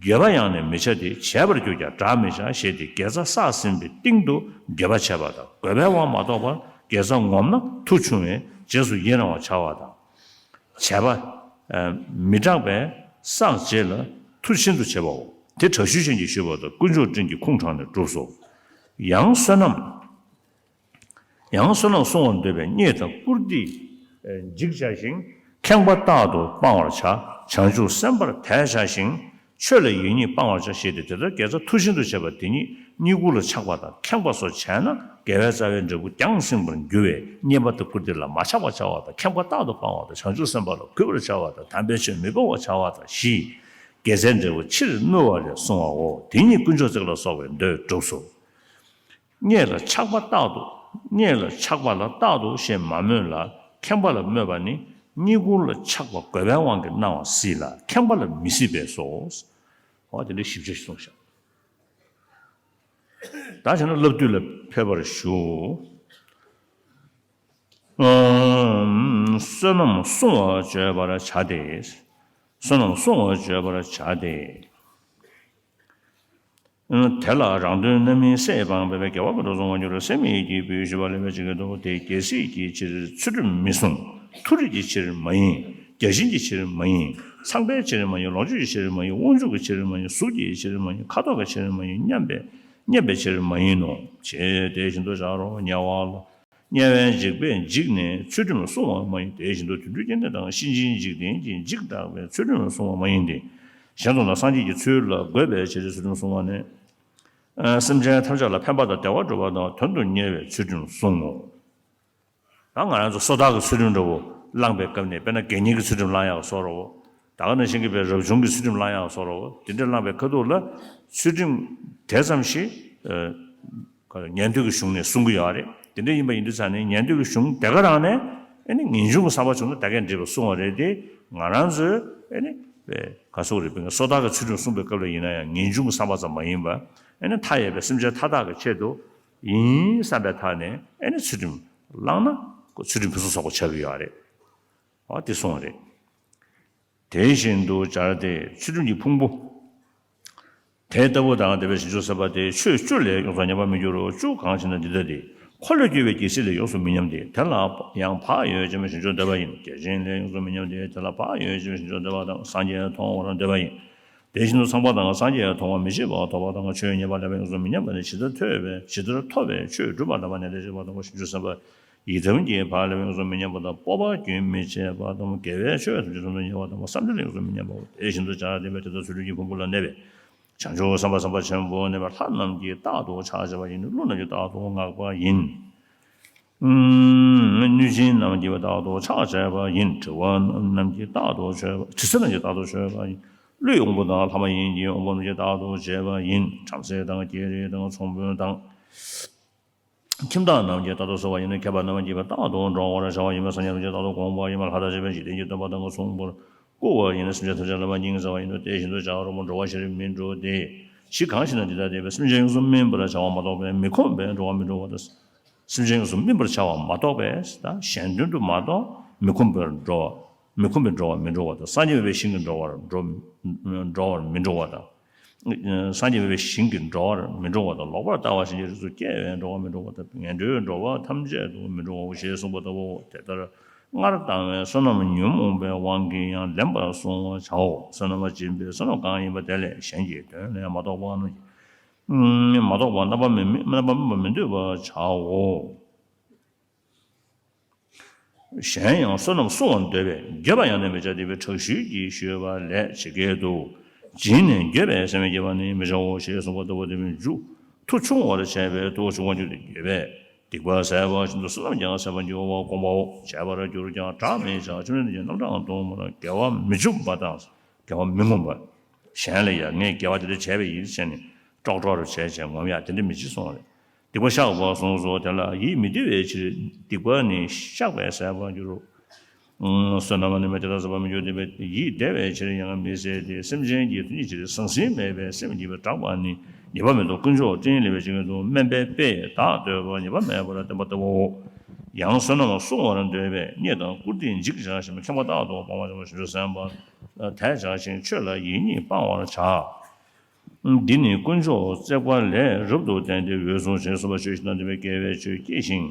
འགྱོད་པ་ཡང་ནས་མི་བྱ་སྟེ། བྱས་པར་གྱུར་ཀྱང་བསྒྲག་མི་བྱ་ཞེས་ཏེ། དགེ་རྩ་བསགས་ཟིན་པའི་སྟེང་དུ་འགྱོད་པ་བྱས་པ་དང་། དགོས་པའི་དབང་མ་རྟོགས་པར་དགེ་རྩ་ངོམས་ན་མཐུ་ཆུང་བས་རྗེས་སུ་ཡི་རང་བར་བྱ་བ་དང་། བྱས་པ་མི་དྲག་པས་བསགས་རྗེས་ལ་མཐུ་ཆེན་དུ་བྱེད་པའོ། དེ་དྲག་ཤུལ་ཅན་གྱིས་ཞུས་པ་དང་། དཀོན་མཆོག་སྤྲིན་གྱི་ཁུངས་དྲངས་ནས་གྲུབ་སོ། ཡང་བསོད་ནམས། ཡང་བསོད་ནམས་བསྲུང་བར་འདོད་པས་བརྙས་དང་བཀུར་སྟི་འཇིགས་བྱ་ཞིང་། ཁེངས་པ་རྟག་ཏུ་སྤང་བར་བྱ། བྱང་ཆུབ་སེམས་དཔར་དད་བྱ་ཞིང་། ཆོས་ལ་ཡིད་གཉིས་སྤང་བར་བྱ་ཞེས་ཏེ། དེ་ལྟར་དགེ་རྩ་མཐུ་ཆེན་དུ་བྱེད་པ་དེ་ཉིད་རྙེད་བཀུར་ལ་ཆགས་པ་དང་ཁེངས་པ་སོགས་བྱས་ན་དགེ་བའི་རྩ་བའི་འབྲས་བུ་རྒྱང་སྲིང་བར་འགྱུར་བས། བརྙས་པ་དང་བཀུར་སྟི་ལ་མ་ཆགས་པར་བྱ་བ་དང་། ཁེངས་པ་རྟག་ཏུ་སྤང་བ་དང་། བྱང་ཆུབ་སེམས་དཔའ་ལ་གུས་པར་བྱ་བ་དང་། དམ་པའི་ཆོས་མི་སྤོང་བར་བྱ་བ་དང་བཞི། དགེ་རྩའི་འབྲས་བུ་ཕྱིར་བསྣུར་བ་ལས་བསྲུང་བའོ། དེ་ཉིད་དཀོན་མཆོག་བརྩེགས་ལ་སོགས་པའི་མདོས་གྲུབ་སོ། བརྙས་ལ་ཆགས་པ་རྟག་ཏུ། བརྙས་ལ་ཆགས་པ་ལ་རྟག་ཏུ་ཞེས་མ་སྨོད་ལ། ཁེངས་པ་ལ་སྨོད་པ་ནི་རྙེད་བཀུར་ལ་ཆགས་པ་རྒོད་པའི་དབང་གིས་སྣང་བ་སྲིད་ལ་ཁེངས་པ་ལ་མི་སྲིད་པས་སོ། འོ་དེ་འདྲའི་ཞིབ་ཆ་ཞིག་གསུངས་ཤག་ད་བྱས་ན་བསླབ་བཏུས་ལ་ཕེབས་པར་ཞུ། ཨམ། བསོད་ནམས་བསྲུང་བར་བརྗོད་པར་བྱ་སྟེ། བསོད་ནམས་བསྲུང་བར་བརྗོད་པར་བྱ་སྟེ། དེ་ལ་རང་དོན་རྣམ་སྨིན་སྲེད་སྤངས་པས་དགེ་བ་ཀུན་ཏུ་བསྲུང་བར་འགྱུར་རོ། སེམས་མེད་ཀྱི་ཕུལ་ཞུ་བ་ལེགས་པར་བྱེད་ཀྱི་འདུག་དེ་རྒྱལ་སྲིད་ཀྱི་ཕྱིར། ཚུལ་ཁྲིམས་མི་བསྲུང་། མཐོ་རིས་ཀྱི་ཕྱིར་མ་ཡིན། བརྒྱ་བྱིན་གྱི་ཕྱིར་མ་ཡིན། ཚངས་པའི་ཕྱིར་མ་ཡིན། ལོངས་སྤྱོད་ཀྱི་ཕྱིར་མ་ཡིན། དབང་ཕྱུག་གི་ཕྱིར་མ་ཡིན། གཟུགས་ཀྱི་ཕྱིར་མ་ཡིན། ཁ་དོག་གི་ཕྱིར་མ་ཡིན། སྙམ་པའི་སྙམ་པའི་ཕྱིར་མ་ཡིན་ནོ། ཞེས་དེ་བཞིན་དུ་སྦྱར་རོ། ཉེ་བ་ལ། དམྱལ་བའི་འཇིགས་པས་འཇིགས་ནས་ཚུལ་ཁྲིམས་བསྲུང་བ་མ་ཡིན། དེ་བཞིན་དུ་དུད་འགྲོའི་སྐྱེ་གནས་དང་། གཤིན་རྗེའི་འཇིག་རྟེན་གྱི་འཇིགས་སྐྲག་པས་ཚུལ་ཁྲིམས་བསྲུང་བ་མ་ཡིན་ཏེ། གཞན་དུ་ན་སངས་རྒྱས་ཀྱི་ཚུལ་ལ་འགོད་པའི་ཕྱིར་ཚུལ་ཁྲིམས་བསྲུང་བ་ནི། ཨ། སེམས་ཅན་ཐམས་ཅད་ལ་ཕན་པ་དང་བདེ་བ་སྒྲུབ་པ་དང་དོན་དུ་གཉེར་བའི་ཚུལ་ཁྲིམས་བསྲུང་ངོ་། ད་ང་རང་ཚོ་སོ་ཐར་གྱི་ཚུལ་ཁྲིམས་འདྲ་བོ་བླངས་པའི་སྐབས་ནས། དཔེར་ན་དགེ་བསྙེན་གྱི་ཚུལ་ཁྲིམས་བླང་ཡག་བཟོ་འདྲ་བོ། ད་ག་ནང་བཞིན་གྱི་བའི་རབ་བྱུང་གི་ཚུལ་ཁྲིམས་བླང་ཡག་བཟོ་འདྲ་བོ། དེ་འདྲ་བླངས་པའི་ཁ་ཐུག་ལ་ཚུལ་ཁྲིམས་དེ་ཙམ་ཞིག་ཨ། ཉན་ཐོས་ཀྱི་གཞུང་ནས་གསུང་གི་ཡོད་རེད། དེ་འདྲ་ཡིན་པ་ཡིན་དུས་ཙང་ནས། ཉན་ཐོས་ཀྱི་གཞུང་དེ་ག་རང་ནས་ཨ་ནི་ངེས་འབྱུང་གི་བསམ་པ་བྱུང་ན་ད་གས་འགྲིག་པ་གསུང་བ་རེད་དེ། ང་རང་ཚོས་ཨ་ནི་བའི་ག་སོགས་རེད། དཔེར་ན་སོ་ཐར་གྱི་ཚུལ་ཁྲིམས་བསྲུངས་པའི་སྐབས་ལ་ཡིན་ན་ཡང་ངེས་འབྱུང་གི་བསམ་པ་ཙམ་མ་ཡིན་པ། ཨ་ནི་མཐའ་ཡས་པའི་སེམས་ཅན་མཐའ་དག་གི་ཆེད་དུ་ཡིན་བསམ་པའི་ཐོག་ནས་ཨ་ནི་ཚུལ་ཁྲིམས་བླངས་ན་ཚུལ་ཁྲིམས་ཕུན་སུམ་ཚོགས་པ་ཆགས་ཀྱི་ཡོད་རེད། འོ་དེ་གསུངས་པ་རེད། དེ་བཞིན་དུ་སྦྱར་ཏེ་ཚུལ་ཁྲིམས་ཀྱི་ཕུང་པོ་དེ་ལྟ་བུ་དང་། དེ་བས་བྱང་ཆུབ་སེམས་དཔའ་དེ་ཆོས་བཅུ་ལས་ཡོངས་སུ་ཉམས་པར་མི་འགྱུར་རོ། བཅུ་གང་ཞེ་ན་འདི་ལྟ་སྟེ། འཁོར་ལོས་སྒྱུར་བའི་རྒྱལ་སྲིད་ལས་ཡོངས་སུ་མི་ཉམས་ཏེ། དེ་ལ་ཡང་བག་ཡོད་ཅེས་པའི་བྱང་ཆུབ་འདོད་པ་ཡིན། རྒྱལ་ཆེན་ལས་ཡོངས་སུ་མི་ཉམས་ཏེ། དེ་ལ་བག་ཡོད་ཅེས་པའི་བྱང་ཆུབ་འདོད་པ་དང་། སངས་རྒྱས་མཐོང་བར་འདོད་པ་ཡིན། དེ་བཞིན་དུ་ཚངས་པ་དང་སངས་རྒྱས་མཐོང་བ་མི་ཤེས་པ་ཐོབ་པ་དང་། ཆོས་ཉན་པ་ལ་ཡོངས་སུ་མི་ཉམས་པ་ནི་ཇི་ལྟར་ཐོས་པའི་ཇི་ལྟར་ཐོབ་པའི་ཆོས་སྒྲུབ་པ་ལ་ཡང་ནན་ཏན་ཆེ་བ་དང་། བྱང་ཆུབ་སེམས་དཔའ་ཡི་དམ་གྱི་བག་ལ་ཡོངས་སུ་མི་ཉམས་པ་དང་། སྤོབས་པ་རྒྱུན་མི་ཆད་པ་དང་། དགེ་བའི་ཆོས་ཐམས་ཅད་ཡོངས་སུ་མི་ཉམས་པ་དང་། བསམ་གཏན་ལ་ཡོངས་སུ་མི་ཉམས་པའོ། དེ་བཞིན་དུ་བྱ་སྟེ་བས་དེ་དག་ཚུལ་ཁྲིམས་ཀྱི་ཕུང་པོ་ལ་གནས་པའི་བྱང་ཆུབ་སེམས་དཔའ་སེམས་དཔའ་ཆེན་པོ་གནས་པའི་ལྷ་རྣམས་ཀྱིས་རྟག་ཏུ་ཕྱག་བྱ་བ་ཡིན། ཀླུ་རྣམས་ཀྱིས་རྟག་ཏུ་བསྔགས་པ་ཡིན། གནོད་སྦྱིན་རྣམས་ཀྱིས་རྟག་ཏུ་ཕྱག་བྱ་བ་ཡིན། དྲི་བ་རྣམས་ཀྱིས་རྟག་ཏུ་མཆོད་པ། དྲི་ཟ་རྣམས་ཀྱིས་རྟག་ཏུ་མཆོད་པ་ཡིན། ཀླུའི་དབང་པོ་དང་ལྷ་མ་ཡིན་གྱི་དབང་པོ་རྣམས་ཀྱིས་རྟག་ཏུ་བྱེད་པ་ཡིན། བྲམ་ཟེ་དང་། སྐྱེས་རིགས་དང་། ཚོང་དཔོན་དང་། ཁྱིམ་བདག་རྣམས་ཀྱིས་རྟག་ཏུ་གསོལ་བ་ཡིན། མཁས་པ་རྣམས་ཀྱིས་རྟག་ཏུ་སྒྲོག་པར་བྱ་བ་ཡིན་པས། སངས་རྒྱས་རྣམས་ཀྱིས་རྟག་ཏུ་དགོངས་པ་ཡིན་པས། ལྷ་དང་བཅས་པའི་འཇིག་རྟེན་གྱི་སྟོན་པ་དང་། གསུང་པོར་བསྐུལ་བ་ཡིན། སེམས་ཅན་ཐམས་ཅད་ལ་སྙིང་བརྩེ་བ་ཡིན་ནོ། དེ་བཞིན་དུ་བྱ་བ་རོལ་མོ་འགྲོ་བ་བཞིར་མི་འགྲོ་སྟེ། བཞི་གང་ཞེ་ན་འདི་ལྟ་སྟེ། སེམས་ཅན་ཡོངས་སུ་སྨིན་པར་བྱ་བ་མ་གཏོགས་པའི་མི་ཁོམ་པས་འགྲོ་བ་མི་འགྲོ་བ་དང་། སེམས་ཅན་ཡོངས་སུ་སྨིན་པར་བྱ་བ་མ་གཏོགས་པའི་ད་གཞན་དོན་དུ་མ་གཏོགས་མི་ཁོམ་པར་འགྲོ་བ། མི་ཁོམ་པའི་འགྲོ་བར་མི་འགྲོ་བ་དང་། སངས་རྒྱས་མེད་པའི་ཞིང་གི་འགྲོ་བར་འགྲོ་འགྲོ་བར་མི་འགྲོ་བ་དང་། སངས་རྒྱས་མེད་པའི་ཞིང་གི་འགྲོ་བར་མི་འགྲོ་བ་དང་། ལོག་པར་ལྟ་བ་ཞིག་གི་རིགས་སུ་སྐྱེ་བས་འགྲོ་བར་མི་འགྲོ་བ་དང་། ངན་འགྲོའི་འགྲོ་བ་ཐམས་ཅད་དུ་མི་འགྲོའོ་ཞེས་གསུངས་པ་ལྟ་བུའོ། དེ་ལྟར་སྔར་བཏང་བའི་བསོད་ནམས་ཉོན་མོངས་པའི་དབང་གིས་ཡང་ལེན་པར་གསུང་བར་བྱའོ། བསོད་ནམས་སྦྱིན་པའི་བསོད་ནམས་གང་ཡིན་པ་དེ་ལས་གཞན་གྱི་དོན་ལ་མ་གཏོགས་པ་རྣམས་ཀྱིས་མ་གཏོགས་པ་རྣམ་པར་མི་རྣམ་པར་སྨིན་པར་མི་འདོད་པར་བྱའོ། གཞན་ཡང་བསོད་ནམས་བསྲུང་བར་འདོད་པས་འགྱོད་པ་ཡང་ནས་མི་བྱ་སྟེ། བའི་དྲག་ཤུལ་གྱིས་གཞོལ་བ་ལས་ཇི་སྐད་དུ། བྱིན་ནས་འགྱོད་པའི་སེམས་བསྐྱེད་པ་ནི་མི་བྱའོ་ཞེས་གསུངས་པ་ལྟ་བུ། དེ་མིན་མཇུག་མཐུ་ཆུང་བར་བྱས་པས་མཐུ་ཆུང་བར་འགྱུར་ཏེ། འགྱོད་པས་སྡིག་པ་ཟད་པ་བཞིན་དུ་བསོད་ནམས་ཀྱང་ཟད་པར་འགྱུར་བ་སྒོམ་པའོ། བྱས་པར་གྱུར་ཀྱང་བགྲང་མི་བྱ། ཆུ་ནང་གི་རྣམ་གྲངས་དུ་མར་དགེ་བ་མི་འཇུག་པ་དང་། དགེ་བ་མི་ངོམས་པ། གཞན་ལ་ཡང་ངས་དགེ་བ་དེ་འདྲ་བྱས་པ་ཡིན་ཟེར་ནས་ཀྲོག་ཀྲོག་རུ་བྱས་བྱས་ངོམ་ཡག་དེ་འདྲ་མི་བྱེད་གསུངས་པ་རེད། སྡིག་པ་བཤགས་པར་གསུངས་སོ། དེ་ལ་ཡིད་མི་བདེ་བའི་ཕྱིར་སྡིག་པ་ནི་བཤགས་པས་ཟད་པར་འགྱུར་རོ། བསོད་ནམས་ནི་མེད་དེ་དག་ཟད་པར་མི་འགྱུར་ཏེ། ཡིད་བདེ་བའི་ཕྱིར་ཡང་མི་ཟད་དེ། སེམས་ཅན་གྱི་དོན་གྱི་ཕྱིར་ཟང་ཟིང་མེད་པའི་སེམས་ཀྱིས་བསྒྲགས་པ་ནི་ཉེས་པ་མེད་དོ། དཀོན་མཆོག་སྤྲིན་ལས་བྱེད་ཀྱི་དུ་དམན་པའི་དཔེས་བདག་བསྟོད་པ་ཉེས་པ་མེད་པར་བསྟན་པ་ལྟ་བུའོ། ཡང་བསོད་ནམས་བསྲུང་བར་འདོད་པས་རྙེད་དང་བཀུར་སྟི་འཇིགས་བྱ་ཞིང་། མཁྱེན་པ་རྟག་ཏུ་སྤང་བར་བྱ་བ་བྱང་ཆུབ་སེམས་དཔའ་དད་བྱ་ཞིང་ཆོས་ལ་ཡིད་གཉིས་སྤང་བར་བྱ། འདི་ནི་དཀོན་མཆོག་བརྩེགས་པ་ལས་རབ་ཏུ་བསྟན་ཏེ། འོད་སྲུང་ཞེས་གསུངས་པ་ཆོས་བཞིན་དུ་ལྡན་པའི་དགེ་བའི་ཆོས་སྐྱེ་ཞིང་།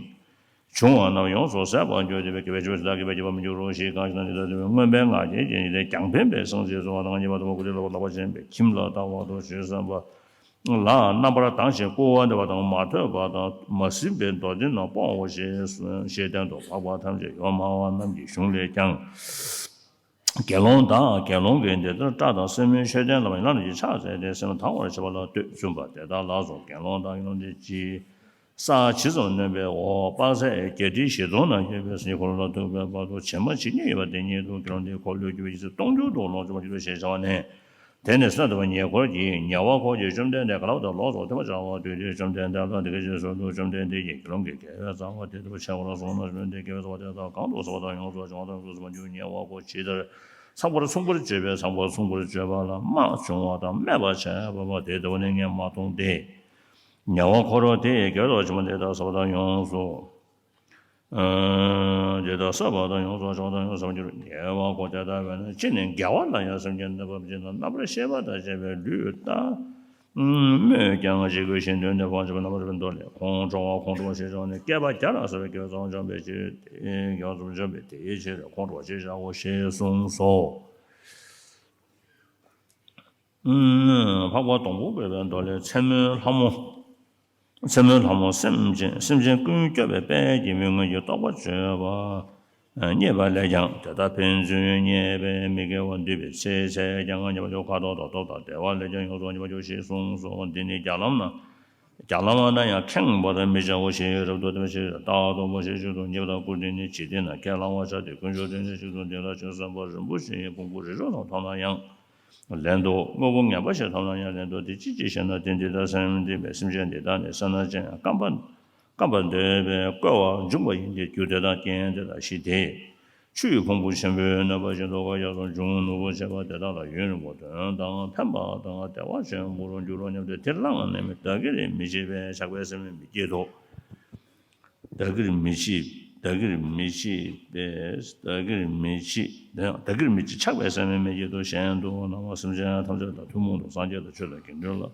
འབྱུང་བ་རྣམས་ཡོངས་སུ་ཟད་པར་འགྱུར་ཏེ། དགེ་བའི་ཆོས་བཞིན་དུ་བསྐྱེད་པས་སྐྱེ་བར་མི་འགྱུར་རོ། ཞེས་གང་ཞེ་ན་འདི་ལྟ་སྟེ། མངོན་པའི་ང་རྒྱལ་ཅན་ཡིན་ཏེ། རྒྱང་འཕེན་པའི་སངས་རྒྱས་གསུང་བ་དང་། རྙེད་པ་དང་བཀུར་སྟི་ལོག་པར་ལྟ་བ་ཅན་པའི་ཁྱིམ་ལ་ལྟ་བ་དང་། ཆོས་བསམ་པ་ལ་རྣམ་པར་དག་ཅིང་བཀུར་བར་འདོད་པ་དང་། མ་ཐོས་པ་དང་མ་ཟིན་པའི་མདོ་སྡེ་རྣམས་སྤོང་ངོ་། ཞེས་གསུངས། ཤེས་ལྡན་དུ་འཕགས་པ་ཐམས་ཅད་ཡོད་སྨྲ་བ་རྣམས་ཀྱི་གཞུང་ལས་ཀྱང་། དགེ་སློང་དག་དགེ་སློང་གིས་འདི་ལྟར་སྐྲ་དང་སེན་མོའི་མཆོད་རྟེན་ལ་ཡན་ལག་རྣམས་ཀྱིས་ཕྱག་འཚལ་ཏེ་སེམས་ལ་དང་བར་བྱེད་པ་ལ་ལྟོས་བཙུན་པ་དེ་དག་ལ་སོགས་དགེ་སློང་དག་དགེ་སློང་དེ་ཇི་ས་ཇི་ཙམ་ནོན་པའི་འོག་དཔག་ཚད་བརྒྱད་ཁྲི་བཞི་སྟོང་ན་ཡོད་པའི་སེམས་ཀྱི་འཁོར་ལོ་ལ་ཐུག་པའི་བར་དུ་བྱེ་མ་ཇི་སྙེད་ཡོད་པ་དེ་ཉིད་དུ་དགེ་སློང་དེའི་འཁོར་ལོས་སྒྱུར་བའི་ཡི་དམ་སྟོང་འགྱུར་དུ་ལོངས་སྤྱོད་པར་འགྱུར་ཏོ་ཞེས་བྱ་བ་ནས། དེ་ནས་བསོད་ནམས་ཉེ་འཁོར་གྱིས་ཉེ་བར་འཁོར་གྱི་བཅོམ་ལྡན་འདས་ག་ལ་བ་དང་ལོགས་སུ་ཐོས་པ་བྱ་བ་དུས་དེའི་བཅོམ་ལྡན་འདས་ལ་འདི་སྐད་ཅེས་གསོལ་དུ། བཅོམ་ལྡན་འདས་ཀྱིས་དགེ་སློང་གིས་དགེ་བའི་རྩ་བ་དེ་ལྟ་བུ་ཆེ་བར་གསུངས་ན། བཅོམ་ལྡན་འདས་ཀྱིས་དགེ་བའི་རྩ་བ་དེ་དག་གང་དུ་བསགས་པ་དང་ཡོངས་སུ་བྱང་བ་དང་ཡོངས་སུ་མ་གྱུར་ཉེ་བར་འཁོར་ཇི་ལྟར་ཚངས་པར་མཚུངས་པར་བརྗོད་པས་ཚངས་པར་མཚུངས་པར་བརྗོད་པ་ལ་སྨྲ་བྱུང་བ་དང་སྨྲས་པ་བྱས་པ་དེ་ལྟ་བུ་ནི་ངས་མ་མཐོང་སྟེ། ཉེ་བར་འཁོར་དེས་དགེ་བའི་རྩ་བ་ཆེན་པོ་དེ་དག་བསགས་པ་དང་ཡོངས་སུ། དེ་དག་བསགས་པ་དང་ཡོངས་སུ་བྱང་བ་དང་ཡོངས་སུ་མ་གྱུར་ཉེ་བར་འཁོར་དེ་ལྟ་བས་ན། ཅི་ནས་དགེ་བ་ལ་ཡང་སེམས་ཅན་རྣམ་པ་ཅན་དང་རྣམ་པར་ཤེས་པ་དང་བཅས་པའི་ལུས་དང་། སྨོས་ཀྱང་འཇིགས་པའི་གཞན་དོན་ནི་སྤང་བྱེད་པ་རྣམ་པར་རིག་པའི་མདོ་ལས། ཁོང་ཁྲོ་བ་ཁོང་ཁྲོ་བ་ཞེས་བྱ་བ་ནི་བསྐལ་པ་བརྒྱ་ལ་སོགས་པའི་དགེ་བའི་རྩ་བ་འཇོམས་པའི་ཕྱིར་ཏེ། ཡོངས་སུ་འཇོམས་པའི་དེའི་ཕྱིར་ཁོང་ཁྲོ་བ་ཞེས་བྱའོ་ཞེས་གསུངས་སོ། འཕགས་པ་སྡོང་པོ་བཀོད་པའི་མདོ་ལས། མཚན་མོའི་ལྷ་མོ། ཚད་མའི་ལྷ་མོ་སེམས་ཅན་སེམས་ཅན་ཀུན་སྐྱོབ་པའི་དཔལ་གྱི་མོས་གུས་ཀྱི་རྟོགས་པ་བརྗོད་པ། རྙེད་པ་ལས་ཀྱང་དེ་ལྟར་ཕན་ཚུན་རྙེད་པས་མི་དགེ་བ་འདུས་པའི་ཚེ་ཚད་ཀྱང་ཉེ་བར་འཇོག་ཁ་དོག་དང་སྟོབས་དང་བདེ་བ་ལས་ཀྱང་ཡོངས་སུ་ཉེ་བར་འཇོག་ཞེས་གསུངས་སོ། འདི་ནི་རྒྱ་ལམ་ན་རྒྱ་ལམ་ན་ཡང་ཁེངས་པར་མི་བྱའོ་ཞེས་རབ་ཏུ་བསྟན་པའི་ཕྱིར། རྟག་ཏུ་མོ་ཞེས་བརྗོད་དོ། རྙེད་པ་དང་བཀུར་སྟི་ནི་འཇིག་རྟེན་ན་ཁས་བླང་བར་བྱ་སྟེ། དཀོན་མཆོག་དེ་ནི་གཅིག་ཏུ་འདི་ལ་ཆོས་བསམ་པ་རིན་པོ་ཆེའི་ཕུང་པོ་རི་ཁྲོད་དུ་ཐོབ་ན་ཡང་། ལན་དུ། དངོས་པོ་ངན་པ་ཞིག་ཐོབ་ན་ཡང་ལན་དུ། དེ་ཅི་ཕྱིར་ཞེ་ན། དེ་འདི་ལྟར་སེམས་འདི་པས་སེམས་ཅན་འདི་དག་ནི་ས་མནར་ཅན་ཡང་སྐམ་པ་སྐམ་པར་འདོད་པས་བསྐོལ་བར་འཇུག་པ་ཡིན་ཏེ། རྒྱུ་དེ་དང་རྐྱེན་དེ་དང་གཞི་དེས་ཆུ་ཡི་ཕུང་པོ་ཆེན་པོའི་གནོད་པ་ཤིན་ཏུ་དཀའ་ཡོངས་སུ་འབྱུང་ནུས་པ་བྱེད་པ་དེ་དག་ལ་ཡུན་རིང་པོ་དོན་དང་ཕན་པ་དང་བདེ་བ་ཆེན་པོ་རུ་འགྱུར་རོ་སྙམ་སྟེ། དེ་བླངས་ནས་མི་བདག་གིར་མི་བྱེད་པས་ཆགས་པའི་སེམས་མི་སྐྱེད་དོ། བདག་གིར་མི་བྱེད། བདག་གིར་མི་བྱེད་པས། བདག་གིར་མི་བྱེད། དེ་ཡང་བདག་གིར་མི་བྱེད་ཆགས་པའི་སེམས་མི་སྐྱེད་དོ། གཞན་དུ་སྣང་བ་སེམས་ཅན་ཐམས་ཅད་དང་ཐུན་མོང་དུ་སངས་རྒྱས་དང་ཆོས་དང་དགེ་འདུན་ལ་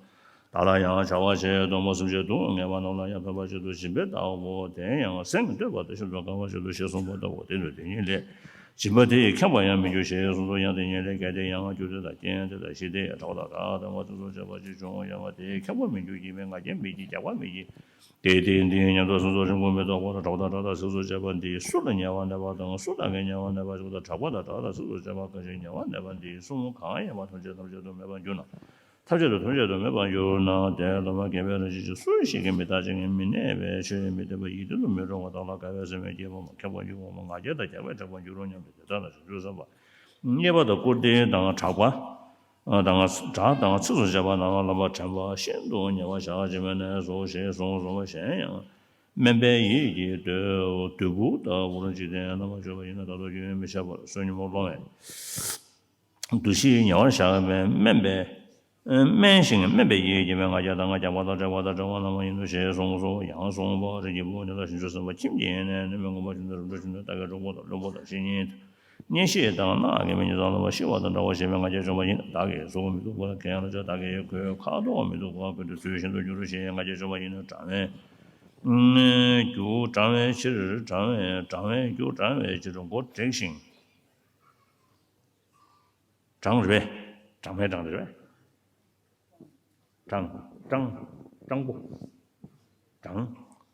བདག་ལ་ཡང་བྱ་བ་བྱེད་དོ། མོ་སེམས་ཅན་སྡུག་བསྔལ་བ་རྣམས་ལ་ཡང་ཕན་པར་བྱེད་དོ། སྦྱིན་པའི་བདག་པོ་དེ་ཡང་ཟས་འདོད་པ་དང་ཤིན་ཏུ་དགའ་བར་བྱེད་དོ་ཞེས་གསུངས་པ་ལྟ་བུ་སྟེ། ལུས་དེ་ཉིད་ལས་སྦྱིན་པ་དེ་ཡིས་ཁེངས་པར་ཡང་མི་འགྱུར་ཞེས་གསུངས་སོ། ཡང་དེ་ཉིད་ལས་གལ་ཏེ་ཡང་རྒྱུ་དེ་དང་རྐྱེན་དེ་དང་གཞི་དེ་ཡང་བྲག་དང་བྲག་དང་མ་ཚིགས་སུ་བཅད་པ་ཅིག་བྱུང་ཡང་དེ་ཁེངས་པར་མི་འགྱུར། སྐྱེས་པའི་ང་རྒྱལ་མི་སྐྱེ། རྒྱགས་པ་མི་སྐྱེ། དེ་དེ་འདི་ཉན་ཐོས་སོ་སོར་རིང་པོ་མི་ཐོགས་པར་བྲག་དང་བྲག་དང་ཚིགས་སུ་བཅད་པ་འདི་སུ་ལ་ཉེ་བར་གནས་པ་དང་སུ་བདག་གིས་ཉེ་བར་གནས་པ་ཞིག་དང་། བྲག་པ་དང་བྲག་དང་ཚིགས་སུ་བཅད་པ་གང་ཞིག་ཉེ་བར་གནས་པ་འདི་གསུམ་གང་ཡིན་པ་ཐམས་ཅད་ཐམས་ཅད་དུ་མེད་པར་གྱུར་ན། ཐམས་ཅད་དུ་ཐམས་ཅད་དུ་མེད་པར་གྱུར་ན། དེ་ལ་མ་གནས་པའི་རང་བཞིན་གྱིས་སུ་ཞིག་གིས་མི་རྟག་ཅིང་མི་གནས་པའི་ཆོས་མི་བདེན་པ་ཡིད་དུ་མི་འོང་བ་དག་ལ་དགའ་བའི་སེམས་ཀྱིས་སྐྱེས་པ་མ་ཁེངས་པར་གྱུར་པ་མ་ང་རྒྱལ་དང་རྒྱགས་པས་དྲེགས་པར་འགྱུར་རོ་སྙམ་སྟེ། དེ་ལྟ་ན་བྱང་ཆུབ་སེམས་དཔའ་རྙེད་པ་དང་བཀུར་སྟི་དང་གྲགས་པ། དང་བྲག་དང་ཚིགས་སུ་བཅད་པ་རྣམས་ལ་རྣམ་པར་དྲན་པ་ཤིན་ཏུ་ཉེ་བར་བཞག་ཅིང་མི་གནས་སོ་ཞེས་གསུངས་སོ། གཞན་ཡང་དམན་པའི་ཡིད་ཀྱིས་འདོད་འདོད་པོ་ལྟ་བུར་འཇིག་རྟེན་རྣམ་པར་སྤྱོད་པ་ཡིན་ན་ད་དུང་རྒྱུན་མི་འཆད་པར་བསོད་སྙོམས་སློང་བའི་འདུ་ཤེས་ཉེ་བར་བཞག་པས་དམན་པའི་དམན་ཞིང་དམན་པའི་ཡིད་ཀྱིས་ང་རྒྱལ་དང་ང་རྒྱགས་པ་དང་དྲེགས་པ་དང་དྲེགས་པ་རྣམ་པ་ཡིན་ནོ་ཞེས་གསུངས་སོ། ཡང་གསུངས་པ། རིགས་ཀྱི་བུ་ཉོན་དང་བྱང་ཆུབ་སེམས་དཔའ་ཁྱིམ་གྱི་ཡེ་ནས་ནི་མི་ངོམས་པ་ཅན་དང་རིམ་གྲོ་ཅན་དང་བདག་གི་གྲོགས་པོ་དང་བློན་པོ་དང་བཤེས་གཉེན། གཉེན་བཤེས་དང་སྣ་ཁ་མི་ཉེ་ཚང་རྣམ་པ་ཤི་བ་དང་འདྲ་བ་ཞེས་པའི་ང་རྒྱལ་བཅོམ་པ་ཡིན་ན། བདག་གིས་གཟུགས་མི་སྡུག་པ་གང་ལ་ཆགས། བདག་གིས་ཁོའི་ཁ་དོག་མི་སྡུག་པ་ཁོ་ཚོའི་ཚུལ་བཞིན་དུ་འགྱུར་རོ་ཞེས་ང་རྒྱལ་བཅོམ་པ་ཡིན་ན། གྲང་བའི་རྒྱུ་གྲང་བའི་ཕྱིར། གྲང་བའི་གྲང་བའི་རྒྱུ་གྲང་བའི་ཕྱིར་མགོ་བྲེགས་ཤིང་། གྲང་རེད་པས། གྲང་བའི་གྲང་རེད་པས། གྲང་། གྲང་། གྲང་པོ། གྲང་།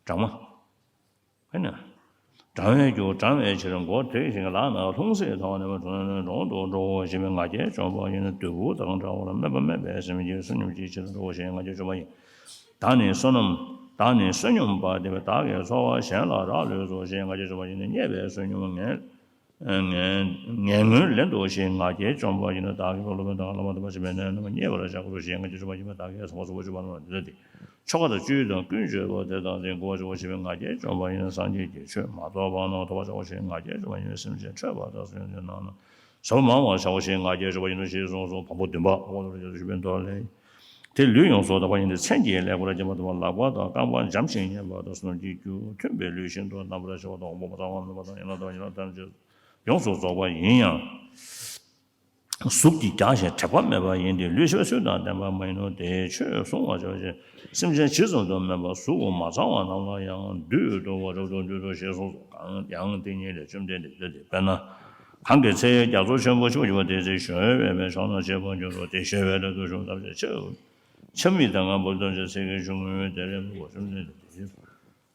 གྲང་མ། ཧེ་ན། གྲང་བའི་རྒྱུ་གྲང་བའི་ཕྱིར་མགོ་བྲེགས་ཤིང་ལག་ན་ལྷུང་བཟེད་ཐོགས་ནས་གྲོང་ནས་གྲོང་དུ་འགྲོའོ་ཞེས་པའི་ང་རྒྱལ་བཅོམ་པ་ཡིན་ན། འདོད་པ་དང་བྲལ་བར་དམན་པ་དམན་པའི་སེམས་ཀྱིས་བསོད་སྙོམས་ཀྱི་ཕྱིར་འགྲོའོ་ཞེས་ང་རྒྱལ་བཅོམ་པ་ཡིན། བདག་ནི་བསོད་ནམས། བདག་ནི་བསོད་སྙོམས་པ་དེ་བས་བདག་གི་འཚོ་བ་གཞན་ལ་རག་ལུས་སོ་ཞེས་ང་རྒྱལ་བཅོམ་པ་ཡིན་ན། རྙེད་པའི་བསོད་སྙོམས་ངན། ངན་ངན་ངོན་ལེན་དོ་ཞེས་ང་རྒྱལ་བཅོམ་པ་ཡིན་ན། བདག་གིས་སློབ་དཔོན་དང་བླ་མ་དམ་པ་ཞིག་མེད་ན་རྣམ་པར་རྙེད་པར་བྱ་དགོས་ཞེས་ང་རྒྱལ་བཅོམ་པ་ཡིན་ན། བདག་གིས་ཟང་ཟིང་པོ་བཅུ་པ་རྣམས་ལ་འདི་ལྟ་སྟེ། ཆོ་ག་དང་བཅུ་དང་ཀུན་སྤྱོད་པ་དེ་དག་ནི་གོ་ཆོག་ཅེས་ང་རྒྱལ་བཅོམ་པ་ཡིན་ན། སངས་རྒྱས་ཀྱི་ཆོས་མ་རྟོགས་པ་རྣམས་རྟོགས་པར་བྱའོ་ཞེས་ང་རྒྱལ་བཅོམ་པ་ཡིན་ན། སེམས་ཅན་འཕྲད་པ་དང་སེམས་ཅན་རྣམས་ཟབ་མང་བར་བྱའོ་ཞེས་ང་རྒྱལ་བཅོམ་པ་ཡིན་ནོ་ཞེས་གསུངས་སོ། བམ་པོ་བདུན་པ། འོག་ཏུ་རེ་ཞུ་བའི་མདོ་ལས། དེ་ལུས་ཡོངས་སུ་དག་པ་ཡིན་ཏེ། མཚན་གྱི་ཀླད་ཀོར་བརྒྱན་པ་དང་། ལག་པ་དང་རྐང་པ་འཇམ་ཞིང་མཉེན་པ་དང་། བསོད་ནམས་ཀྱི་རྒྱུ་མཐུན་པའི་ལུས་ཤིན་ཏུ་རྣམ་པར་ཕྱེ་བ་དང་། དབང་པོ་མ་ཚང་བ་མེད་པ་དང་། ཡན་ལག་དང་ཡན་ལག་ཐམས་ཅད་ཡོངས་སུ་རྫོགས་པ་ཡིན་ཡང་། གཟུགས་ཀྱིས་རྒྱགས་ཤིང་དྲེགས་པ་མེད་པ་ཡིན་ཏེ། ལུས་ཤེས་པ་ཚུལ་དང་ལྡན་པ་མ་ཡིན་ནོ། དེའི་ཆོས་གཟུང་བར་བྱ་བ་ཅིན། སེམས་ཅན་ཇི་ཙམ་དུ་སྨད་པ་གཟུགས་མ་ཚང་བ་རྣམས་ལ་ཡང་བདུད་བཏུལ་བ་རབ་ཏུ་འདུལ་ཏོ་ཞེས་གསུངས་སོ། གང་ཡང་དེ་ཉིད་ལས་བཅོམ་ལྡན་འདས་འདི་ལྟ་སྟེ། དཔེར་ན། གང་གི་ཚེ་རྒྱ་མཚོ་ཆེན་པོ་ཆུ་བོ་ཆེན་པོ་དེའི་ཚེ་གཞོན་པའི་ཕྱོགས་ན་ཆེན་པོར་འགྱུར་རོ། དེ་གཞོན་པའི་སླད་དུ་གཞོན་ཐམས་ཅད་ཆ་ཆ་མིག་དང་ལྔ་པོ་ཐམས་ཅད་ཚེ་གི་ཆུང་ངུའི་དེ་ལས་མི་གོ་བཅོམ་ལྡན་འདས་དེ།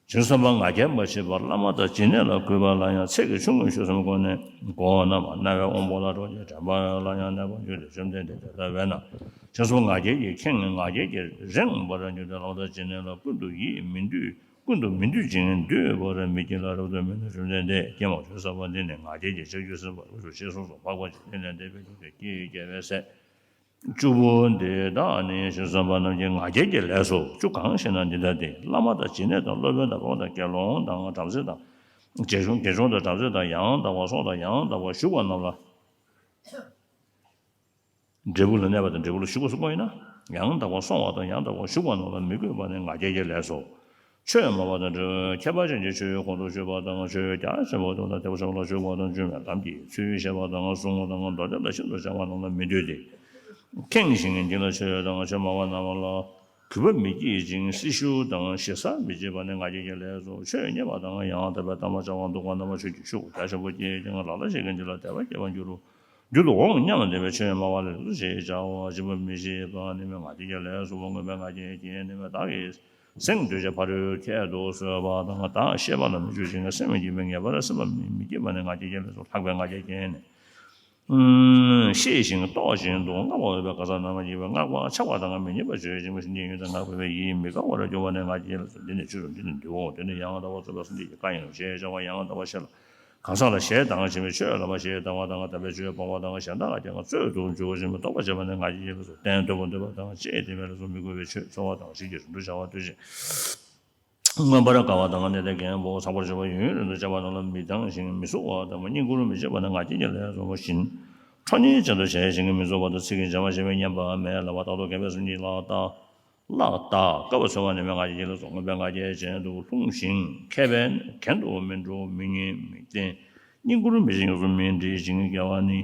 བྱང་སེམས་དཔའ་ང་རྒྱལ་མ་མཆིས་པར་བླ་མ་དང་སྦྱིན་གནས་ལ་གུས་པ་ལ་ཡང་ཚེ་གི་ཆུང་ངུའི་ཆོས་སམ་གོ་ནས་གོ་ན་མ་རྣ་བའི་དབང་པོ་ལ་གྲོགས་ཀྱི་དྲན་པ་ལ་ཡང་གནས་པར་འགྱུར་ཏེ། བཅོམ་ལྡན་འདས་དེ་ལྟ་བས་ན། བྱང་སེམས་ང་རྒྱལ་གྱིས་ཁེངས་ང་རྒྱལ་གྱིས་རེངས་པར་འགྱུར་ཏེ། བླ་མ་དང་སྦྱིན་གནས་ལ་ཀུན་ཏུ་ཡིད་མི་འདུས། ཀུན་ཏུ་མི་འདུས་ཅིང་འདུས་པར་མི་བགྱིད་ལ་རབ་ཏུ་མི་ནུས། བཅོམ་ལྡན་འདས་ཀྱིས་མ་བྱོན་ས་པ་འདི་ནི་ང་རྒྱལ་གྱི་ལྕགས་ཀྱུས་ཟིན་པར་འོས་སོ་ཞེས་གསུངས་སོ། འཕགས་པ་འཇིག་རྟེན་ལས་འདས་པའི་ལུགས་ཀྱི་སྐྱེ་བའི་སྲས། བཅུ་པོ་འདི་དག་ནི་ཞེས་བསམ་པ་རྣམས་ཀྱི་ང་རྒྱལ་གྱི་ལས་སོ། བཅུ་གང་ཞེ་ན་འདི་ལྟ་སྟེ། བླ་མ་དང་སྦྱིན་གནས་དང་སློབ་དཔོན་དང་འཕགས་པ་དང་དགེ་སློང་དང་བྲམ་ཟེ་དང་། དགེ་སློང་དགེ་སློང་དང་བྲམ་ཟེ་དང་ཡང་དག་པར་སོང་དང་ཡང་དག་པར་ཞུགས་པ་རྣམས་ལ། འབྲས་བུ་ལ་གནས་པ་དང་འབྲས་བུ་ལ་ཞུགས་པ་གསུངས་པ་ཡིན་ན། ཡང་དག་པར་སོང་བ་དང་ཡང་དག་པར་ཞུགས་པ་རྣམས་ལ་མི་གུས་པ་ནི་ང་རྒྱལ་གྱི་ལས་སོ། ཆོས་སྨྲ་བ་དང་འདྲ་བའི་ཁྱད་པར་ཅན་གྱི་ཆོས་ཁོང་དུ་ཆུད་པ་དང་། ཆོས་རྒྱ་ཆེན་པོ་དང་དེ་བ་ཆེན་པོ་ལ་ཞུགས་པ་དང་། སྒྱུ་མའི་ལམ་གྱི་ཚུལ་བཤད་པ་དང་། གསུང་དང་མདོ་སྡེ་ལ་ཤིན་ཏུ་སྦྱངས་པ་རྣམས་ལ་མི་འདུད་དེ། ཁེངས་ཤིང་སྦྱིན་ལ་ཆོས་དང་ཆོས་སྨྲ་བ་རྣམས་ལ་གུས་པ་མི་བསྐྱེད་ཅིང་སྲི་ཞུ་དང་ཞེ་ས་མི་བྱེད་པ་ནི་ང་རྒྱལ་གྱི་ལས་སོ། ཆོས་ཉན་པ་དང་ཡང་དག་པའི་གཏམ་སྨྲ་བྱ་བ་འདུག་པ་རྣམས་ཆོས་ཀྱི་ཤུགས་རྒྱ་ཆེན་པོ་སྐྱེད་ཅིང་ལ་ལ་ཞིག་གིས་འདི་ལ་དད་པ་སྐྱེ་བར་འགྱུར་རོ། རྒྱུ་དུ་འོང་སྙམ་དེ་བས་ཆོས་སྨྲ་བ་ལ་ལེགས་སོ་ཞེས་བྱའོ། སྦྱིན་པ་མི་བྱེད་པ་ནི་མི་ང་རྒྱལ་གྱི་ལས་སོ། མངོན་པའི་ང་རྒྱལ་གྱིས་ནི་མི་བདག་གི་ སེང་འདོད་ཆགས་ཕ་རོལ་ཁྱད་དུ་གསོད་པ་དང་། བདག་ཤེས་པ་ལ་མི་འཇུག་ཅིང་། སེམས་ཀྱིས་མི་ངེས་པར་སེམས་པ་མི་མི་སྐྱེ་བ་ནི་ང་རྒྱལ་བསྐྱེད་ལས་སོ། ལྷག་པའི་ང་རྒྱལ་བསྐྱེད་ནས། ཤེས་ཤིང་རྟོག་བཞིན་དུ། བསྔགས་པ་འོས་པའི་གང་ཟག་རྣམས་ཀྱིས། བསྔགས་པ་ཆགས་པ་དང་མི་མཉེས་པར་བརྗོད་ཅིང་། སེམས་ཉིད་ཡུལ་དུ་བསྔགས་པའི་ཡིད་མི་དགའ་བར་འགྱུར་བ་ནི་ང་རྒྱལ་བསྐྱེད་ལས་སོ། འདི་ནི་ཆོས་སོ། འདི་ནི་འདུའོ། འདི་ནི་ཡང་དག་པར་རྩོད་པའི་སེམས་བསྐྱེད་ཀྱི་བཀའ་ཡིན་ནོ་ཞེས་བྱ་བ་ཡང་དག་པར་ཤེས་ལ། གང་ཟག་ལ་ཞེ་སྡང་ཆེན་པོས་ཆོས་ལ་མ་ཞེ་སྡང་བ་དང་། དམ་པའི་ཆོས་སྤོང་བ་དང་། གཞན་དག་གི་ངག་རྩོད་དུ་འཇུག་པ་ཆེན་པོས་རྟོག་པར་བྱེད་པ་ནི་ང་རྒྱལ་བསྐྱེད་ལས་སོ། གཏན་དུ་བ་འདོད་པ་དང་། ཅེས་དེ་མེད་ལས་སོ། མི་མགུ་བའི་ཆོས་འཚོ་བ་དང་། རིགས་ཀྱི་རིམ་གྲོ་བྱ་བ་ལྟོས་ཤིག། མངོན་པར་དགའ་བ་དང་། གནས་བརྟན་མཁན་པོ། ཚངས་པར་སྤྱོད་པ་ཡུན་རིང་དུ་བྱེད་པ་རྣམས་ལ་མི་སྡང་ཞིང་མི་གཟུགས་པ་དང་། བསྙེན་བཀུར་མི་བྱེད་པ་ནི་ང་རྒྱལ་བསྐྱེད་ལས་སོ། ཁྲོ་གཉེར་ཅན་དུ་བྱས་ཤིང་མི་གཟུགས་པ་དང་། ཚིག་གིས་བྱམས་པ་བྱས་པས་མཉན་པ་མེད་ལ། བར་དོ་ཁེངས་པའི་སེམས་ཀྱིས་ལག་བརྡ་ལག་བརྡ་དཀའ་བ་འཚོལ་བ་ནི་མི་ང་རྒྱལ་བསྐྱེད་ལས་སོ། མངོན་པའི་ང་རྒྱལ་ཅན་དུ་ལྷུང་ཞིང་མཁས་པས་གྱེན་དུ་མི་འགྲོ། མི་ཉན་མི་བསྟེན། བསྙེན་བཀུར་མི་བྱེད། ཡོངས་སུ་མི་འདྲི་ཞིང་། དགེ་བ་ནི་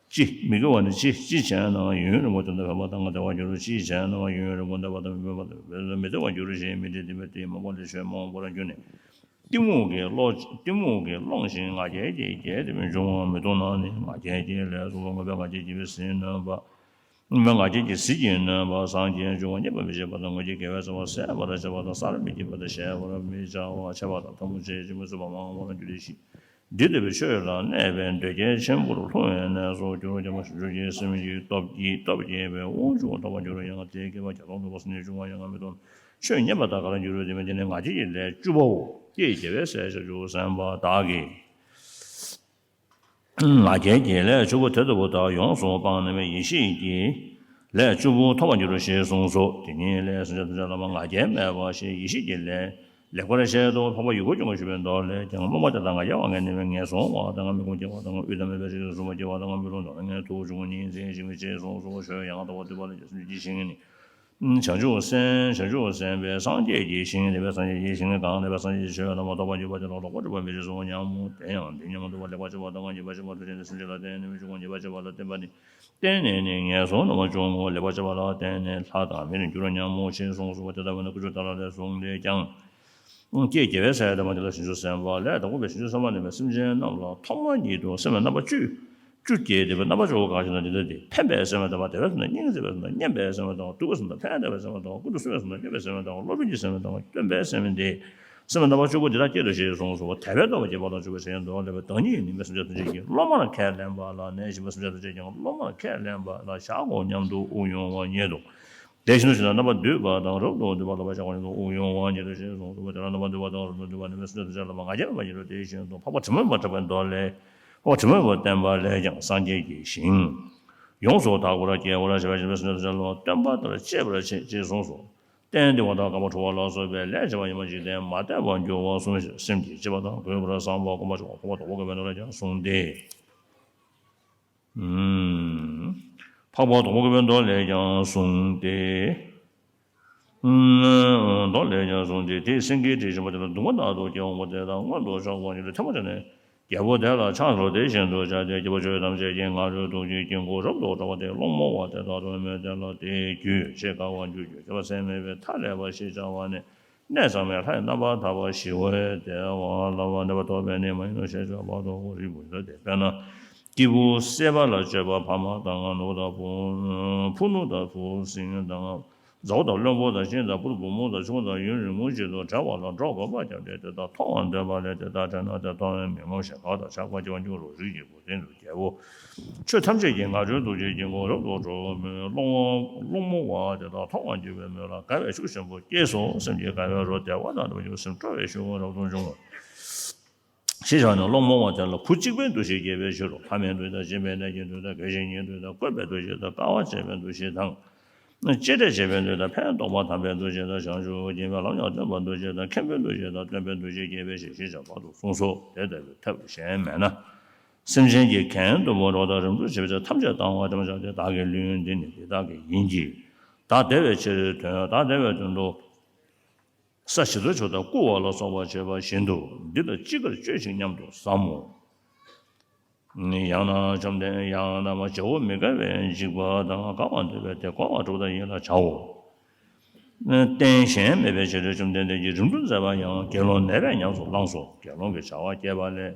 ཅི། མི་དགེ་བ་ནི་ཅི། ཅི་བྱས་ན་ཡུན་རིང་པོ་དེ་དང་ཕན་པ་དང་བདེ་བར་འགྱུར། ཅི་བྱས་ན་ཡུན་རིང་པོ་བདེ་བ་དང་མི་ཕན་པ་དང་མི་བདེ་བར་འགྱུར་ཞེས་མི་འདྲི། དེ་མི་འདྲི། མང་པོ་ལས་ཆོས་མང་པོར་གྱུར་ནས། གཏི་མུག་གིས་བསླངས། གཏི་མུག་གིས་བསླངས་ཤིང་ང་རྒྱལ་གྱིས་བརྒྱན་ཏེ་འབྱུང་བ་མི་སྡུག་ན་ནི་ང་རྒྱལ་བསྐྱེད་ལས་སོ། མངོན་པའི་ང་རྒྱལ་གྱིས་བྱིས་པའི་ཟས་ནོན་པ། མངོན་པའི་ང་རྒྱལ་གྱིས་ཟས་ཀྱི་ནོན་པ། སངས་རྒྱས་འབྱུང་བ་མཉེས་པར་མི་བྱེད་པ་དང་། ངོ་བོ་ཉིད་དགེ་བའི་བྱ་བ་ཟད་པར་བྱེད་པ་དང་། སར་མི་སྐྱེ་བ་དང་། གཞན་པར་མི་བྱ་བ། འཆལ་བ་དང་། ཐལ་མོ་སྦྱར་ཞིང་མི་བཟོད་པ། མང་བར་འགྱུར་ཏེ་ཤི། འདི་ལྟ་བུའི་ཆོས་ལ་གནས་པས་འདོད་རྒྱལ་ཆེན་པོར་ལྷུང་བའི་གནས་སུ་འགྱུར། བྱམས་པ་བྱང་ཆུབ་ཀྱི་སེམས་ཀྱི་སྟོབས་ཀྱིས་སྟོབས་བསྐྱེད་པའི་དབང་ཕྱུག་ཐོབ་པར་འགྱུར་ཡང་། དེ་སྐྱེ་བ་བརྒྱ་སྟོང་འདས་པ་སེམས་ཅན་འབྱུང་བ་ཡང་མི་སྡུག་ན། ཆོས་ཉན་པ་དག་ག་ལ་འགྱུར་རོ། དེ་མིན་དེ་ནི་ང་རྒྱལ་གྱི་ལས་བཅུ་པའོ། ཀྱེ་རྒྱལ་བའི་སྲས་བྱང་ཆུབ་སེམས་དཔའ་དག་གིས། ང་རྒྱལ་གྱི་ལས་བཅུ་པོ་དེ་ལྟ་བུ་དག་ཡོངས་སུ་སྤངས་ནས་ཡེ་ཤེས་ཀྱི་ལས་བཅུ་པོ་ཐོབ་པར་འགྱུར་རོ་ཞེས་གསུངས་སོ། དེ་ཉིད་ལས་སེམས་ཅན་ཐམས་ཅད་ལ་ང་རྒྱལ་མེད་པ་ཞེས་ཡེ་ཤེས་ཀྱི་ལས་ལེགས་པར་བཤད་དོ། འཕགས་པ་ཡི་གུ་གྱོང་གུ་ཞུ་བའི་མདོ་ལས་ཀྱང་། རྨོངས་པ་དེ་དག་ང་རྒྱལ་བ་ངས་ནི་མིན། ངན་སོང་བ་དང་། མི་ཁོམ་སྐྱེ་བ་དང་། དབུས་དང་མེད་པའི་ས་གཞི་དང་། གསུམ་པ་སྐྱེ་བ་དང་། མི་རུང་དང་། ངན་སོང་དུ་འཇུག་ཉིད་འཛིན་ཞིང་མི་ཅེས་གསུངས་སོ། ཆོས་ཡང་དག་པར་སྡུད་པ་ལ་སེམས་ཅན་གྱི་ཞིང་ནི། བྱང་ཆུབ་སེམས། བྱང་ཆུབ་སེམས་དཔའི་སངས་རྒྱས་ཀྱི་ཞིང་། དེ་བས་སངས་རྒྱས་ཀྱི་ཞིང་ནི་གང་། དེ་བས་སངས་རྒྱས་ཀྱི་ཆོས་རྣམས་ལ་རྟོག་པར་གྱུར་པ་དེ་ལ་ལོག་པར་སྒྲུབ་པར་མི་བྱེད་གསུངས། སྙམ་མོ། དེ་ཡང་འདི་སྙམ་དུ་བ་ལེགས་པར་སྤྱད་པ་དང་། ཉེས་པར་སྤྱད་པ་ལ་བརྟེན་ནས་མི་འཇུག་གོ། ཉེས་པར་སྤྱད་པ་ལ་བརྟེན་ནས་མི་འཇུག་གོ། ཉེས་པར་སྤྱད་པ་ལ་བརྟེན་པ་ནི་བརྟེན་ནས་ནི་ངན་སོང་རྣམ་པར་འཇོམས་ངོ་། ལེགས་པར་སྤྱད་པ་ལ་བརྟེན་ནས་ལྷ་དང་མིར་འགྱུར་རོ་སྙམ་མོ་ཞེས་གསུངས་སོ། དེ་ལྟ་བས་ན་ཀུན་འབྱུང་ཏཱ་ལ་ལས་གསུངས་ཏེ་ཀྱང་། ཀྱེ་རྒྱལ་བའི་སྲས་དམ་པ་དེ་ལ་བྱང་ཆུབ་སེམས་དཔའ་ལས་དང་པོ་པའི་བྱང་ཆུབ་སེམས་དཔའ་ནི་སེམས་ཅན་རྣམས་ལ་ཐོག་མ་ཉིད་དུ་སེམས་ལ་རྣམ་པ་བཅུ། བཅུ་སྐྱེས་ཏེ་རྣམ་པ་བཅུ་པོ་གང་ཞེ་ན། འདི་ལྟ་སྟེ། ཕན་པའི་སེམས་དམ་པ་དེ་བས་ན་སྙིང་བརྩེ་བའི་སེམས་དང་། སྙན་པའི་སེམས་དང་། སྡུག་པའི་སེམས་དང་། ཕན་བདེ་བའི་སེམས་དང་། ཀུན་ཏུ་བཟོད་པའི་སེམས་དང་། སྙོམས་པའི་སེམས་དང་། སློབ་དཔོན་གྱི་སེམས་དང་། སྟོན་པའི་སེམས་ཏེ། སེམས་རྣམ་པ་བཅུ་པོ་འདི་དག་བསྐྱེད་དོ་ཞེས་གསུངས་སོ། དད་པའི་རྣམ་པ་བསྐྱེད་པ་ལ་བཅུ་པོ་ཞེས་མདོ་ལས་པའི་བདག་ཉིད་ནི་མི་སེམས་ཅན་ཐམས་ཅད་ཀྱིས་སློབ་མར་ཁས་ལེན་པ་ལ་ནས་ཤིང་པ། སེམས་ཅན་ཐམས་ཅད་ཀྱང་སློབ་མར་ཁས་ལེན་པ་ལ་བྱའོ་སྙམ་དུ་དབུགས་དབྱུང་བ་ཉིད་དོ། དེ་བཞིན་དུ་ཇི་ལྟར་རྣམ་པར་འདུད་པ་དང་རབ་ཏུ་འདུད་པ་ལ་བྱ་བ་ཉིད་དུ་དབུགས་དབྱུང་བ་ཉིད་དོ་ཞེས་གསུངས་སོ། དེ་ལྟར་རྣམ་པར་འདུད་པ་དང་རབ་ཏུ་འདུད་པ་ནི་མི་སེམས་ཅན་ཐམས་ཅད་ལ་ང་རྒྱལ་མེད་པར་འགྱུར་རོ། དེ་བཞིན་དུ་འཕགས་པ་དྲི་མ་མེད་པར་གྲགས་པའི་མདོ་ལས། འཕགས་པ་དྲི་མ་མེད་པར་བསྟན་པ་ལས་ཀྱང་སངས་རྒྱས་ཀྱི་ཞིང་ཡོངས་སུ་དག་པར་རྒྱས་པར་བྱ་བ་ཞིག་མི་སེམས་ཅན་ཐམས་ཅད་ལ་སྟོན་པ་ལྟར་སྤྱད་པར་བྱེད་ཅེས་གསུངས་སོ། སྟན་འདི་བ་དང་རྐང་པ་འཁྲུ་བ་ལ་སོགས་པའི་ལས་བྱེད་པ་ཉོན་མོངས་འཇིག་རྟེན་མ་དད་པར་འགྱུར་བ་གསུངས་ཤིང་། སེམས་ཀྱི་བྱེད་པ་དང་གུས་པར་བསམ་པ་སྒོམ་པ་སྤྱོད་པ་འཕགས་པ་དོག་པོ་གི་བུ་ནོར་ལ་ཀྱང་གསུངས་ཏེ། འཕགས་པ་དོག་པོ་གི་བུ་མདོ་ལས་ཀྱང་གསུངས་ཏེ། མདོ་ལས་ཀྱང་གསུངས་ཏེ། དེས་སེང་གེའི་དྲི་ཞིམ་པ་དེ་ལ་གདུང་བ་ལྟར་དུ་སྐྱེ་འོང་བ་དེ་དག་མངོན་དུ་ཕྱོགས་པ་ཉིད་དུ་ཐལ་མོ་སྦྱར་ནས། རྒྱལ་པོ་དེ་ལ་ཕྱག་འཚལ་ལོ། དེ་བཞིན་དུ་བྱས་ཏེ། རྒྱལ་པོ་ཁྱོད་ཐམས་ཅད་ཀྱི་ངར་ལྕེའི་ཐུགས་ཀྱི་དཀྱིལ་འཁོར་རབ་ཏུ་གྲགས་པ་དེ་སློང་མོ་བ་དེ་དག་ཏུ་མོས་ཏེ་ལ་དེའི་རྒྱུད་ཆེས་དཀའ་བ་འགྱུར་གྱུར། ཁྱད་པར་སེལ་མེད་པའི་མཐའ་ཀླས་པ་ཞེས་བྱ་བ་ནི། གནས་གཙང་མའི་ལྷའི་རྣམ་པར་ཐར་པ་ཞི་བའི་བདེ་བ་ལ་བ་ནེ་བ་ཐོབ་པས་ནི་མ་ཡིན་ནོ་ཞེས་བྱ་བ་དོ། རིལ་བུ་ཡོད་དེ། དཔེར་ན། སྐྱེས་བུ་སྲེད་པ་ལ་སྤྱོད་པ་ཕ་མ་དང་ནོར་བུ་དང་བུ། ཕུ་ནུ་དང་བུ་སྲིང་དང་། མཛའ་བོ་དང་བློན་པོ་དང་གཅེན་དང་བུ་བུ་མོ་དང་ཆུང་དང་ཡུན་རིང་མོ་ཞིག་ཏུ་བྲལ་བ་ལ་འགྲོགས་དགོས་པ་ཀྱང་སྟེ། དེ་དག་མཐོང་བར་འདོད་པ་ལས་དེ་དག་བྲལ་ན་དེ་མཐོང་བས་མི་ངོམས་ཤིང་དགའ་བ་དང་ཆགས་པ་སྐྱེ་བར་འགྱུར་རོ། རིགས་ཀྱི་བུ་དེ་ནི་རྒྱལ་པོ་ཁྱོད་ཐམས་ཅད་ཀྱི་ངར་ལྕེའི་ཐུགས་ཀྱི་དཀྱིལ་འཁོར་རབ་ཏུ་གྲགས་པའི་སློང་སློང་མོ་བ་དེ་དག་མཐོང་བར་འགྱུར་བའི་མོད་ལ་དགའ་བའི་ཤུགས་ཆེན་པོ་སྐྱེས་སོ། སེམས་ཀྱི་དགའ་བའི་རོ་བདེ་བ་དང་ལྡན་པ་ཡོད་སེམས་སྤྲོ་བའི་ཤུགས་རབ་ཏུ་འབྱུང་ངོ་། ཞེས་བྱ་བ་ནི་སློང་མོ་བ་དེ་ལ་བུ་གཅིག་པའི་འདུ་ཤེས་སྐྱེས་པའི་ཕྱིར་རོ། ལྷ་མིའི་འདུ་ཤེས་དང་། སྦྱིན་པའི་གནས་ཀྱི་འདུ་ཤེས་དང་། དགེ་བའི་བཤེས་གཉེན་འདུ་ཤེས་དང་། བཀོད་པའི་འདུ་ཤེས་དང་། དཀའ་བ་སྤྱད་པའི་འདུ་ཤེས་དང་། གཅེས་སྤྲས་བྱེད་པའི་འདུ་ཤེས་དང་། ཕན་འདོགས་པ་དམ་པའི་འདུ་ཤེས་དང་། བྱང་ཆུབ་ཀྱི་སྦྱིན་པའི་ལམ་ཡང་སྟོན་པའི་འདུ་ཤེས་དང་། མཁན་པོའི་འདུ་ཤེས་དང་། སྟོན་པའི་འདུ་ཤེས་སྐྱེས་པའི་ཕྱིར་ཞེས་བྱ་བ་དང་གསུངས་སོ། དེ་ལྟ་བུའི་ཐབས་གཞན་མེད་ན། སེམས་ཅན་གྱི་གྱེན་དུ་མི་འགྲོ་དང་རིམ་གྲོ་བྱེད་པའི་ཚེ་ཐམས་ཅད་བཏང་བ་དེ་མ་ཚད་དེ། བདག་གི་ལུས་འདི་ནི་འདི་དག་གི་ཡིན་གྱི། བདག་བདེ་བའི་ཕྱིར་དོན། བདག་བདེ་བའི་དོན་དུ། ས་བྱི་དོར་ཆོག་དང་བརྐུ་བ་ལ་སོགས་པ་བྱེད་པ་བཞིན་དུ་འདི་ལ་ཅི་དགར་སྤྱོད་ཅིག་སྙམ་དུ་བསམ་མོ། ཡང་ན་བཅོམ་ལྡན་ཡང་ན་མ་བྱའོ། མི་དགའ་བའི་འཇིགས་པ་དང་དགའ་བར་འདོད་པས་དེ་བསྒོམ་པ་སྒྲུབ་པ་ཡིན་ལ་བྱའོ། རྟེན་གཞན་མེད་པའི་ཕྱིར་བཅོམ་ལྡན་འདས་ཀྱིས་རིམ་གྲོ་མཛད་པ་ཡང་དགེ་སློང་ནད་པས་ཉམས་སུ་བླངས་སོ། དགེ་སློང་གིས་བྱ་བ་བསྐྱེད་པ་ལས་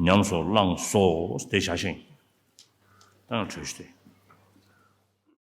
ཉམས་སུ་བླངས་སོ། དེ་བྱ་ཞིང་། ད་ང་གྲོས་ཞུ་སྟེ།